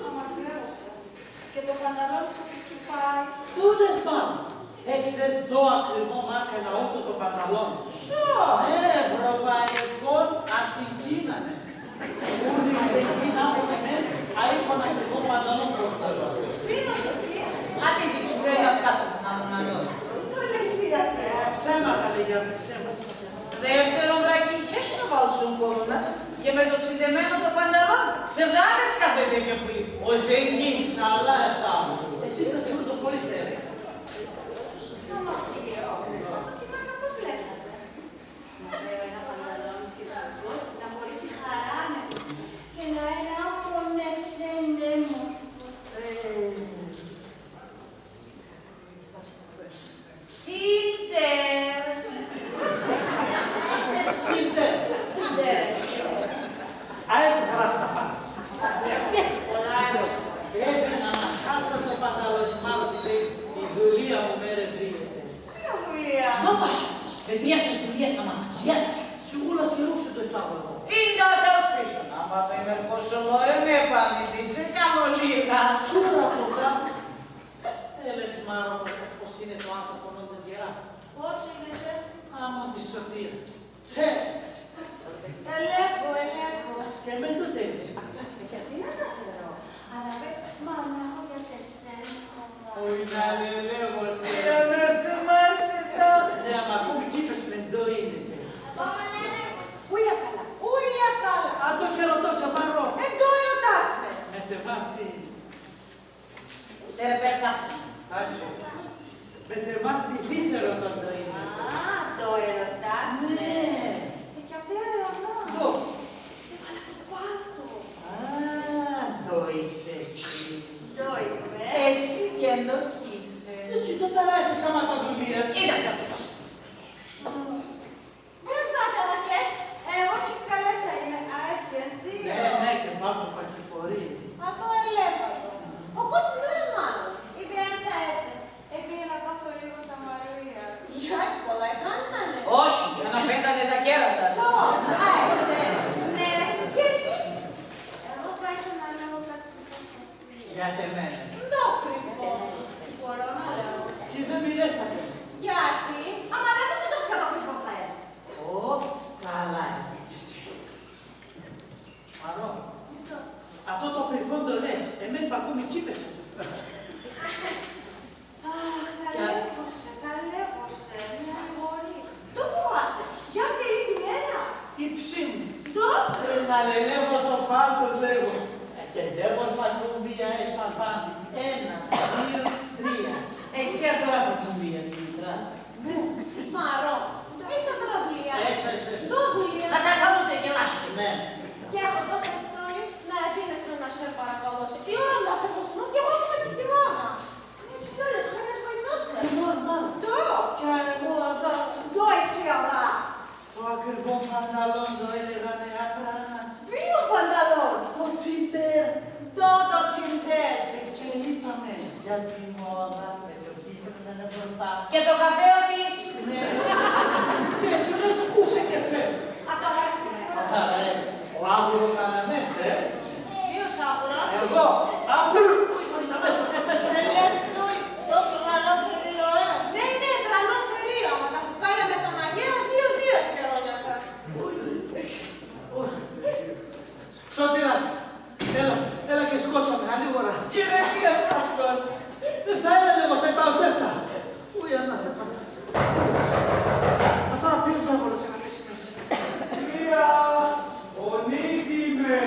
Ά, μας λέγωσες. Και το πανταλόνι σο πού σκηπάει; Τούτες πάν'. Εξέρτς ντο ακριβόν μάρκα έν' αούτο το πανταλόνι. Σο; Ναι, ευρωπαϊκόν, ας εκείνα, ναι. Ούλιξ' εκείνα που εμέν', αΐκον ακριβόν πανταλόν φορτών'νε. Πίνω σο πίνω. Ατείν' τη ξυντέρια κάτω να μ' αναλώνει. Ντο λέει η θεία; Ψέματα λέει, γιαγιά, ψέματα, ψέματα. Δεύτερον, βρακίν' κι έσ̆' να βάλτς σον κώδωνα, και με το τσιντεμένον το πανταλόν', σε εβδομάδες κάθεται και πουλεί. Ο ζεγκίν', σαλά εφτάμουν. Εσύ το τσιρτο χωρίς τέρε. Σώμα θεία, αυτό τη μάνα πώς λέγεται; Να λέω ένα πανταλόν' τσιρτο, να χωρίσει χαρά, ναι. Και να είναι άπον εσέν' έμορφος. Ε. Τσίντερ. Τσίντερ. Τσίντερ. Α, έτσι γράφ' τα πάν'. Πολλά έδωνα. Έπρεπ' να μ' αχάσ' το πανταλόνι μ', άλλο τη λέει, η δουλεία μου μ' ερεβίεται. Ποια δουλεία; Ντο πας; Επίασες δουλειά σα μαγαζία; Σιγούλας και ρούξ' το εφάγω εγώ. Ίντα ο Θεός πίσον. Άμα το ημερφώσω, ε, με επανητήσε, κάνω λίγα. Τσούρα από κάτω. Έλεξ' μάρο, πώς είναι το άνθρωπο όντας γερά; Πώς είναι; Άμον τη σωτήρα. Χε! Ελέγχω, ελέγχω. Και με τούτο έχεις. Ε, γιατί να τα θερώ; Αλλά πες, μάνα μου, για τ' εσέν' χώμα. Ω, ίν' να λελεύω σε. Σιωνεύτε, μάλιστα. Ναι, άμα ακόμη 'κ' είπες με ντο είναι. Ατό, μάνα, ούλια καλά, ούλια καλά. Ατό και ρωτώ σε, μάρο. Ε, ντο ερωτάς με; Με τ' εμάς τι; Τέρε πέτσας. Άκ'σον. Με τ' εμάς τιδίς ερωτώ ντο είναι. Α, ντο ερωτάς με; Ναι. Ε, κι ατέρ' εωρά. Ντο; Έβαλα το πάλτο. Α, ντο είσαι εσύ; Ντο είμαι; Εσύ και ντο 'κ' είσαι; Εσύ ντο ταράεσαι σ' άμα τα δουλείας. Κοίτα, κάτσε. Δεν θα τα δακές. Εγώ τσικ' καλέσσα είμαι. Α, έτσι, γιατί; Ναι, ναι, και πάτο πα 'κι φορεί. Ατό ελέπ' ατο. Ο Κώστας μωρέ μάλλον. Είπε αν θα έρθει. Επήγεν να κάθω λίγο τα μαλλία. Γιώργη, πολλά έτραναν; Όχι, για να φαίν'ταν τα κέρατα. Σο, α, έτσι. Ναι. Και εσύ; Εγώ κάθισα να λέω κάτι. Για τ' εμέναν. Ντο κρυφόν; Τ' εμέναν; Μπορώ να λέω; Και δεν μ' ηρέσατε. Γιατί; Άμα λέγω σε, ντο σκατό κρυφόν θα έν'; Ωχ, καλά εποίκες. Μαρό, ντο; Ατό το κρυφόν ντο λες, εμέν πα 'κ' ήμουν 'κι είπες. Αχ, ταλέπω σε, ταλέπω σε, με αγνοείς. Ντο φοβάσαι; Γιάννη, η μέρα; Η ψή μ'. Ντο; Ρε, να λελεύω το πάλτος, λέγω. Ε, και ντ' έμορφα κουμπία έσπαν απάν'. Ένα, δύο, τρία. Εσύ ατώρα τα κουμπία τσιμητράς; Ναι. Μαρό, μη σ' ατώρα δουλειά. Έσ', έσ', έσ'. Ντο δουλειά; Να σας άτοτε γελάστε. Ναι. Κι έχω ντο το ευτόλι, να εθύνες με να σ' παρακαλώ σε. Η ώρα να φεύω σ' νου κι εγώ έτοιμ' να κιτιμάμ'. Ναι, έτσι κι όλες μόνες βοηθώσε. Εγώ, αδά. Ντο; Κι εγώ, αδά. Ντο εσύ, αδά; Το ακριβόν πανταλόν ντο έλεγανε άκρανας. Ποίον πανταλόν; Το τσιντέρ. Ντο το τσιντέρ; Ε, και είπαμε, γιατί η μόδα με το κίτρινο είναι μπροστά. Και το καφέ ο Ντίς. Ναι. Και εσύ να τσ' κούσε και φεύς. Ατώρα έτσι. Ατώρα έτσι. Ο Άβουρο Καλαμέτς, ε; Ποίος Άβουρο; Εγώ. Άβουρο. Ούλια τα μέσα, τα μέσα. Ελέγξ' ντο, ντο τρανό θερίο, ε; Ναι, ναι, τρανό θερίο, άμα τα κουκάλια με τον αγέρα δύο-δύο ευτέρονια θα. Σωτήρα, έλα, έλα και σηκώσ' με, γρήγορα. Κύριε, τι ευτάσκον; Ευτά, έλα, λέγω, σε τα οτέρτα. Ου, η ανάθεμα. Ατώρα ποίος διάβολος έν' να πέσ' μες; Θεία, ο Νίκη είμαι.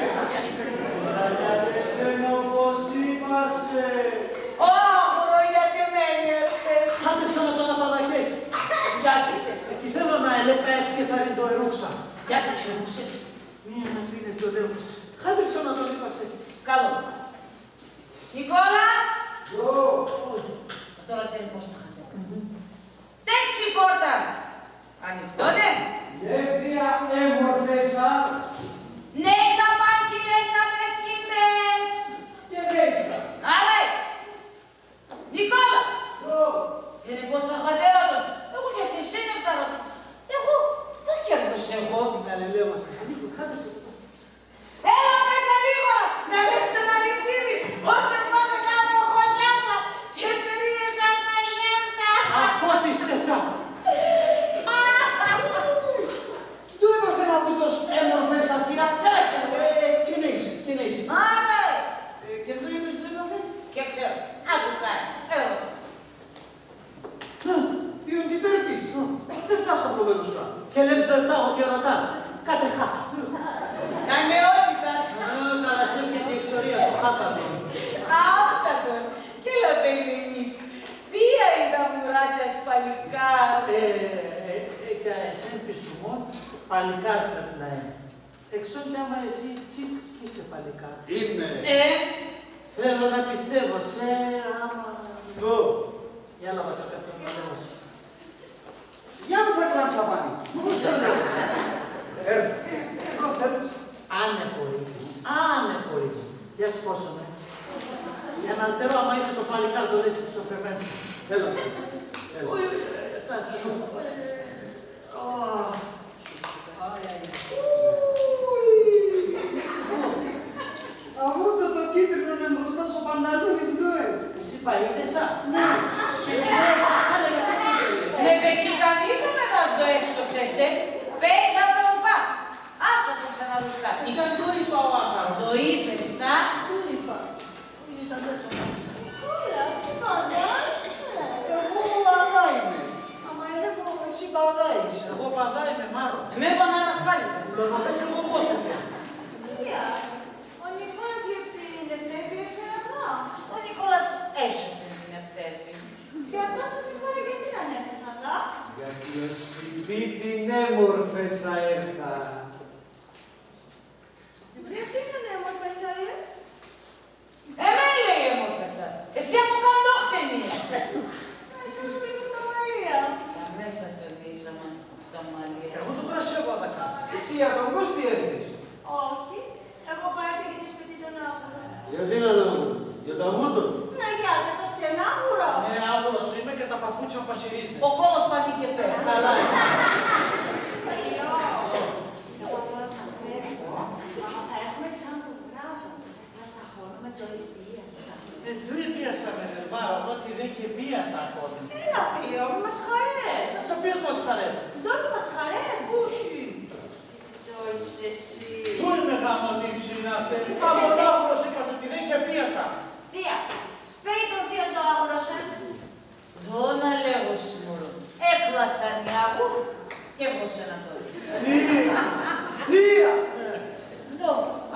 Έλα, για τ' εσέν' όπως είπα σε. Ω, γροϊατεμένη, ελπέ. Χάντεψον ατο να πα δακέσεις. Γιατί; Κι θέλω να ελέπ' αέτσ' και θα ρintώ ερούξα. Γιατί, τσ' ερούξες; Μίαν απ' ίνες ντο λέγω σε. Χάντεψον ατο, είπα σε. Καλό. Νικόλα! Ντο; Ατώρα τέρ' πώς θα χαθέτ'. Τέκ'ς η πόρτα. Ανοιχτόν έν'; Ναι, θεία, έμορφες, α. Νέισα παν 'κι λες ατές 'κι μέντς. Και νέισα. Αρέτς. Νικόλα! Ντο; Τέρ' πώς θα χατέρ' ατο. Εγώ για τ' εσέν' ευτάρ' ατο. Εγώ, ντο 'κ' έρδωσα εγώ; Την αλελεύω σε. Ανοίγω, χάτεψε το. Έλα, πες ελίγο, Άφ' σα τον, κι έλα, Ντέιβιντ. Ποία είναι τα μουράκια σ' παλικάρ'; Ε, ε, ε, κι εσέν πισουμόν, παλικάρ' πρέπ' να έν'. Εξόν κι άμα εσύ τσιπ 'κ' είσαι παλικάρ'. Είμαι. Ε; Θέλω να πιστεύω σε, άμα... Ντο; Για να βατώ κάτσε να παλεύω. Για να θα κλάντς απάν'. Πού σε λέω; Έρθ'. Ντο θέλτς; Άν' εχωρίζ', άν' εχωρίζ'. Για σκώσον με. Για να τερώ άμα είσαι το παλικάρ' ντο λες ψοφεμέν σε. Έλα, έλα. Ουι, ουι, ουι, στάσ', στάσ'. Σου. Ω. Ουι. Ω. Αβούτο το κίτρινον εμπροστά σο πανταλούνι ντο έν'; Εσύ πα ήτεσαι; Ναι. Και μιλάς τα χάλια για το κίτρινο. Ναι, με κιτανίτο με δας ντο έσκωσες, ε. Πες ατον πα. Άσα τον ξαν ατούσα. Ήταν ντο είπα ο άχαρον; Ντο είπες, να; Ντο είπα. Ντο είπα. Ήταν μέσα μάλιστα. Κούλα, εσύ παδά είσαι; Εγώ παδά είμαι. Αμα εγώ εσύ παδά είσαι. Εγώ παδά είμαι, μάρον. Εμέ πονάν' ασπάλ'. Λογοπές εγώ πόθεν. Ποία; Ο Νικώλας γιατί είναι ευτέρπη, ευτέρα; Ο Νικώλας έσ̆εσεν την ευτέρπην. Και ατά σα τη χώρα γιατί ανέφεσαν, λα; Γιατί ω σπιτί την έμορφες αέρθα. Γιατί την έμορφες αέρθα; Εμέ, λέει, έμορφες αέρθα. Εσύ απο καν ντόχτεν είσαι; Εσάς με το καμαλία. Αμέσας τον ίσαμε το καμαλία. Εγώ το κρασί έβαλα κάτω. Εσύ για τον Κώστη έρθες; Όχι. Εγώ πα έρθα για το σπιτί τον Άβουρο. Γιατί να τον Άβουρο; Για το Αβούτον; Να, για το σκενά Άβουρο. Ναι, Άβουρος είμαι και τα παπούτσια μου πασχυρίζ'νε. Ο κώλος πα δίκαιο πέρα. Καλά. Θείο, εγώ τώρα θα φεύγω, άμα θα έχουμε ξαν το βράδυ. Θα σ' αχώνω με ντο επίασα. Ε, ντο επίασα, ρε μάρο; Ό,τι δέν' 'κ' επίασα αχώνω. Έλα, θείο, μη μασχαρεύ'. Ας ποίος μασχαρεύ'; Ντο 'κ' μασχαρεύ'ς; Ούσι. Ντο είσαι εσύ; Ντο είμαι γαμώ, τ' ύψινα ατέ; Αβουρός είπα σε, τι δέν' 'κ' επίασα. Θεία, πέει τον θείον ντο αβουρός έν'; Ντο να λέγω, σι μωρό; Έκλασαν οι αβούρ' κι έβγωσεν ατόν. Θεία! Θεία! Ντο;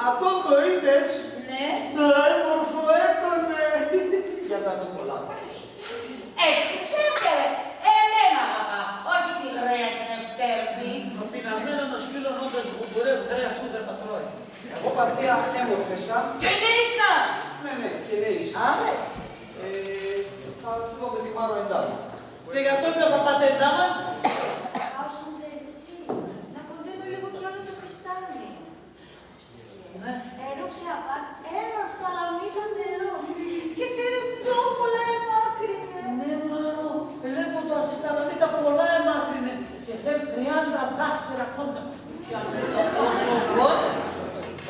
Ατόν ντο είπες; Ναι. Ντο έμορφο έτονε. Για τα ντο πολλά. Έκλεισε, έφερε. Εμένα αγαπά, όχι τη γραία την ευτέρπη. Το πεινασμένον το σκύλον όντας γουμπουρεύ', γραίας ούδα επατρώει. Εγώ πα θεία έμορφεσα. Και νέησα! Ναι, ναι, και νέησα. Άμες. Ε, θα φύγω με τη Μάρο εντάμαν. Και για τ' όν ντο θα πάτε εντάμαν; Πάω σον Περισσή, να κοντένω λίγο κι άλλο το φυστάνι. Ναι. Έρουξε απάν' έναν σταλαμίτα νερόν και τέρεν ντο πολλά εμάκρυνεν. Ναι, μάρο, ελέπω ντο, ας η σταλαμίτα πολλά εμάκρυνεν και θέλ' τριάντα δάχτυρα κόντρα. Κι αν είναι τόσο κόντρα,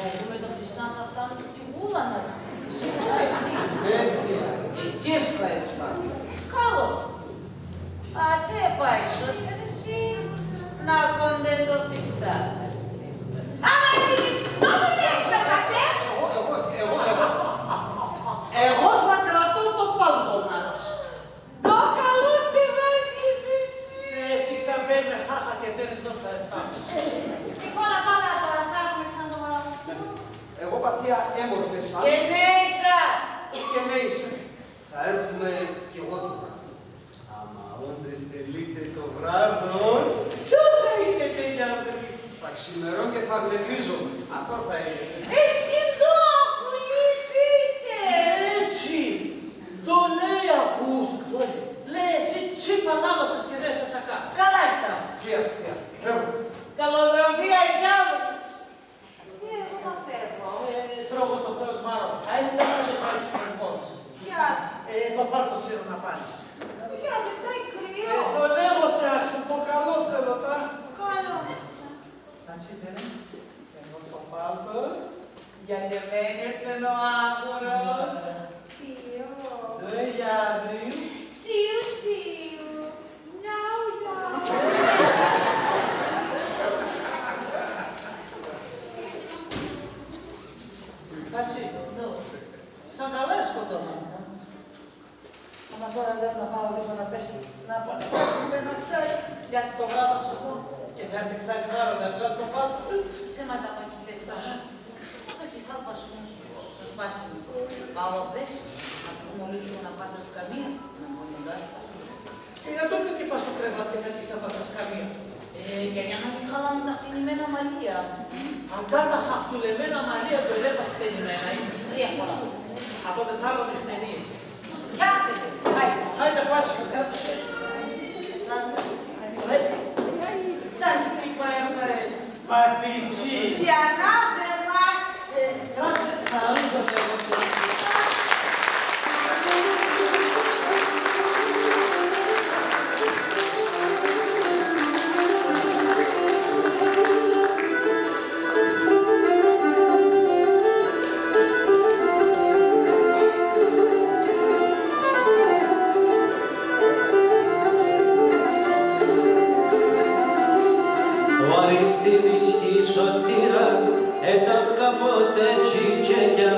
εγώ με το φυστάν θα φτάνω στη γούλα μας. Εσύ πού θες; Πέφτει, εκεί θα έφτανε. Καλό. Ατέ πάει σο Περισσή να κοντέν' το φυστάν' ας. Άμα εσύ, τότε πιάσε τα χαρτιά. Εγώ, εγώ, εγώ, εγώ. Εγώ θα κρατώ το πάλτον ατ'ς. Ντο καλός πεδάς είσαι εσύ. Ε, εσύ ξαν πέει με χάχα και τέρεν ντο θα εφτάν'ς. Και κώνα, πάμε ατώρα, θα έρθουμε ξαν το βράδον. Εγώ πα θεία έμορφεσα. Και νέησα. Και νέησα. Θα έρθουμε κι εγώ το βράδον. Άμα όντες τελείται το βράδον. Ντο θα ήκετε, γιαβρί; Θα ξημερών και θα γλεφίζομε. Ατό θα ήκετε. Εσύ ντο αχουλής είσαι; Έτσι. Ντο λέει, ακούς, ντο λέει. Λέει, εσύ τσιπ ανάλωσες και δέσες ακά. Καλά ευτάγω. Θεία, θεία, φεύγω. Καλοδρομία, γιαβρί. Θεία, εγώ πα φεύγω. Ε, τρώγω το Θεός, μάρο. Αέτσ' θα σε δώσω έτσι με φόρτιση. Γεια. Ε, το πάλτον σύρω να πάνε. Γεια, δεν θα κρύο. Ε, το λέγω σε άξιο, το καλό σε ρωτά. Καλό. Значит, δεν είναι. Εγώ το πάλτον. Γιατί εμέν' έρθεν ο άβουρος. Θείο. Ντο, γιαβρί; Τσιου, τσιου. Νιάου, νιάου. Κάτσε. Ντο; Σα καλά εσκοτώθαμε. Άμα τώρα λέω να πάω λίγο να πέσει, να πα-, να πέσει με ένα ξάρι, γιατί το βράδυ ψωμώ και θα έρθει ξάρι μάρο να βγάλει το πάτο. Ψέματα μ' ατά λες, Πάσο. Το κεφάλ' πα σ' μουσ', σ' Πας είναι. Πα πες, να μολύσω να πας σκαμία, να μολυντάς. Ε, για τότε και πας κρεβάτι να πεις να πας σκαμία. Ε, και για να μη χαλάμε τα χτενημένα μαλλία. Αυτά τα χαφτουλεμένα μαλλία το ελέπα χτενημένα είναι. Τρία φορά. Από τες άλλο χτενείς. Κι άκτε, χάιτε. Χάιτε πάσιο, κάτω σε. Ρε, σας είπα, ε, ρε, πατήτσι. Για να δεν μας, ε, κάτσε, θα ρούζω, ρε, εγώ. Ο Αριστίδης κι η Σωτήρα έταν κάποτε τσιτσέκια.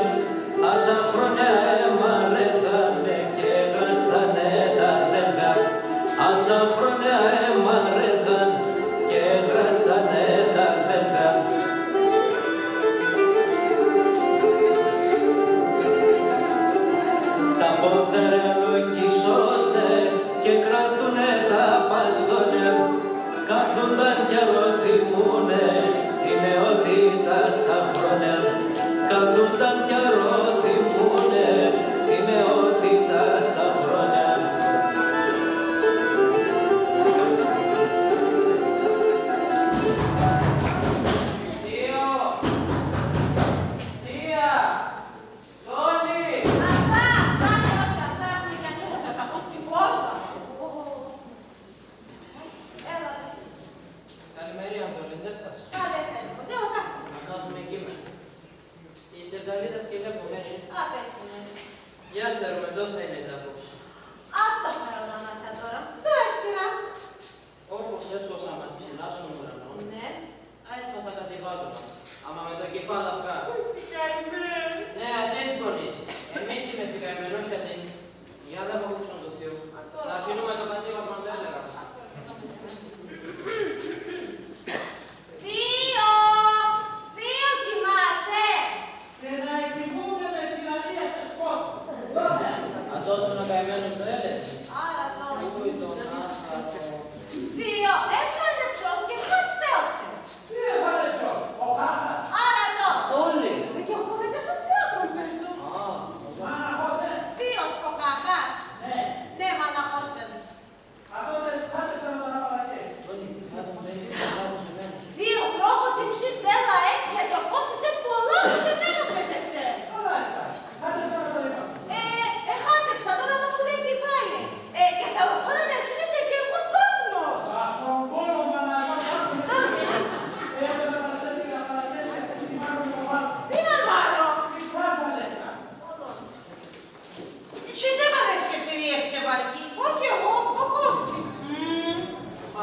Ας τα χρόνια εμαρέθανε και εγράστανε τα αδέλφια. Ας τα χρόνια εμαρέθαν και εγράστανε τα αδέλφια. Τα ποδαρά λογίζουνταν και κρατούνε τα παστόνια. Κάθουνταν κι αρωθυμούνε τη νεότητα στα χρόνια. Κάθουνταν κι αρωθυμούνε τη νεότητα στα χρόνια. Θείο! Θεία! Τόνι! Αυτά, αυτά, Κώστα, αυτά έρχουνε κι ανοίγουν, θα τσακώσουν την πόρτα. Έλα, Κώστα. Καλημέρα, Αντώνη, ντ' έφτας; Καλέ σε, Νίκο, σε, έλα, κάθ'. Να κάθουμαι εκεί με. Είσαι Ιταλίδας και λέγω, Μέρη. Α, πες, ναι. Γεια, Στέρο μ', ντο θα είναι ντ' απόψε; Άτο θα ρωτάς ατώρα, ντο έστειρα; Όπως έσχωσαν μας ψηλά σον ουρανόν, ναι, αέτσ' θα κατηβάζουμας, άμα με το κεφάλ' λαυκά. Ουι, τι καημένος. Ναι, ατείν' φωνείς. Εμείς είμαστε καημένοι, όχι ατείν'. Για να μ' ακούξον το θείο. Ατώρα. Να αφήνουμε το πατήμα που το έλεγα. Θείο! Θείο, κοιμάσαι; Και να εκοιμούνται με την αλία σε σκότ'. Ατός είναι ο καημένος, το έλες; Άρα, το. Ουι, τον άσπατον. Θείο, έτσι ο Ανεψιός και χάτ' πέοξεν. Ποίος Ανεψιός; Ο Χάχας; Άρα, το. Τόνι! Ε, κι εγώ με τες σο θέατρον παίζω. Α. Μάνα χώσε; Ποίος, ο Χάχας; Ναι. Ναι, μάνα χώσε. Ατό τες χάτεψαν ο Δαραπαλακές. Τόνι, κάτω, δεν είναι πολλά χωσεμένος. Θείο, τρώγω την ψή σ', έλα έτσι, γιατί ο Κώστας είναι πολλά χωσεμένος με τες, ε. Καλά, καλά. Χάτεψαν ο Δαραπαλακές. Ε, εχάτεψα, τώρα μ' αφού δεν τη βάλει. Ε, και σα ρωτώ να την αφήνεσαι κι εγώ τόπνος. Σα σον κώλον, Παναγιώτα, άκουνε. Έχω να πας πέντε Δαραπαλακές και ας την θυμάμαι το μάρο. Τίναν μάρον; Την τσάτσα, λες, α. Άλλο. Εσύ ντ' έπαθες και ξηρίζεσαι και βαρκείς; Όχι εγώ, ο Κώστης. Μμμ.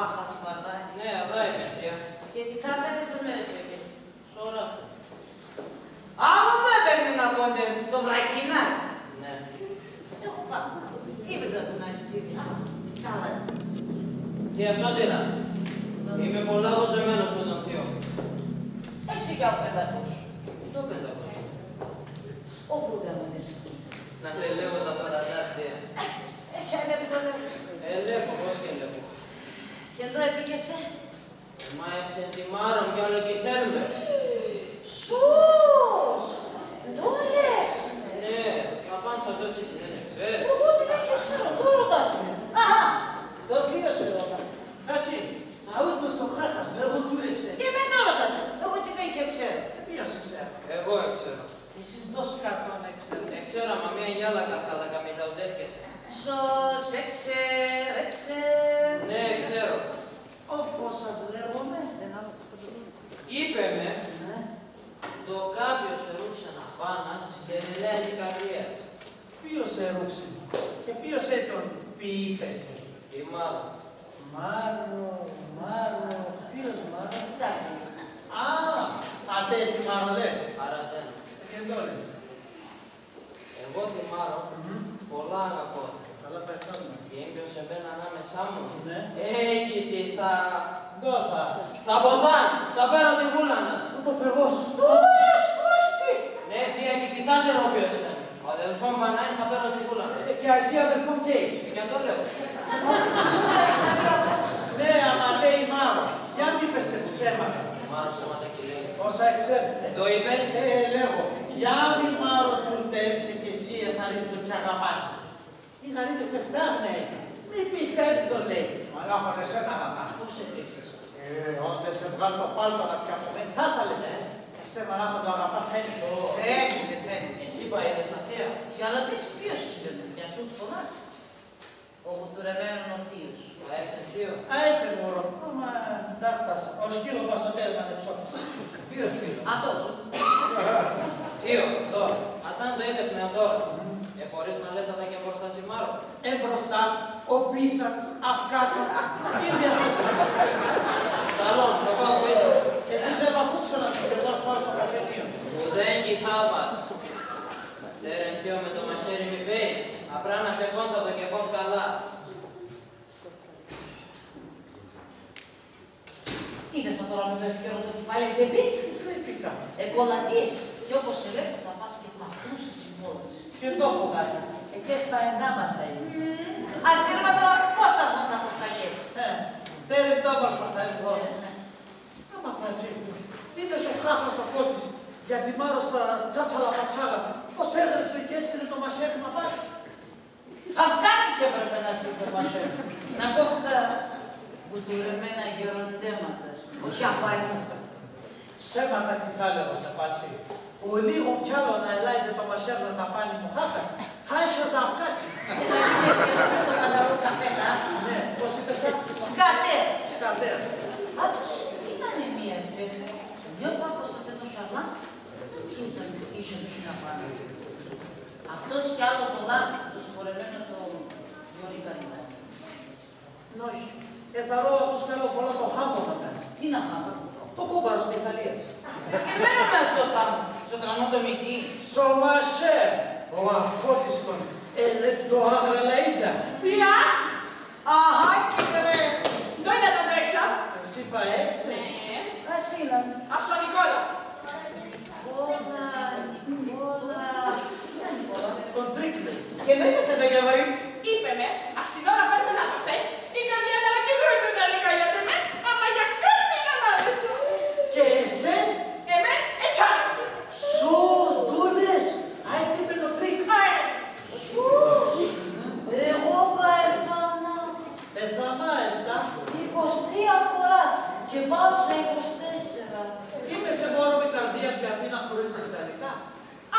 Αχ, άσπατα. Ναι, αδά είμαι, θεία. Και τη τσάτσα τες εμέρες έπιες; Σ' όρ' ατό. Άλλο ντο έπαιρνεν απόν τεν, το Βρακίνας; Ναι. Εγώ πα-, είδες ατον Αριστίδη; Α, καλά. Θεία Σωτήρα, είμαι πολλά χωσεμένος με τον θείον μ'. Εσύ για ο πελατός σου. Ντο πελατός; Ο Βούδα μ' έδεσε. Να σε λέγω τα παρατάς, θεία. Έχει ανέβει το νεύος του. Ελέπω, πώς και ελέπω. Και ντο επήγεσαι; Εμάεψεν τη μάρο μ' κι άλλο εκειθέλ' με. Σως! Ντο λες; Ναι, απάντσα ντο, εσύ τιδέν εξέρ'; Εγώ τιδέν 'κ' εξέρω, ντο ρωτάς με; Αχά, το θείο σε ρώτα. Κάτσε, αούτος ο Χάχας, ντο εγουρεύτσε; Και εμέν ντο ρωτάς; Εγώ τιδέν 'κ' εξέρω. Ε, ποίος εξέρ'; Εγώ εξέρω. Εσύ ντο σκατόν εξέρ'ς; Εξέρω, άμα μίαν γυάλα κάθ' καλά καμεί, ντ' αούτ' έφκεσαι. Σως, εξέρ', εξέρ'. Ναι, εξέρω. Όπως σας λέγομε. Είπε με, ναι, ντο κάποιος ερούξεν απάν' ατ'ς και ελέγχ' την καρδίαν ατ'ς. Ποίος ερούξεν; Και ποίος έτον, ποι είπεσαι; Η Μάρο. Μάρο, Μάρο, ποίος Μάρο; Τσάτσι. Α, ατέ τη Μάρο λες; Αρ' ατέν. Ε, και ντο λες; Εγώ τη Μάρο μ' πολλά αγαπώ. Καλά, ευχαριστώ. Και ίν' ποίον εμέν' ανάμεσά μουν. Ναι. Έι, κιτί θα. Ντο θα. Θα ποθάν, θα παίρω τη γούλαν ατ'. Ω, το Θεός. Ντο λες, Κώστη; Ναι, θεία, και 'κι θα τερώ Αδελφόν μ' αν έν' θα παίρω τη βούλα μ'. Ε, κι εσύ αδελφόν κι έεις. Ε, κι ας το λέω. Ναι, άμα λέει η Μάρο, για μη πες σε ψέματα. Η Μάρο ψέματα 'κι λέει. Όσα εξέρτς λες. Το είπες; Ε, λέγω, για μη Μάρο τουρτεύς σε κι εσύ εθαρρύς ντο κι αγαπάς. Η γαρή ντες ευτάγνε έν'. Μη πιστεύεις ντο λέει. Μαλάχο, εσέν' αγαπά. Πώς ευρήκ'ς εσέν'; Ε, όντε σε εβγάλ' το πάλτον ατ'ς κι από μεν τσάτσαλες. Ε. Εσέν' μαλάχο ντο αγαπά φαίνεται. Φαίνεται, φαίνεται. Εσύ πα είδες σα θεία; Κι αλλά πες ποίος 'κ' ήτανε, κι ας σ' έτ' φωνά. Ο γουρεμένον ο θείος. Α, έτσι, θείο; Α, έτσι, μωρό. Άμα ντ' ευτάς, ο σκύλον πα σο τέρμαν εψώθησε. Ποίος σκύλον; Ατός. Θείο. Ντο; Ατά ντο είπες με ατώρα. Μμμ. Εφορείς να λες ατα και εμπροστά σ' η Μάρο; Εμπροστά τ'ς, οπίσ' ατ'ς, αφκάτ' ατ'ς. Ίντε αυτό. Καλόν, το κόβω πίσω. Εσύ δεν β' ακούξω να σου πετάς πάνω στο καφενείο. Ουδέν 'κι θα πας. Τέρεν θείο με το μαχαίρι μη πέεις. Απρά να σε κόντς ατο και κόφ' καλά. Είδες ατώρα με το ευτέρον το κεφάλ' ατ'ς ντ' εποίκ'; Ντ' εποίκ'. Εκολατείες. Κι όπως ελέπω θα πας και θα ακούς εσύ κιόλας. Και ντο φοβάσαι; Εκέσπα ενάμαθα ίνες. Ας δίνουμε ατώρα πώς θα έρχουνταν τ' αφροσακές. Ε, τέρεν τ' άμορφα θα έβγουνε. Άμα, Πατσί, είδες ο Χάχας ο Κώστης για τη Μάρο στα τσάτσαλα πατσάλα, πώς έδρεψεν κι έσυρεν το μαχαίρι μ' απάν'; Αφκάτ' ατ'ς έπρεπε να σύρ' το μαχαίρι. Να κόφ' τα γουρεμένα γεροντέματα σ', όχι απάν' ατ'ς. Ψέματα 'κι θα λέγω σε, Πατσί. Ολίγον κι άλλο να ελάιζε το μαχαίρ' ατ' απάν' ο Χάχας, θα έσιωζα αφκάτ'. Και θα γίνεσαι εσύ στο Μαναρό καφέ, α; Ναι, πώς είπες, α; Σκατέρας. Σκατέρας. Ατός 'κ' ήτανε μίας, ε. Νιώθω ατός ατέν ο Σαρλάμ'ς, δεν κίνησαν τις ίσον 'κ' απάν'. Ατός κι άλλο πολλά, το συγχωρεμένον το Γιώργο Κανιδάς. Νόχι. Εθαρρώ ατός κι άλλο πολλά το Χάμον ατάς. Τίναν Χάμον; Το κούμπαρον τ' Ιταλίας. Εμέν' αμάν' σο Χάμον, σο τρανόν ντο μυτί; Σο μαχαίρ', ο αφώτιστον, ελέπ' ντο άβραλα ίζα. Ποια; Αχά, κιτρέ. Ντο είναι ατά ντ' έξα; Εσύ πα έξες; Ναι. Ας ίναν. Ας σο Νικόλα. Νικόλα, Νικόλα. Ποίαν Νικόλα; Τον Τρίκ, λέει. Και ντο είπες ατά, γιαβαρί μ'; Είπε με, ας σην ώραν παίρ'νε να παππές, η καρδία τ' άλλο 'κι εγροίζεται, λέει, καλιάτε με, άμα για κάτ' να μ' αρέσ'. Και εσέν; Εμέν', έτσι μ' αρέσ'. Σως ντο λες; Α, έτσι είπεν ο Τρίκ; Α, έτσι. Σως; Εγώ πα εθαμά. Εθαμά εστα; Είκοσι τρία φοράς και πάω σα είκοσι τέσσερα. Είπες, μωρό μ', η καρδία τ' ατείν' εγροίζεται, αληθά;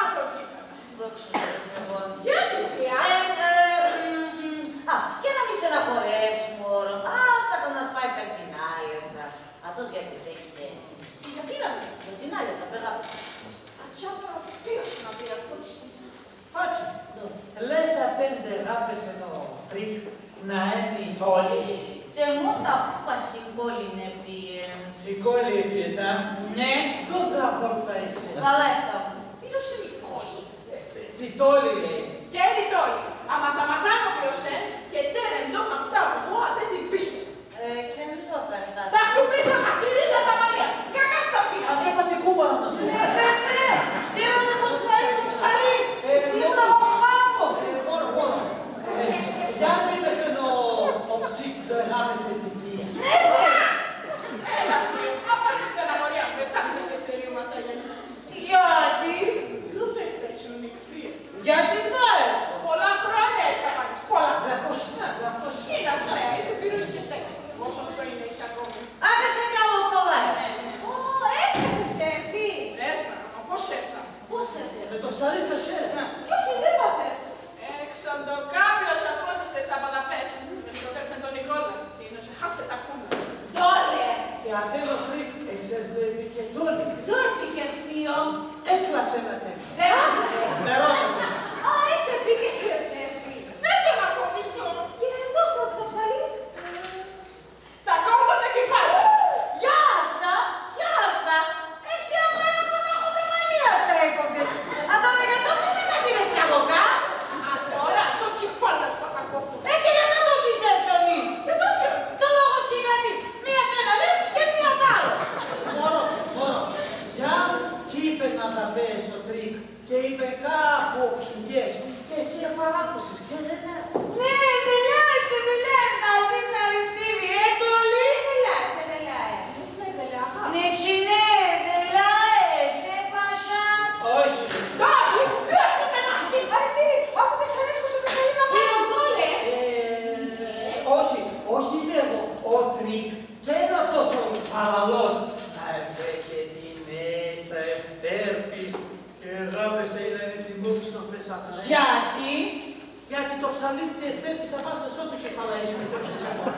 Αχ, το κοίταγα. Δόξα τω Θεώ. Γιατί, θεία; Ε, ε, μ, μ, α, για να μη στεναχωρεύεις, μωρό μ'. Άφ'ς ατον ας πάει π' την Άλεσσα. Ατός γιατί σ' έχει τέρεν. Γιατί να μη; Για την Άλεσσα, πέγα. Ατσάπα, ποίος να πήρ' αφού της. Πάτσο, λες ατέν ντ' εγάπεσεν ο Τρίκ να έν' η Τόλη; Τ' εμόν τ' αφού πα σην κώλην επήεν. Σην κώλην επήεν, α; Ναι. Ντο θα φόρτσα ίσες; Καλά ευτάγνε. Ποίος είναι η Τόλη; Ε, τη Τόλη λέει. Κι έν' η Τόλη. Άμα θα μαθάνω ποίος έν', και τέρεν ντο θα ευτάγω εγώ ατέ την πίσεν. Ε, και ντο θα ευτάς; Θα χτουπίζω, θα συρίζω τα μαλλία. Κακά θα πίνω. Αδέρφα, την κούμπαρον να σου. Ναι, ναι, ναι. Στείλανε πως θα ήρθε το ψαλί. Ε, μωρό. Ίσα ο Χάμον. Ε, μωρό, μωρό. Ε, για μήπες έν' ο, ο Ψίκ ντο εγάπεσεν τη θεία. Ναι, ναι. Έλα, θείο. Απ' ατά σην στεναχωριάν μ' ευτάσανε και τσερί μας, αγιανή. Γιατί; Ντο θα ευτέσουν οι θείοι; Γιατί ντο έχω; Πολλά χρόνια έσ' απάν' ατ'ς, πολλά. Δακόσια, δακόσια. Ίνας, θεία, είσαι πυρός και στέκεσαι. Πόσο ζωή να έχεις ακόμη; Άκουσα κι άλλο πολλά. Ω, έρθες, ευτέρτη; Έρθα, μα πώς έρθα; Πώς έρθες; Με το ψαλίν σα χέρ'. Κι ο Τιλέπα πες; Έξ' ατο κάμ'ρον σ' αφώτισε απ' αδαπέσ'. Ελικοτέρεψεν τον Νικόλα και ίνος έχασεν τα κούνα. Ντο λες; Και ατέν ο Τρίκ, εξέρτς ντο εποίκεν; Ντο εποίκεν, θείο; Έκλασεν ατέν. Σ' έκλασεν; Μερών ατέν. Α, έτσι εποίκεν, ευτέρτη. Δεν τον αφώτισε. Και ντο θα ευτάσ' το ψαλί; Θα κόφτω το κεφάλι ατ'ς. Γιάστα, γιάστα. Εσύ απρά να σπατάχω τα μαλλία σ' έκοψες. Ατώρα για ντο μη με κατήβες κι άλλο κάτ'; Ατώρα το κεφάλι ατ'ς πα θα κόφτω. Ε, και για να το τυφέρσον. Και το ποίον; Το λόγο σ' εγκρατείς. Μία τ' ένα λες και μία τ' άλλο. Μωρό, μωρό. Γιάν 'κ' είπεν αδαπέσ' ο Τρίκ και είπεν κάπ' Άκουσα, γες, και εσύ επαράκουσες και δεν άκουσες. Ναι, Δελάε, σε Δελάε, να ζεις Αριστίδη, ε, ντολή, Δελάε, σε Δελάε. Εσύ, Δελάε, αχά. Ναι, τσι ναι, Δελάε, σε πασά. Όχι. Ντόλ, ποιος είναι, Αριστίδη, αφού με ξαρέσκω σου, δεν θέλει να πάω. Πίνω ντόλες. Ε, όχι, όχι, λέγω, ο Τρίκ και είναι αυτός ο παλαλός. Να εφέ και την Έσα ευτέρπη. Και εγάπεσε, ήλανε την κόπη σοφές αταρέ. Γιατί; Γιατί το ψαλίδι ευτέρπης απάν' σο σώτο κεφαλαΐσ' με κι όχι σε μόνον.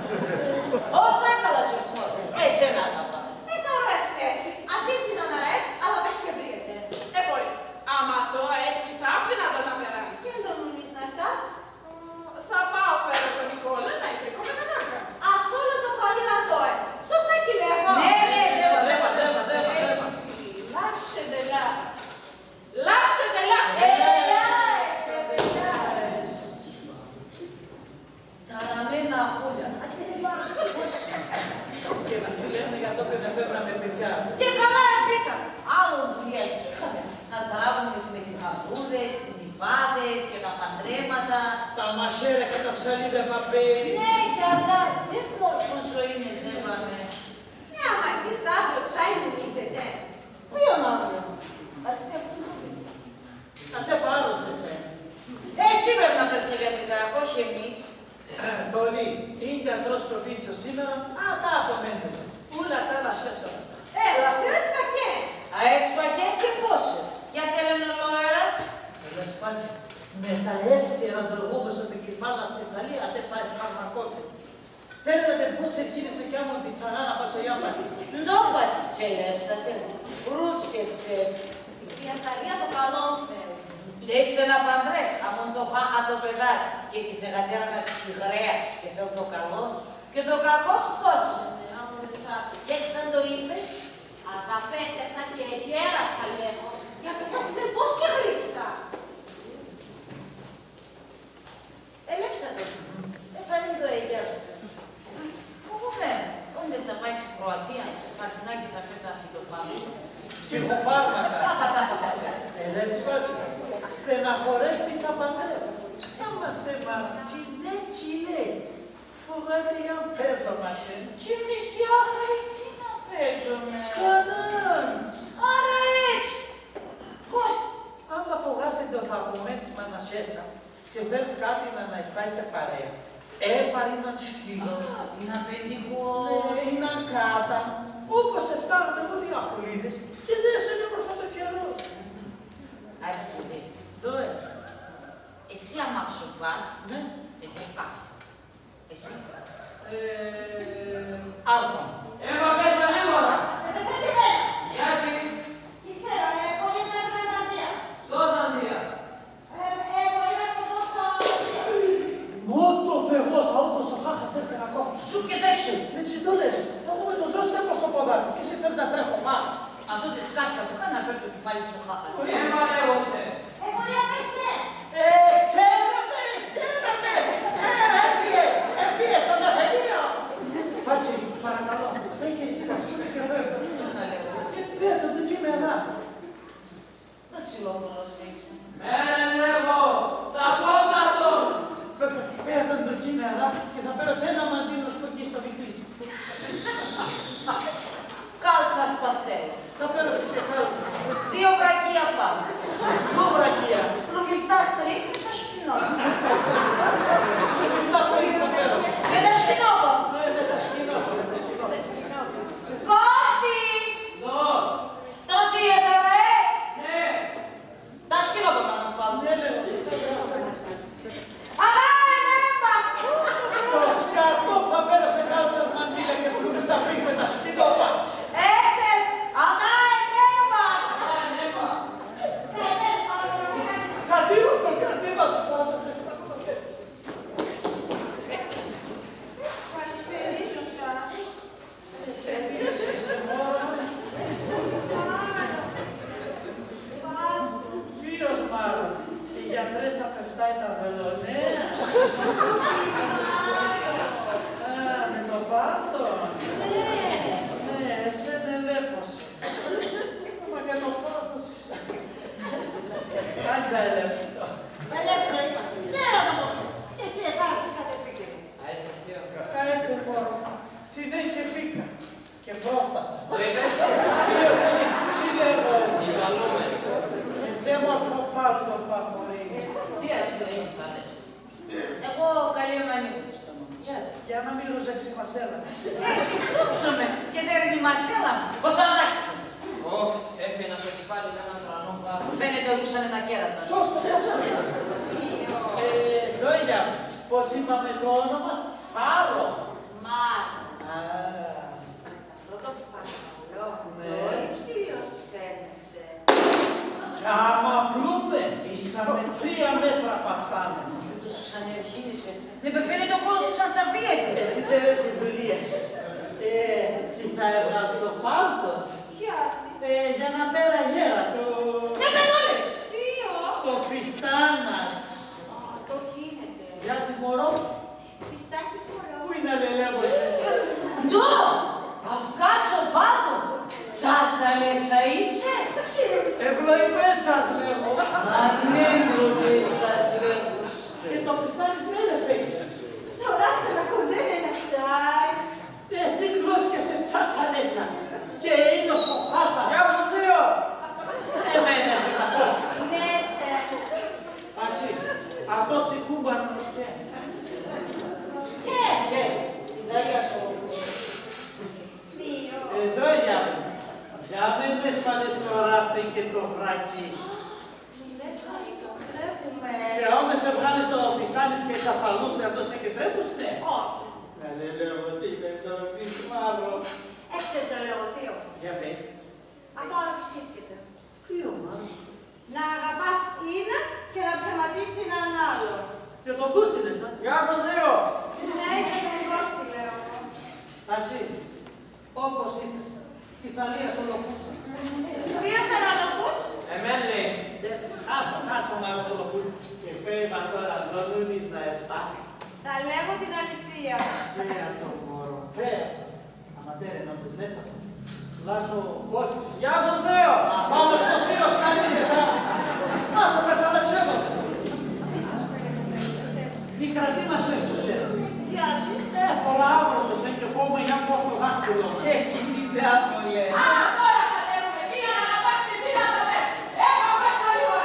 Ω, θα καλατσιασμόν. Εσέν αγαπά. Ε, θαρώ ευτέρπη. Ατείν' την αναρέσ', αλλά πες και ευρύεται. Ε, πολύ. Άμα ατό αέτσ' κι θα άφηνα ατά να περάν'. Και ντο νουνείς να ευτάς; Μ, θα πάω, φέρω τον Νικόλα, να ιτρέκω με τα μάγκα. Ας όλο το χαλί ατό έν'. Σωστά 'κι λέγω; Ναι, ναι, δέβα, δέβα, δέβα, δέβα, δέβα. Ε, λάσε, Ντελά. Λάσε, Ντελά. Ε, λάσε, Ντελά. Ταραμένα πουλιά. Ατέ, δεν μ' άρεσε το πώς. Και τι λένε για το που εφεύραμε παιδιά. Και καλά εμπήκαμε. Άλλο δουλειά 'κ' είχαμε. Να ταράζουμε τις μελιταρούδες, τις νυφάδες και τα παντρέματα. Τα μαχαίρια και τα ψαλίδια, παππέ. Ναι, κι ατά, τι μόρφον ζωήν εδέβαμε. Ε, άμα εσείς τ' αύριο τσάι νουνίζετε; Ποίον αύριο; Αριστεία, πού είναι; Ατέ, πα άρρωστες έν'. Εσύ πρέπ' να παίρτς τα γιατρικά, όχι εμείς. Ντολή, ίντια τρως προπίντσον σήμερα, ατά απομέντζεσαι. Ούλα τ' άλλα σέσον. Έλα, θ' αέτσ' πα 'κ' έν'. Αέτσ' πα 'κ' έν' και πόσε; Για τέρεν ολόερας; Ελέπ'ς, Πάτση, με τα εύκαιρα ντο εγούμε σο το κεφάλ' ατ'ς ατ' ζαλί, ατέ πάει φαρμακόθεν. Τέρεν ατέ, πώς εσχύνεσαι κι άμον τη τσαράν' απάν' σο γιάμπα. Ντόπα 'κι ελέπ'ς ατέ, ρούσκεστεν. Τη διαθαρία το καλόν θέλ'. Ντ' έχ'ς να παντρεύ'ς, άμον το χάχ' ατό παιδάκ', και τη θεγατέραν ατ'ς τη γραίαν, και θέλ' το καλόν σ'. Και το κακόν σ' πώς; Κι εσάν ντο είπες; Ατά πες, έρθαν και εγέρασαν, λέγω. Για πες ας δεν πώς 'κ' εγροίκ'σα. Ελέπ'ς ατό. Εφάν'ν' ντο εγέρασεν. Φοβούμαι, όντες θα πάει ση Κροατία, θα τεινά και θα φέρ' τα φυτοφάρμακα. Ψυχοφάρμακα. Ελέπ'ς, Πάτση, στεναχωρέν' μη θα παντρεύ'. Άμα σ' εμάς, τσινέκι λέει. Φοβάται για παίζομα, ε. Κι εμείς οι άχαροι, ατζίναν παίζομε. Κανάν. Άρα έτσι. Χω, άμα φοβάσαι ντο θα πομέντς μανασέσ' σα και θέλ'ς κάτ' να, να ευτάεις σε παρέαν, έπαρ' έναν σκύλον. Έναν πεντικόν. Ναι, έναν κάταν. Όπως ευτάγ'νε όλοι οι αχουλίδες και δέσον έμορφα το κερόν. Αριστίδη. Ντο έν'; Εσύ άμα ψουφάς, ναι, εγώ κάθουμαι. Εσύ; Ε, άρπα. Έμα πέσαν έμορα. Έπεσαν και εμένα. Γιατί; 'Κι ξέρω, ε, πολλοί ευτάσαν ατά ατία. Σώθαν ατία. Ε, ε, πολλοί να σκοτώθουν ατά ατία. Ω το Θεός, αούτος ο χάχας έρθεν να κόφτ' σ'. Σου και τρέξε. Ετσί ντο λες; Εγώ με το ζώστεμον σο ποδάρ' μ' κι εσύ θέλ'ς να τρέχω πα. Ατό τες κάρτ' ατουχά να παίρ' το κεφάλι σ' ο χάχας. Πού εμαλεύωσεν; Ε, μπορεί να πες, ναι. Ε, καίρε μες, καίρε μες. Ε, έφυεν, έφυεν σον εφετείο. Πάτση, παρακαλώ, πέ' κι εσύ να σκούνε και φεύγω. Πέ' ατον ντο 'κ' είμαι αδά. Να τσιλόπουλος είσαι. Μένε, λέγω, θα κόφτ' ατον. Πέ' ατον ντο 'κ' είμαι αδά και θα παίρω σ' έναν μαντίλον σ' ποκεί σο δίχτυ σ'. Κάλτσας πα θέλ'. Θα παίρω σε και κάλτσας. Δύο βρακία πα. Ντο βρακία; Κλουμιστά στριχ' με τα σκοινόπα. Κλουμιστά στριχ' θα παίρω σε. Με τα σκοινόπα. Ναι, με τα σκοινόπα, με τα σκοινόπα. Κώστη! Ντο; Ντο, τι εσ' αρέσ'; Ναι. Τα σκοινόπα μ' ανασπάζ'. Ναι, ναι, ναι. Αδά έν' έμπα. Το σκατόν θα παίρω σε κάλτσας, μαντίλα και κλουμιστά στριχ' με τα σκοινόπα. Έτσες, αδά έν' έμπα. Ελεύθερο. Ελεύθερο είπα σε. Δεν ρωτώ πώς. Εσύ εθάρρωσες κάτι επίκαιρο. Α, έτσι, θείο. Α, έτσι, μωρό. Τσιδέν και πήκα. Και πρόφτασα. Θείος, τι λέγω. Κι δεν μ' αρφώ πάλι το παπορί. Τι ας είναι, θα λες. Εγώ καλή μανίκη. Για να μη ρουζέξει η μασέλα της. Εσύ ψόψω με και δέρνει η μασέλα μου. Κωνσταντάκη. Ωχ, έφενα το κεφάλι με έναν τρανόν πάγο. Φαίνεται ρούσανε τα κέρατα. Σώστο, σώστο. Ε, ντόιλια, πώς είπαμε το όνομα σ'; Φάρο. Μάρο. Α. Πρώτο παρακαλώ, ναι. Ντόιλια, ψηλός φαίνεσαι. Κι άμα πλούμε, ίσα με τρία μέτρα απ' αυτάν. Ατός ξαν ερχίνησε. Νέπε, φαίνεται ο κώδος ξαν τσαβίεται. Εσύ τερεύκες δουλείας. Ε, κι θα έβγαλες το φάρτος; Γιατί; Ε, για να πέρα γέρα, το... Νέπε, ντόιλια. Ποίον; Το φιστάνας. Α, το χύνεται. Γιατί, μωρό; Φιστάκι φορώ. Πού είναι, λελεύω σε; Ντο! Αφκά σοβάτο! Τσάτσαλες θα είσαι; Ευλοημέν σας λέγω. Ανέντροπες σας λέγω. Και το φιστάνι σ' μ' ελεφέγγες. Σ' οράφ' τα κοντένια να σάι. Εσύ κλώσκεσαι τσάτσαλες σα. Και είναι ο Σοφάτας. Γεια σου, θείο. Εμένα, εμένα, πώς; Ναι, σε. Ατσί, ατός τη κούμπα νο σκέν. Και, και, η δαλία σου. Θείο. Εδώ, ελιά μου. Για μεν μ' έσπαλες σ' οράφ' και το φρακί σ'. Μη λες, μωρή, ντρέπουμε. Και όμως εβγάλες το φιστάνι σ' και τσατσαλούσες, ατός και ντρέπουσε; Όχι. Να λελεύω, τι λες, ντροπή σ', μάρο; Έξερτ' το λέγω, θείο. Για πέ. Ατό άλλο εξήρκεται. Ποίον, μάρο; Να αγαπάς ίναν και να ψεματίζεις τίναν άλλο. Και τον Κώστη λες, α; Γεια σου, θείο. Ναι, και τον Κώστη λέω. Ατσί, όπως είπες, η θαλία σ' ολοκούτσα. Ποίον σ' ολοκούτσα; Εμέν, λέει. Ε, χάσ' το, χάσ' το, μάρο, το ολοκούτ'. Και πέει ατώρα, ντο νούνεις να ευτάς; Θα λέγω την αληθεία. Πέει ατο, μωρό, πέει ατο. Αμα τέρεν, όπως λες ατο. Τουλάχιστον ο Κώστης. Γεια σου, θείο. Απάνω σ' ο θείος καλή γερά. Άσε σε καλά, τσέπα. Μη κρατεί μας, έρθ' σο χέρ'. Γιατί; Ε, πολλά αύρωτος, ε, και φόβουμαι για να κόφτω δάχτυλο. Ε, τι τάπο λες. Α, τώρα θα λέγουμε, τι να αναπάς και τι να αναπέεις. Έπα, πες τα λίγο.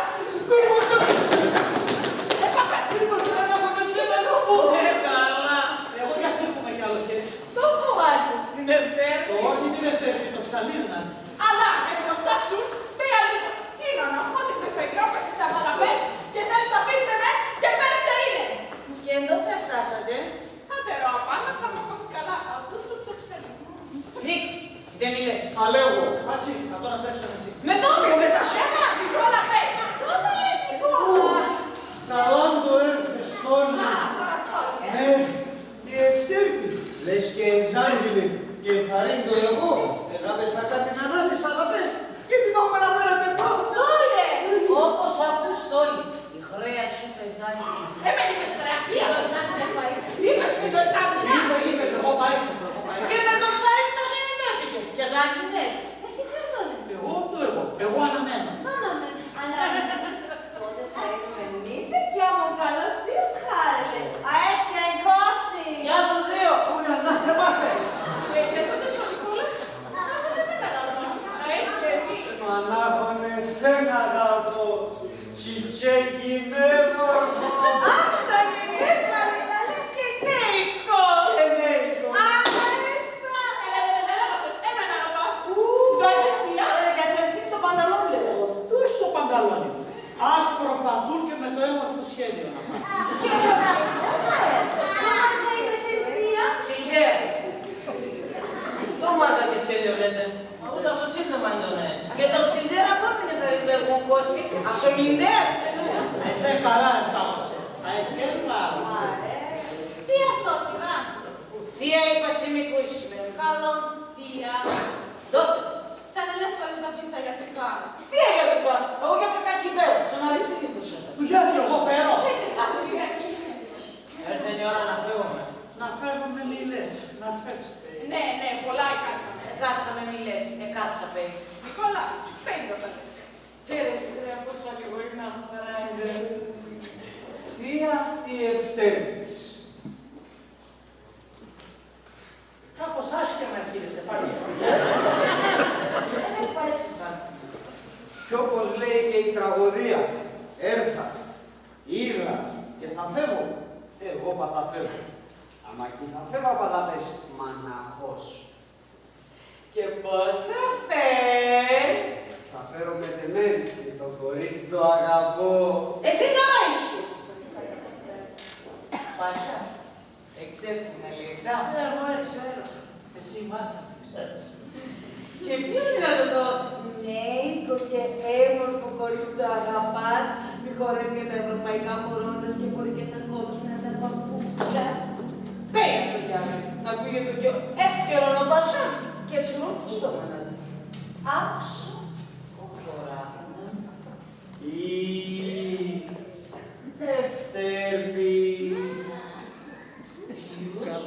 Έπα, πες. Είπα σε, αλλά από τα ξένα, εγώ. Ε, καλά. Εγώ για σ' έρχουμαι κι άλλο χες. Ντο φοβάσαι, την Δευτέρα; Το όχι την Δευτέρα, και το ψαλίδι να σ'. Αλλά, ε, μπροστά σ' ούλτς, πέει λίγο. Τίνο, να φώτιζες, εγιώπεσες σ' απαλαπές και θέλεις τ' αφήντς εμέν και πέει τ' σε ίνε. Και ντο θα ευτάσ' ατεν; Θα τερώ απάν' ατ' σα μ' ακόμ καλά. Ατό το, το ψαλίδι. Νίκ, ντο μιλάς; Θα λέγω. Ατσί, ατό να τρέξω εσύ. Με ντο, με, με τα χέρια; Νικόλα, πέει. Ατό θα λέει, Νικόλα. Ουφ, καλάν ντο έρθες, Τόνι. Α, τώρα, τώρα, ε. Ναι. Η ευτέρπη, λες και εζάγγειλεν, και εθαρρύν' ντο εγώ, εγάπεσα κάτ' την ανάγκες, αγαπές, και την όμεναν μέρα τ' ευτώ. Ντο λες; Όπως ακούς, Τόνι, η χρέας σ' ούλτς εζάγγειλεν. Εμέν είπες χρέας; Είπα, εζάγγειλεν, πα είπες. Είπες μη ντο εζάγγειλεν. Είπα, είπα, εγώ πα ήσαν, εγώ πα ήσαν. Και με το ψαλίδι σ' ατο σ' ίνε ντο έπηκες; Και εζάγγειλες. Εσύ ποίον ντο λες; Εγώ ντο εγώ, εγώ αναμένω. Αναμένω. Αναμένω. Τότε θα ίνουμε νύφη κι άμον καλός θείος χάρεται. Αέτσ' κι έν', Κώστη; Γεια σου, θείο. Ούλα, να θεμάσαι. Ε, και τούτος ο Νικόλας; Άκου, εμένα να δω. Αέτσ' κι έν'. Μανάχον εσέν' αγαπώ. Τσιτσέκι μ' έμορφο. Άκουσα, νυφάλα, θα λες και νέικο. Και νέικο. Αχ, αέτσ' θα. Ελάτε, ελάτε, ελάτε, σας, εμένα να πάω. Ου. Ντο είπες, θεία; Ε, γιατί εσύ το πανταλόνι, λέγω. Ντο έσ' σο πανταλόνι; Άσπρο παντούλ' και με το έμορφο σχέδιο να πάει. Και το γαλλικό, ε; Άμαν θα είπες, ε, θεία; Τσιλιέ. Ντο μάθα και σχέδιο λέτε; Μα ούτε ας σο τσίρτεμα ντο έν' αέτσ'. Και το ψιντέρ' απόφ' έν' εθαρρύν', λέγω, Κώστη; Ας σο λιντέρ'. Εσέν' καλά ευτάγω σε. Αέτσ' κι έν', μάρο; Θεία Σωτηρά. Θεία είπα, εσύ μη κούεις με. Καλόν, θεία. Ντο θες; Ξαν ελέσπαλες να πεις τα γιατρικά σ'. Ποία γιατρικά; Εγώ γιατρικά 'κ' παίρω. Σον Αριστίδη 'κ' έδωσα. Που γιατί εγώ παίρω; Ε, εσάς, μωρή, εκείνη. Έρθεν η ώρα να φεύουμε. Να φεύουμε, μη λες, να φεύς. Ναι, ναι, πολλά εκάτσαμε. Εκάτσαμε, μη λες, εκάτσα, πέει. Νικόλα, πέει ντο θα λες. Τέρεν, τέρεν, πόσα λιγό ήμουν να μου παράει. Έρθα, είδα και θα φεύω. Εγώ πα θα φεύω. Άμα κι θα φεύω, πα θα πες μαναχός. Και πώς θα φες; Θα φέρω με τεμέν και το κορίτσι το αγαπώ. Εσύ τώρα ίσχυες. Πασά, εξέρτς την Ελεηνά; Εγώ εξέρω. Εσύ, Μάρσα, εξέρτς. Και ποίον είναι αυτό το νέικο και έμορφο κορίτσι το αγαπάς, μη χορεύει και τα ευρωπαϊκά χορώντας και φορεί και τα κόκκινα τα παπούτσια; Πες το κι άκ'ν', ν' ακούγεται κι εύκαιρο ο Πασά. Κι έτσι ουρκ' σ' το μανάτι. Άκ'σον, ο Χωράκα. Η Ευτέρπη. Ποιος;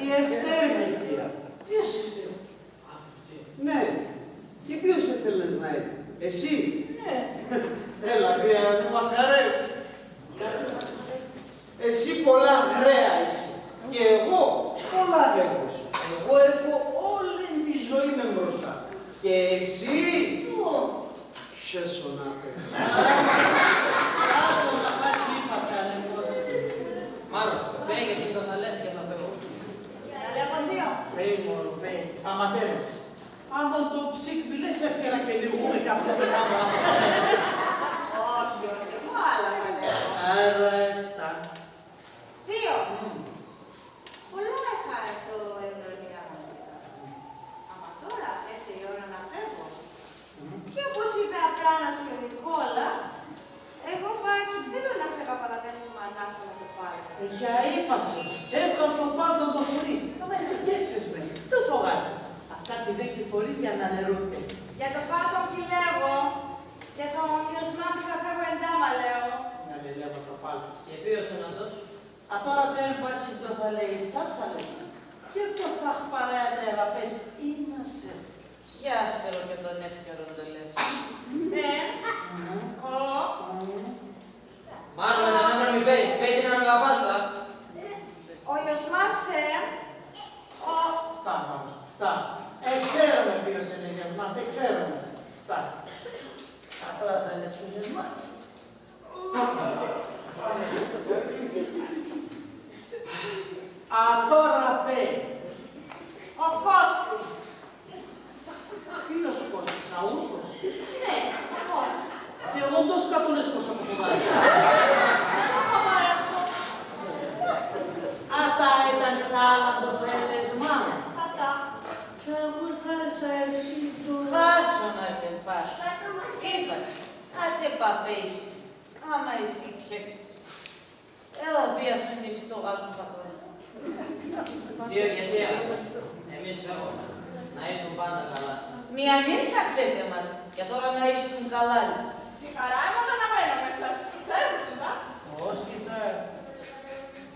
Η Ευτέρπη, θεία. Ποιος είναι; Αυτή. Ναι. Και ποιος έθελες να είναι; Εσύ; Ναι. Έλα, θεία, να μας χαρεύεις. Εσύ πολλά γραία είσαι. Και εγώ πολλά γραίος. Εγώ έχω όλη τη ζωή με μπροστά. Και εσύ; Ω. Χέσον να πες. Άσον να πάει, είπα σε, ανεβώς. Μάρος, πέγε εσύ το θα λες και θα φεύω. Πέι, μωρό, πέι. Αμα τέρος. Άμον το ψίκ' μη λες εύκαιρα και λυγούμε κι αυτό το πράγμα. Όχι, όχι, εγώ άλλα θα λέω. Άρα έτσι θα. Θείο, πολλά εχάρτω η ευρωνία ανάμεσας. Αμα τώρα έφταει η ώρα να φεύω. Και όπως είπε απράνας και ο Νικόλας, εγώ πα 'κι θέλω να φεύω απ' αδά, πα πες μαναχόν να σε πάρω. Ε, για είπα σε, έβγαλ' το πάλτον το φορείς. Αμα εσύ 'κ' έξες με. Ντο φοβάσαι; Αυτά τιδέν 'κι φορείς για να λερούνται. Για το πάλτον 'κι λέγω, για το γιος μ' άτ' θα φεύω εντάμα, λέω. Να λελεύω το πάλτον. Και ποίος είναι αυτός; Ατώρα τέρ' πα 'κι ντο θα λέει, τσάτσα λες. Και πώς θα 'χ' παρέα τα ελαπές, ήμ'νας εύκαιος. Για άστερο και τον εύκαιρον το λες. Ναι. Μμμ. Ω. Μμμ. Μάρον, έναν άμον μη παίρεις, παίρ' την αναγκαπάστα. Ο γιος μας, ε, ο... Στά, Μάρον, στά. Εξέρουμε ποίος είναι ο γιος μας, εξέρουμε. Στά. Ατώρα θα ελέπ'ς τον γιος μ'. Ατώρα πέι. Ο Κώστης. Ποίος Κώστης, αούτος; Ναι, ο Κώστης. Κι εγώ ντο σκατόν έσκωσα από το δάρι. Ατά ήτανε τ' άλλα ντο θέλες, μάνα; Ατά. Κι εγώ θάλεσσα εσύ ντο... Χάσον, αδελφά σ'. Είπα σ', άτε πα πέι. Άμα εσύ 'κ' έξες. Έλα, βίασον κι εσύ το γάλα θα χωρί. Θείο και θεία, εμείς φεύουμε. Να ήσουν πάντα καλά. Μη ανήσαξετε μας, και ατώρα να ήσουν καλά. Σιχαρά εμάνα να μένω με σας. Φεύγουμε, ε; Ω, σκηφέ.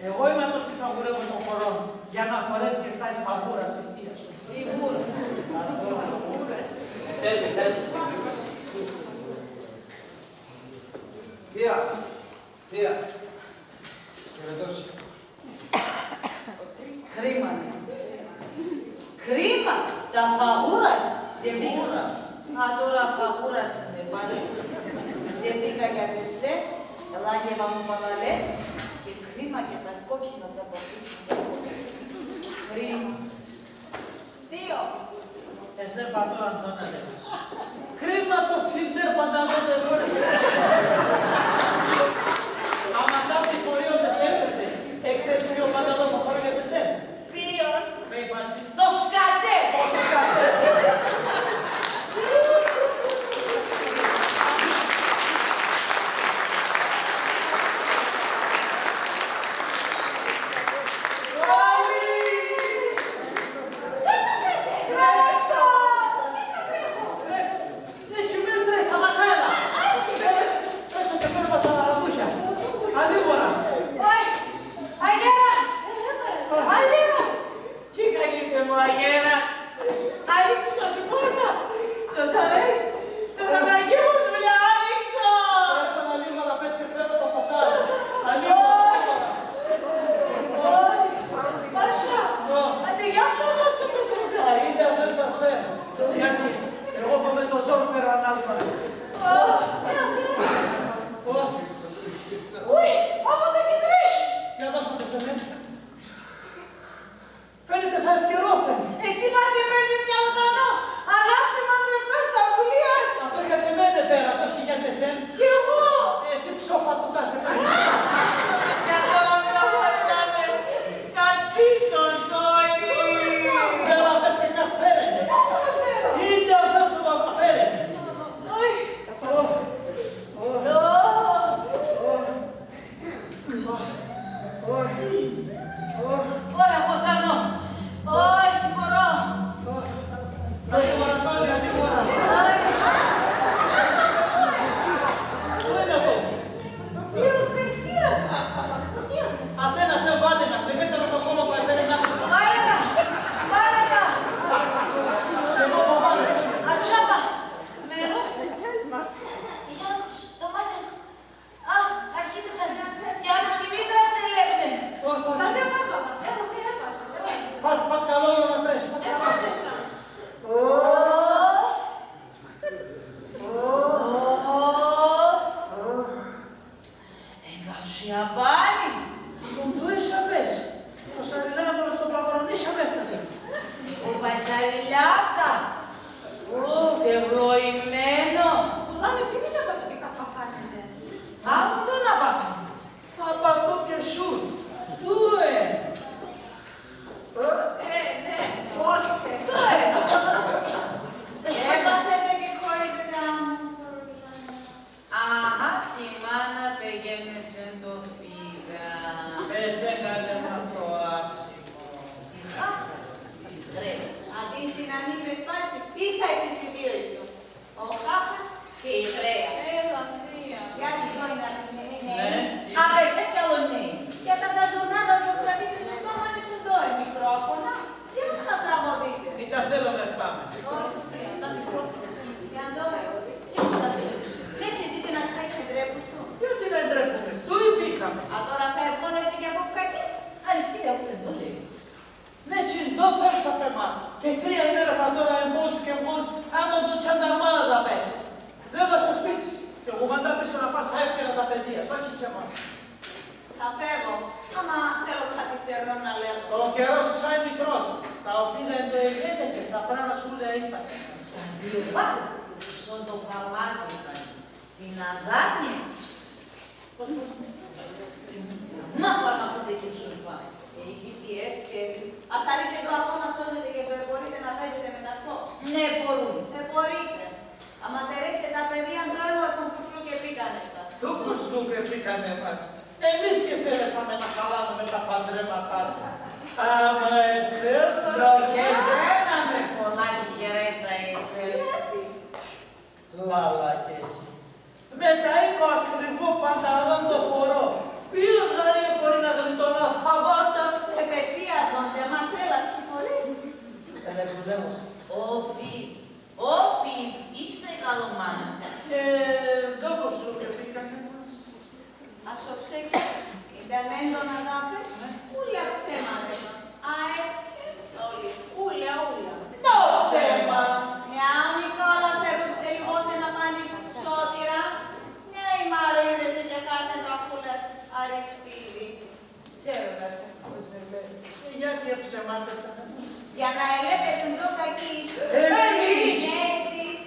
Εγώ είμαι ατός που θα γουρεύω τον χορόν, για να χορεύει και ευτάει η φαγούρα σε, θεία σου. Φαγούρα. Φεύγει, φεύγει. Θεία, θεία. Χαιρετώ σε. Κρίμα, ναι. Κρίμα, τα φαγούρας. Ντ' εποίκα. Φαγούρας. Ατώρα φαγούρας ντ' εποίκα. Ντ' εποίκα για τ' εσέν, ελά και μ' απαλαλέσαι, και κρίμα και τα κόκκινα τα παπούτσια. Κρίμα. Θείο. Εσέν πα ατώρα ντο να λέγεις; Κρίμα το τσιντέρ' πανταλόν ντ' εφόρεσαι. Άμα τ' ατά τ' εφορεί ατά εσέν, εξέρτς ποίον πανταλόν θα φόραγες εσέν; Ποίον; Πέι, πα 'κι. Το σκατέρ'. Το σκατέρ'. Τρέχω! Τρέχω! Τρέχω! Τρέχω! Τρέχω! Τρέχω! Μια πάλι. Ντο ίσ' απέσ'; Ο Πασαριλά, μόνος το παγορονίσ' απέφτασεν. Ο Πασαριλά; Ω, τευλωημένο. Πολλά με πίνει να πατώ και καπά φάνεται. Άμον ντο να πάθω; Απατώ και σουν. Ντο έν'; Ε, ναι, πώς και ντο έν'; Έπαθετε και χωρίς γράμμα. Αχά, τη μάνα πεγένε σε ντο φύγα. Εσέκανε μας το άψιμον. Τη χάθας, τη χρέας. Αντί την ανήπες πάτση, ίσα εσείς οι δύο ήσουν. Ο Χάχας και η Χρέας. Έλα, θεία. Για τη Ζώη να την είναι. Ναι. Απ' εσέν κι άλλο νέοι. Για τα ταντονάδα που κρατείτε στο στόμα, ήσουν ντο έν'; Μικρόφωνα. Για να τα τραγωδείτε. Μη τα θέλομε ευτάμενα. Όχι, θεία, τα μικρόφωνα. Για ντο έν'; Σίγουρα σε έπουσε. Δεν ξέρεις να ξέχεις ντρέπους του. Γιατί να ντρέπουμε; Ντο εποίκαμε; Ατώρα φεύγουνε και αποφκακείς. Αριστεία, ούτε ντο λέει. Ναι, τσιντό θέλεις απ' εμάς; Και τρία ημέρας ατώρα εμπόλτς και εμπόλτς, άμον ντο τσάντα μάλα θα πες. Δέβα σο σπίτ' σ'. Και γουμαντά πίσω να πας σα εύκαιρα τα παιδία σ', όχι σ' εμάς. Θα φεύω, άμα θέλω κάτι στερνόν να λέγω. Ο καιρός ξάι μικρός. Τα οφείλ' τα εντοεγένεσες, σα πράνα σ' ούλα είπα. Τ' αδυνατόν; Σο ντο γαμάτο ήτανε. Την αδάνια. Πώς, πώς; Να πάνε να ακούτε και τους ορφάνους. Ε, η γη τι εύκαιρη. Αχαρή και ντο ακόμα σώζεται και ντο επορίτε να παίζετε με τα φως. Ναι, επορούνε. Επορίτε. Αμα τερέστε τα παιδία ντο έν' ο Κουσλούκ εποίκανε σας. Ντο Κουσλούκ εποίκανε μας; Εμείς 'κ' εθέλεσαμε να χαλάνουμε τα παντρέματά του. Άμα εθέλαμε. Ντο 'κ' εθέλαμε, πολλά τυχερές θα έσαι. Γιατί; Λαλά κι εσύ. Με τ' αΐκο ακριβό πανταλόν ντο φορώ. Ποίος γαρή εποrí να γλιτών' ατά τα βάντα; Επαιτίατον, τε μασέλας 'κι φορείς. Ελευρουλεύω σ'. Ω Φιβ, ω Φιβ, είσαι καλομάνας. Και ντο Κουσλούκ εποίκανε μας; Ας σο ψέκι, ίντ' εμέντον αδάφ' ε, ούλα ψέματα. Α, έτσι, ε, ούλα, ούλα, ούλα. Ντο ψέμα; Νια ο Νικόλας ερούτσ'τε λιγόν και να πάνεις σώτηρα. Νια η Μαρή είδε σε και χάσεν τα χούλια τ'ς Αριστίδη. Ξέρω να τα έχω ζεμένη. Ε, γιατί εψεμάτεσαν εμάς; Για να ελέπετε ντο κακοί ήσουν. Εμείς; Ναι, εσείς.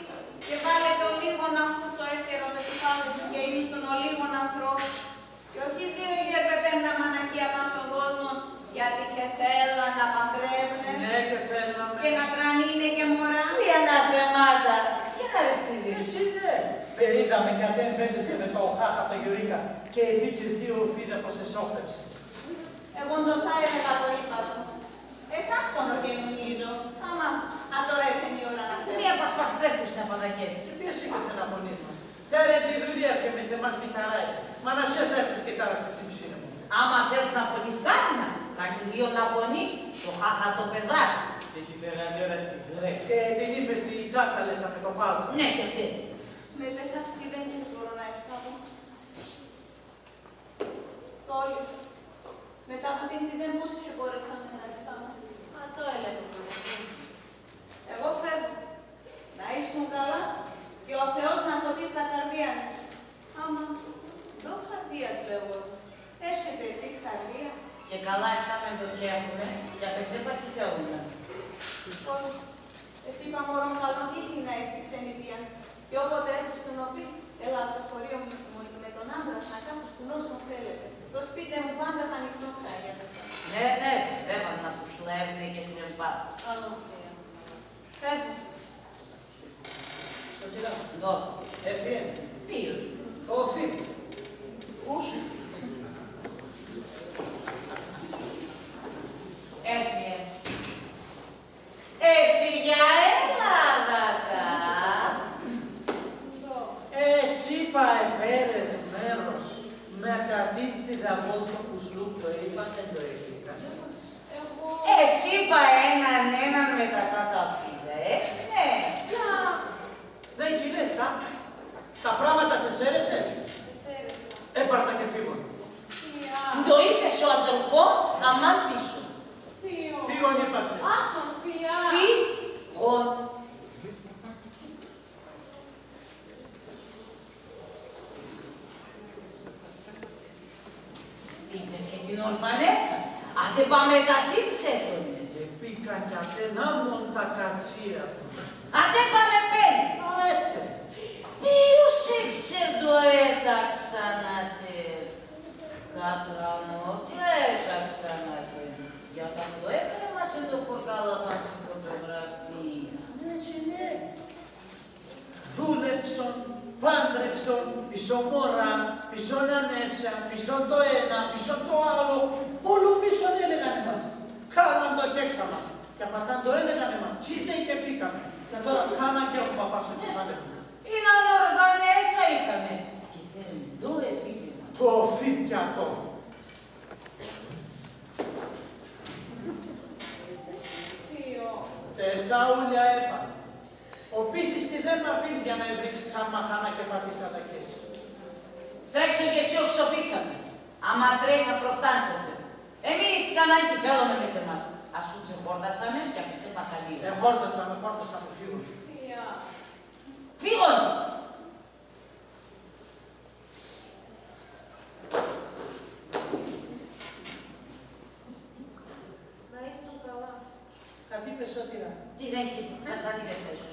Και βάλετε ολίγον αφού σο εύκαιρο το κεφάλι σου και ήμουν σον ολίγον ανθρώπ'. Και όχι δύο γέρ' πέπεν τα μανακία παν σον κόσμον, γιατί 'κ' εθέλαν να παντρεύ'νε. Ναι, 'κ' εθέλαμε. Και να τρανίν'νε και μωρά. Μη αναθεμάτα. Εσύ, Αριστίδη. Εσύ, ναι. Ε, είδαμε κι ατέν' πέτεσε με το Χάχα το Γιουρίκα και εποίκεν δύο οφίδα πως εσώχτεψεν. Εγώ ντο θα έλεγα το είπα το. Εσάς πονώ και νουνίζω. Άμα ατώρα ήρθεν η ώρα να φεύω. Μη απασπαστρέφουσε απαντακές. Και ποίος είπες να πονείς μας; Τέρεν τη δουλείας και με τ' εμάς μη ταράεσαι. Μαναχές έρθες και τάραξες την ψύνη μου. Άμα θέλεις να πονείς κάτι να, να κυλίον να πονείς, το Χάχα το παιδά σ'. Και τη Φερανιέρα στην Κρέτη. Και την Ήφεστη η τσάτσα λες με το πάλτο. Ναι, και ατέ. Με τ' εσάς τιδέν 'κ' εμπορώ να ευτάμω. Τόλι, μετά από την τιδέν πώς 'κ' εμπορέσαμε να ευτάμω; Ατό ελέπω. Εγώ φεύγω. Να ήσουν καλά και ο Θεός να φωτίς τα καρδία μες. Άμα, ντο καρδίας λέγω; Έχετε εσείς καρδία; Και καλά ευτάμεν ντο 'κ' έχουμε, και απ' εσέν πα τι θέλουμε; Πώς, εσύ πα μωρόν καλόν τύχην να έχεις ξενιτία. Και όποτε έρθεις στουν οφίτ', ελά σο χωρίον μ' με τον άντρα σ' να κάθουστουν όσον θέλετε. Το σπίτ' εμ' πάντα θα ανοιχτόν θα είναι για εσάς. Ναι, ναι, δέβα να πουσλεύ'νε και σε πα. Άλλο θεία. Φεύγω. Σωτηρά. Ντο; Έφυεν; Ποίος; Ο Φίβ'. Πού σ'; Έφυεν. Εσύ για έλα, αδακά. Ντο; Εσύ πα επέρες μέρος με ατείν' τιδα απόν σο Κουσλούκ ντο είπανε ντο εποίκανε μας; Εσύ πα έναν έναν με τ' ατά τα οφίδα, εσύ, ναι. Πια. Δεν κυλιέσαι, τα, τα πράματα σε εσέρεψεν; Εσέρεψαν. Έπαρ' τα και φύγον. Θεία. Ντο είπες σο αδελφόν, αμάν πείσου. Θείον. Φύγον είπα σε. Άσον, θεία. Φύγον. Είδες και την ορφανέσσα; Άτε πάμε, κατήψε τον. Εποίκαν κι ατέν άμον τα κατσία. Άτε πάμε, πέν. Α, έτσι. Ποίος εξέρ' ντο έταξαν ατέν; Κατρανόφλα έταξαν ατέν. Για ατά ντο έκρεμασεν το φορκάλ' απάν' σην φωτογραφίαν. Ναι, έτσι, ναι. Δούλεψον, πάντρεψον, πισόν μωρά, πισόν ανέψα, πισόν το ένα, πισόν το άλλο, όλο πίσον έλεγαν εμάς. Κάλαν ντο εκέξαμε. Και απ' ατά ντο έλεγαν εμάς, τσίτε και εποίκαμε. Και ατώρα κάμαν κι έχουμε απάν' σο κεφάλ' εμουν. Ίναν ορφανέσσα είχαμε. Και τέρεν ντο εποίκαμε; Το φίτ' κι ατό. Ποίον; Τες σαούλια έπαν'. Οπίσ' εις τιδέν μ' αφήν'ς για να ευρήκ'ς ξαν μαχανά και πατήσ' ατακέσ'. Τρέξον κι εσύ οξοπίσ' ατεν. Άμα τρέχ'ς θα προφτάν'ς ατεν. Εμείς κανάν 'κι θέλομε μετ' εμάς. Ας σου ξεχόρτασαμε κι απέσ' σε παχαλία. Εχόρτασαμε, εχόρτασαμε, φύγον. Ποίον; Φύγον! Να ήσουν καλά. Κατήπες, σώτηρα; Τιδέν 'κ' είπα, να σ' ατιδευτέσω.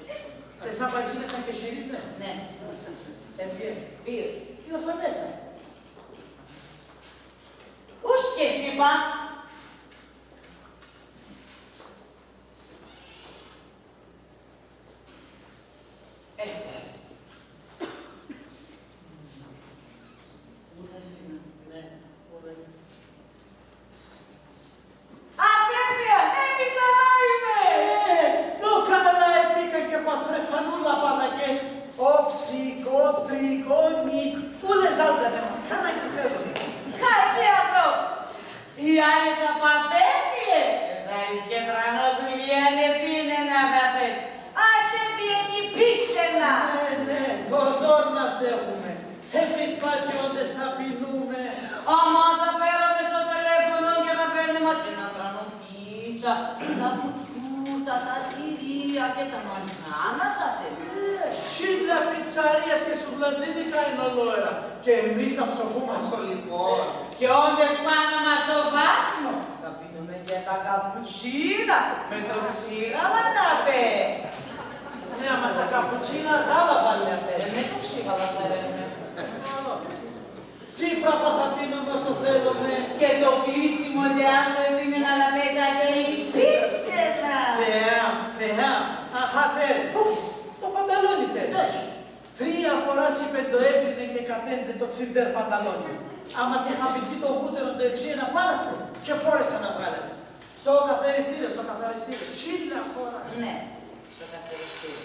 Τες απαγίνες ακεσ̌ερεις, ναι; Ναι. Εποίεν; Ποίος; Η ορφανέσσα. Ους 'κ' εσ' είπα. Ε. Πού θα έφυγα; Ναι, πού θα έφυγα; Ας έπιαν, έπισα να είμαι. Ε, ντο καλά εποίκαν και πα στρεφτάν ούλα πα δακέσ'. Οψίκ', οτρίκ', ονίκ', ούλες άλτζανε μας, κάμαν 'κι θέλομε. Χάικε αδό. Η Άλεσσα πα πέει; Εβάρεις και Τρανόπουλ, η Άλεσσα επήεν να θα πες. Ας έπιεν, επίσ' έν' ατ'. Ναι, ναι, το ζόρ' να τσέχουμε. Εμείς πα 'κι όντε θα πεινούμε. Άμα θα παίραμε σο τηλέφωνο και θα παίρ'νε μας και έναν τρανό πίτσα, έναν βουκούτα, τα τυρία και τα μανιτζά να σ' ατέν. Ε, χίλια πιτσαρίας και σουβλατζίδικα είναι ολόερα. Και εμείς θα ψοφούμας σο λιπόν. Και όντε πα να μας σο βάθμον, θα πίνουμε και τα καπουτσίνα με το ξύγαλα να πέει. Ναι, άμα σα καπουτσίνα γάλα βάλ'νε απέσ'. Ε, με το ξύγαλα σαρεύ'νε. Τσίπρα πα θα πίνουμε όσο θέλομε. Και το κλείσιμο τ' εάν το επίν'νε να πέσ' ατέ, επίσ' έν' ατ'. Θεά μ', Θεά μ', αχά τέρεν. Πού 'κ' είσαι; Το πανταλόνι τέρεν. Ντο έχ̌'; Τρία φοράς είπεν ντο έπλυνε και κατέντζε το τσιντέρ πανταλόνι. Άμα 'κ' εχ' αβιτζεί το γούτερον ντο εξήεν απάν' αχτρού, 'κ' επόρεσα να εβγάλ' ατο. Σο καθαριστήρα, σο καθαριστήρα, χίλια φοράς. Ναι, σο καθαριστήρα.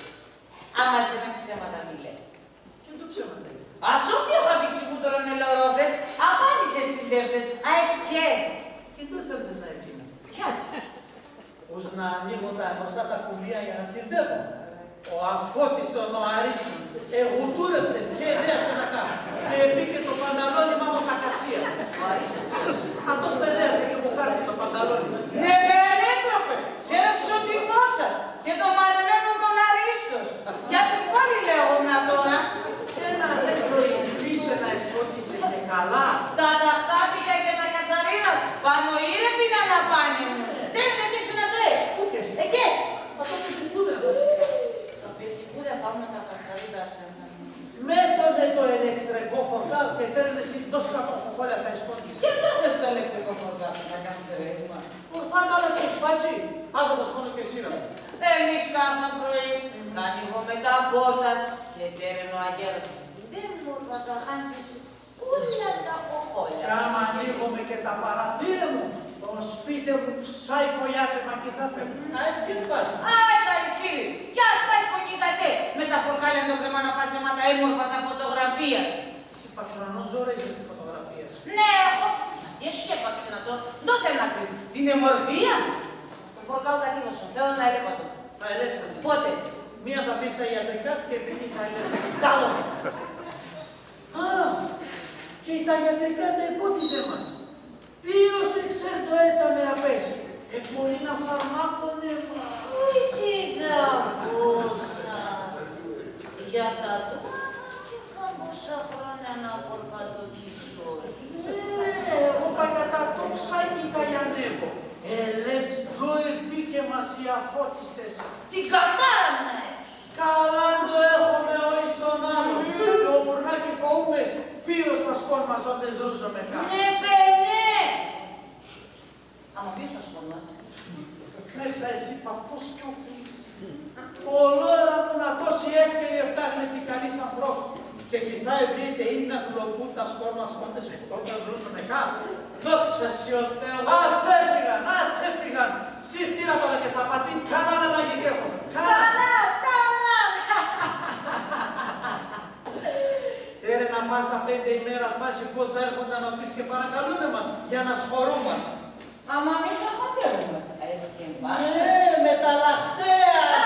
Άμα εσέν ψέματα μη λες. Και ντο ψέματα είπα; Ας σο ποίον αβιτζεί γούτερον ελεορώ θες, απάν' εις ετσιντεύτες, αέτσ' χ̌' έν'. Και ντο εθέλ'τες να ευτείνω; Ποια; Ους να ανοίγω τα γνωστά τα κουμπία για να τσιντεύω; Ο αφώτιστον ο Αρίστον εγουτούρεψεν, 'κ' εδέασεν ακά', και εποίκεν το πανταλόνι μ' άμον τα κατσία. Ατός μ' εδέασεν και μ' εχάρτισε το πανταλόνι. Ναι, πελέτροπε, σέρεψον τη γλώσσα και το μαρεμένον τον Αρίστον. Γιατρικόν 'λέγομε ατώρα. Ένα αλεύκο η πίσ' έν' εσπόκισε και καλά. Τα ταχτάπικα και τα κατσαρίδας, πα νοήρ' επείναν απάν' εμουν. Τέρεν εκέσαι να τρέχ'ς. Πού 'κ' έσαι; Εκέσαι. Ατό πυρτικούδα. Τα πυρτικούδα πα άμον τα κατσαρίδας έν'. Μέτωνε το ελεκτρεκόν φορτάλ' και τέρεν εσύ ντο σκατόν χωχόλια θα εσπόκιζες. Και ντο θέλ'ς το ελεκτρικόν φορτάλ'; Να κάμ'ς ρεύμα; Ορθά να λες, πα 'κι ατό θα σ'χώνω και σύραγγα. Εμείς κάθαν πρωί θα ανοίγομε τα πόρτας και τέρεν ο αγέρας. Ντ' εμόρφα θα χάντιζ' ούλα τα χωχόλια. Κι άμα ανοίγομε και τα παραθύρ' εμουν, το σπίτ' εμουν ξάι κολλιάται, μα 'κι θα φεύω. Αέτσ' και πα 'κι. Αέτσ', Αριστίδη, κι ας πα εσποκίζ' ατέ με τα φορκάλια ντο κρεμάν' απάν' σ' εμά τα έμορφα τα φωτογραφίας. Εσύ πα τρανόν ζόρ' έχ̌'ς με τη φωτογραφία σ'. Ναι, έχω. Εσέν 'κ' έπαξεν ατό. Ντο θέλ' να κρύβ'; Την εμορφίαν; Το φορκάλ' κατήβασον. Θέλω να ελέπ' ατο. Θα ελέπ'ς ατο. Πότε; Μία θα πήντς τα ιατρικά σ' και επίκειν θα ελέπ'ς. Καλό. Α, και τα ιατρικά ντ' επότιζε μας. Ποίος εξέρ' ντο έτανε απέσ'; Επορίνα φαρμάκον έμα. Ουι, κοίτα, Βούλτσα. Για τ' ατό άν' και κάμποσα χρόνια να πορπατώ 'κι σ' όλ'. Ναι, εγώ πα Φώτιστες. Την καρτάρα μ' να έχεις. Καλά ντο έχομε ο ίν' σ' τον άλλο. Και ο Πουρνάκ' εφοούμες, πύρος θα σκόν' μας ότες ρούζομε κάτω. Ναι, παι, ναι. Άμα ποίος θα σκόν' μας; Ναι, ξα εσύ παππούς κι ούπλης. Ολόι ορα μουν ατόσοι εύκαιλλοι εφτάγ'νε τη καλή σ' ανθρώπ'. Και 'κι θα ευρύεται ίν' να σ' λοπούν τα σκόν' μας ότες, ότες ρούζομε κάτω. Δόξα σοι ο Θεός. Ας έφυγαν, ας έφυγαν. Σύρ' τ' ύρα τώρα και σ' απατήν, κανάν ανάγκην 'κ' έχομε. Κανάν. Κανάν, κανάν. Έρ' έναν πάσα πέντε ημέρας, μάτσ' πώς θα έρχουνταν ατοί και παρακαλούνε μας για να σ' χωρούμας. Άμα μη σ' αχωρούμας, έτσι κι εμπάσχ'. Ναι, με τα λαχτέας.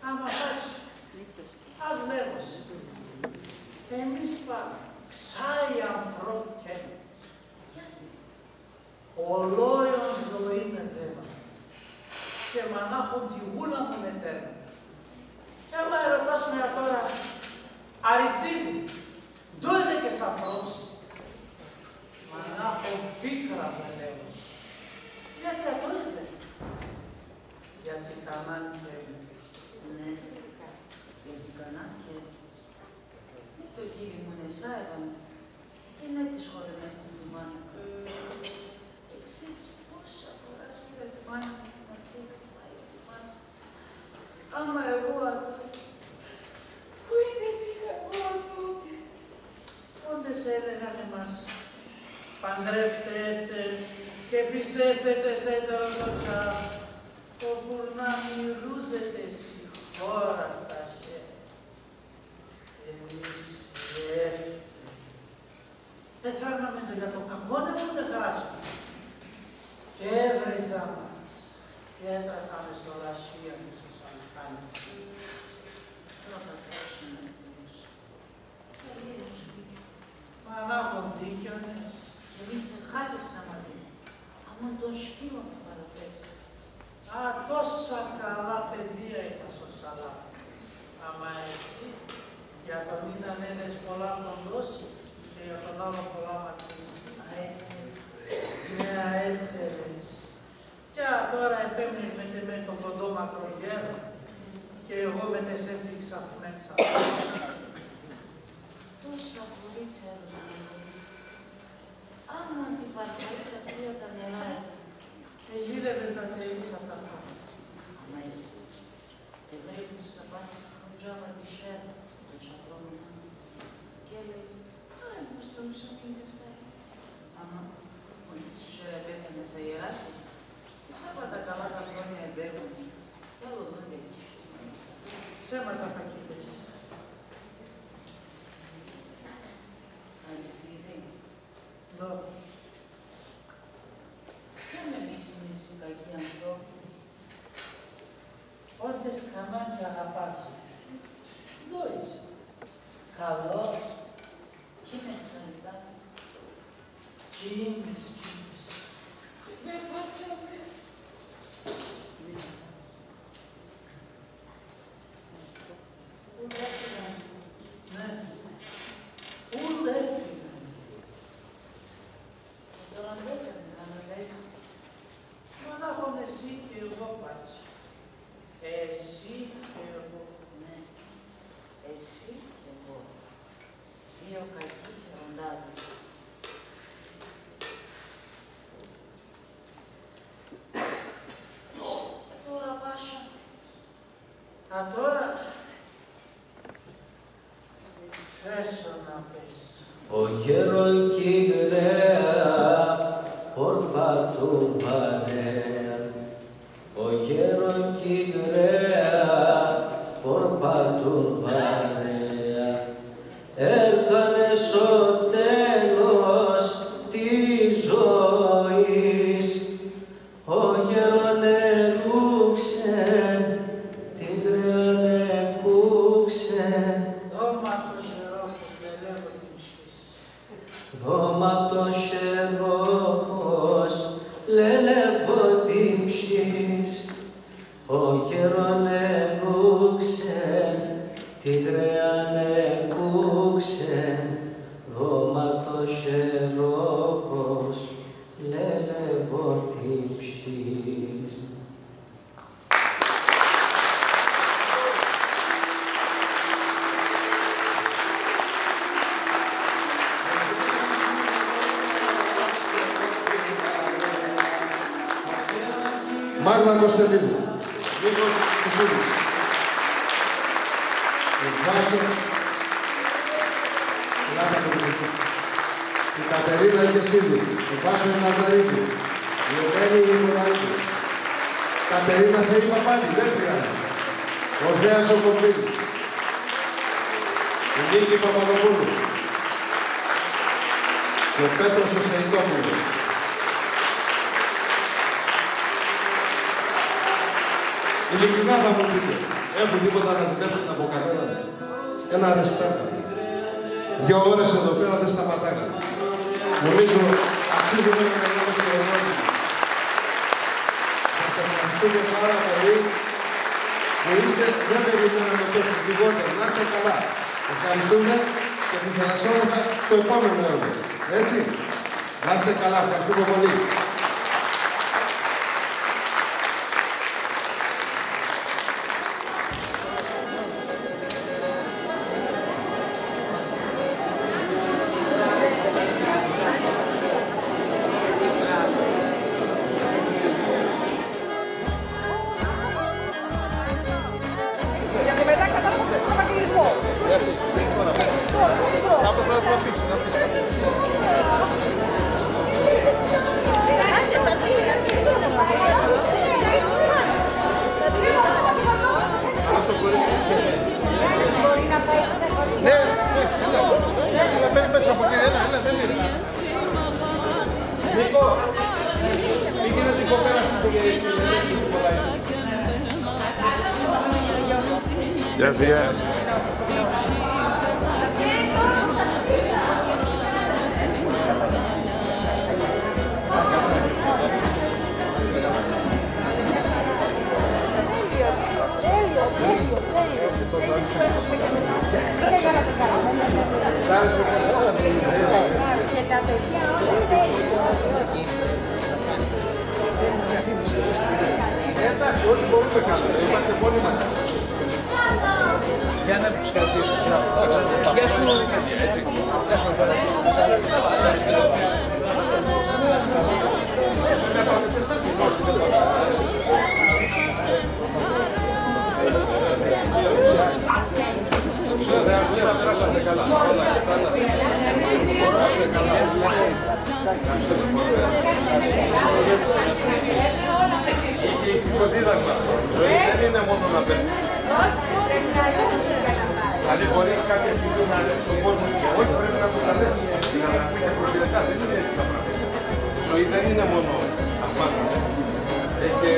Άμα πας, ας λέγω σ', εμείς πα ξάι ανθρώπ' 'κ' έμ'νες. Ολόιον ζωήν εδέβαμε. Και μανάχον τη γούλαν μουν ετέβαμε. Κι άμα ερωτάς με ατώρα, Αριστίδη, ντο έδεκες σ' ανθρώπ' σ'; Μανάχον πίκραν θα λέγω σ'. Γιατί ατό έδεκα; Γιατί κανάν 'κ' έμ'νες. Ναι, γιατί κανάν 'κ' έμ'νες. Μη το χείρι μουν εσάιβαμε. Εκείν' έτ' εσχολεμέν' σην τη μάνα. Εξής, πόσες φοράς ήρ' τη μάνα μ' ατ' και πάει ο Θωμάς. Άμα εγώ ατό, πού ίντε εποίκα εγώ ατό; Ότες έλεγαν εμάς, παντρεύτεστε και πισέστετε σ' έτερον ντο τσάι, ο Πουρνάκ' μυρούζεται σην χώραν στα χέρια. Εμείς οι εύκαιλλοι εφέρναμε ντο για το κακόν εμουν εχαράσιμον. Και έβριζαν μας, και έτρεχαμε σο λαχείον και σο σαλχάνι. Τώρα θα τρέξουμε να στείλουμε. Μανάχον δίκιον έχεις. Κι εμείς εχάτεψαμε ατείν'. Άμα τον σκύλον θα παραπέσ'. Α, τόσα καλά παιδία είχαν σο Ξαλάφ'. Άμα εσύ, για τον έναν έλεες πολλά μ' τον Τώση και για τον άλλον πολλά μ' ατ' Λύση. Α, έτσι. Ναι, α, έτσι έλεες. Κι ατώρα επέμ'νες με τ' εμέν τον κοντόμακρον γέρον και εγώ με τ' εσέν την ξαφνέν ξαφνέν. Τόσα κορίτσια έδωσαν να δεις. Άμα τη Μαργαρίτα πία τα νερά έτ'. Εγύρευες να ταΐς ατά. Άμα εσύ. Εγρήγορες απάν' σην χρουτζάμαν τη χέραν, τόσα χρόνια. Κι έλεες, «Άι, μήπως το ψωμίν 'κι εφτάει;» Άμα, μόλις τη χώρα επέφερνες αεράκι, εσά πα τα καλά τα χρόνια εμπέγουνε, κι άλλο δόν' 'κ' έχεις. Ψέματα πα 'κι είπες. Αριστίδη. Ντο; Κι άμα εμείς είμες κακοί ανθρώπ', ότες κανάν 'κι αγαπάς. Ντο είσαι; Καλός; 'Κι είμες χαλκά; 'Κι είμες, 'κι είμες. Μη πα κι άμες. Πού θα έφυγαν; Ναι. Πού θα έφυγαν; Ατώρα ντ' έφερνε να με παίζει. Μανάχον εσύ και εγώ πα 'κι. Εσύ και εγώ. Ναι. Εσύ και εγώ. Δύο κακοί χεροντάδες. Ατώρα, Πάσχα. Ατώρα. Έσω να πέσω. Ο γέρον κι η γραία πορπατούν παρέα. Ο γέρον κι η γραία πορπατούν παρέα. Έρθανε σο τέλος της ζωής. Ο γέρον ερούξεν, τη γραίαν εκούξεν. Δώμ' ατο χερό 'κ' ος λελεύω την ψ̌ην. Δώμ' ατο χερό 'κ' ος λελεύω την ψ̌ην. σε δώματος και ρόπος λελεύω τύψεις. Μάγδα Κωνσταντίνου. Νίκος Κουσούλης. Βάσο. Λάθος το κουτί. Η Κατερίνα Κεσίδη. Η Βάσο Ναζαρίδη. Η Ελένη Νικολαίδη. Κατερίνα, σε είπα πάλι, δεν πειράζει. Ορφέας ο Κομπίλης. Η Νίκη Παπαδοπούλου. Και ο Πέτρος ο Σεϊτόπουλος. Ειλικρινά θα μου πείτε, έχω τίποτα να ζητήσω από καθέναν; Ένα αριστά. Δύο ώρες εδώ πέρα δεν σταματάγαμε. Νομίζω αξίζουμε να γινόμαστε ονόματι. Σας ευχαριστούμε πάρα πολύ που είστε, δεν περιμέναμε τόσους λιγότερους. Να είστε καλά. Ευχαριστούμε και θα σας δω στο επόμενο έργο. Έτσι. Να είστε καλά. Ευχαριστούμε πολύ. Νίκο, πήγαινε την κοπέλα στην, στην, Γεια σου, γεια. Και τα παιδιά όλα είναι. Εντάξει, ό,τι μπορούμε κάνουμε. Είμαστε μόνοι μας. Γεια σου. Είχε ηθικό δίδαγμα. Ζωή δεν είναι μόνο να παίρνεις. Δηλαδή, μπορεί κάποια στιγμή να έρθει στον κόσμο και όχι, πρέπει να το καλέσεις. Για να πούμε και προσφυλακά, δεν είναι έτσι τα πράγματα. Η ζωή δεν είναι μόνο να μάθουμε. Έχει και...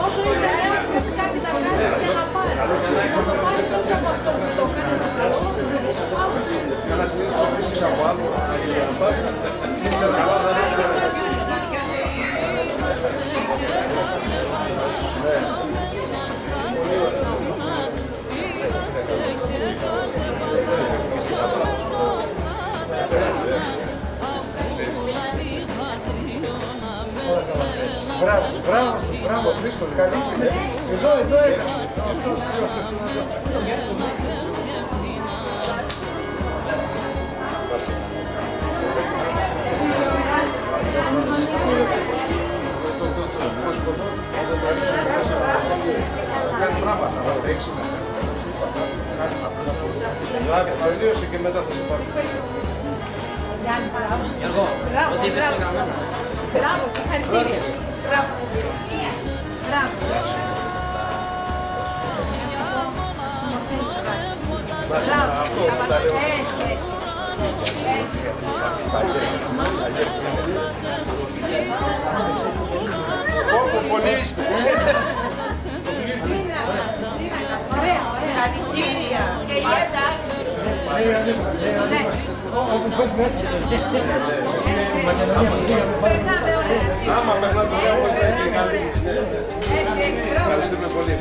Όσο είσαι νέος, μες σε κάτι να κάνεις και να πάρεις. Και να το κάνεις αυτό που το κάνεις. Και να συνεχίσεις να αφήσεις από άλλο, να πάρεις. Μπράβο, μπράβο, μπράβο, Χρήστο, καλή συνέχεια. Εδώ, εδώ, εδώ. Κάνει πράγματα, να τρέξει, να κάνει σούπα, να κάνει πράγματα. Λάδι, τελείωσε και μετά θα σε πάρω. Γιάννη, μπράβο. Γιώργο, μπράβο, ό,τι είπες, μπράβο. Μπράβο, συγχαρητήρια. Μπράβο. Μπράβο. Μπράβο. Πόπο, πολλοί είστε. Συγχαρητήρια. Και η Έτα. Άμα περνάτε ωραία, όπως λέει και η καλή. Ευχαριστούμε πολύ.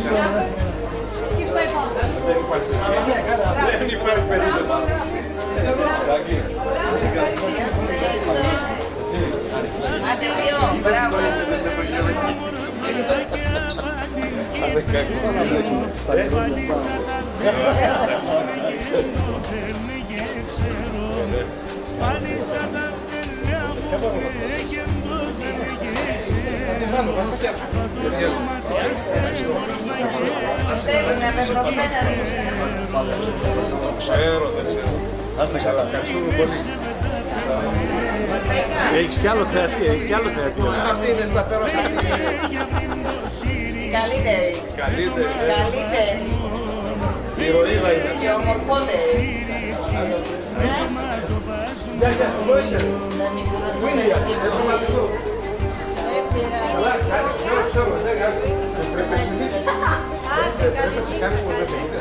Δεν υπάρχει περίπτωση. Ε? Ξέρω, δεν ξέρω. Να είστε καλά, ευχαριστούμε πολύ. Έχεις κι άλλο θεατή, έχει κι άλλο θεατή. Αυτή είναι σταθερός, αυτή είναι. Η καλύτερη. Καλύτερη. Καλύτερη. Η ηρωίδα είναι. Και ομορφότερη. Γεια, γεια, εδώ είσαι. Πού είναι η άλλη; Έχω να τη δω. Καλά, καλά, ξέρω, ξέρω, δεν, δεν τρέπεσαι. Δεν τρέπεσαι, κάτι που δεν είναι.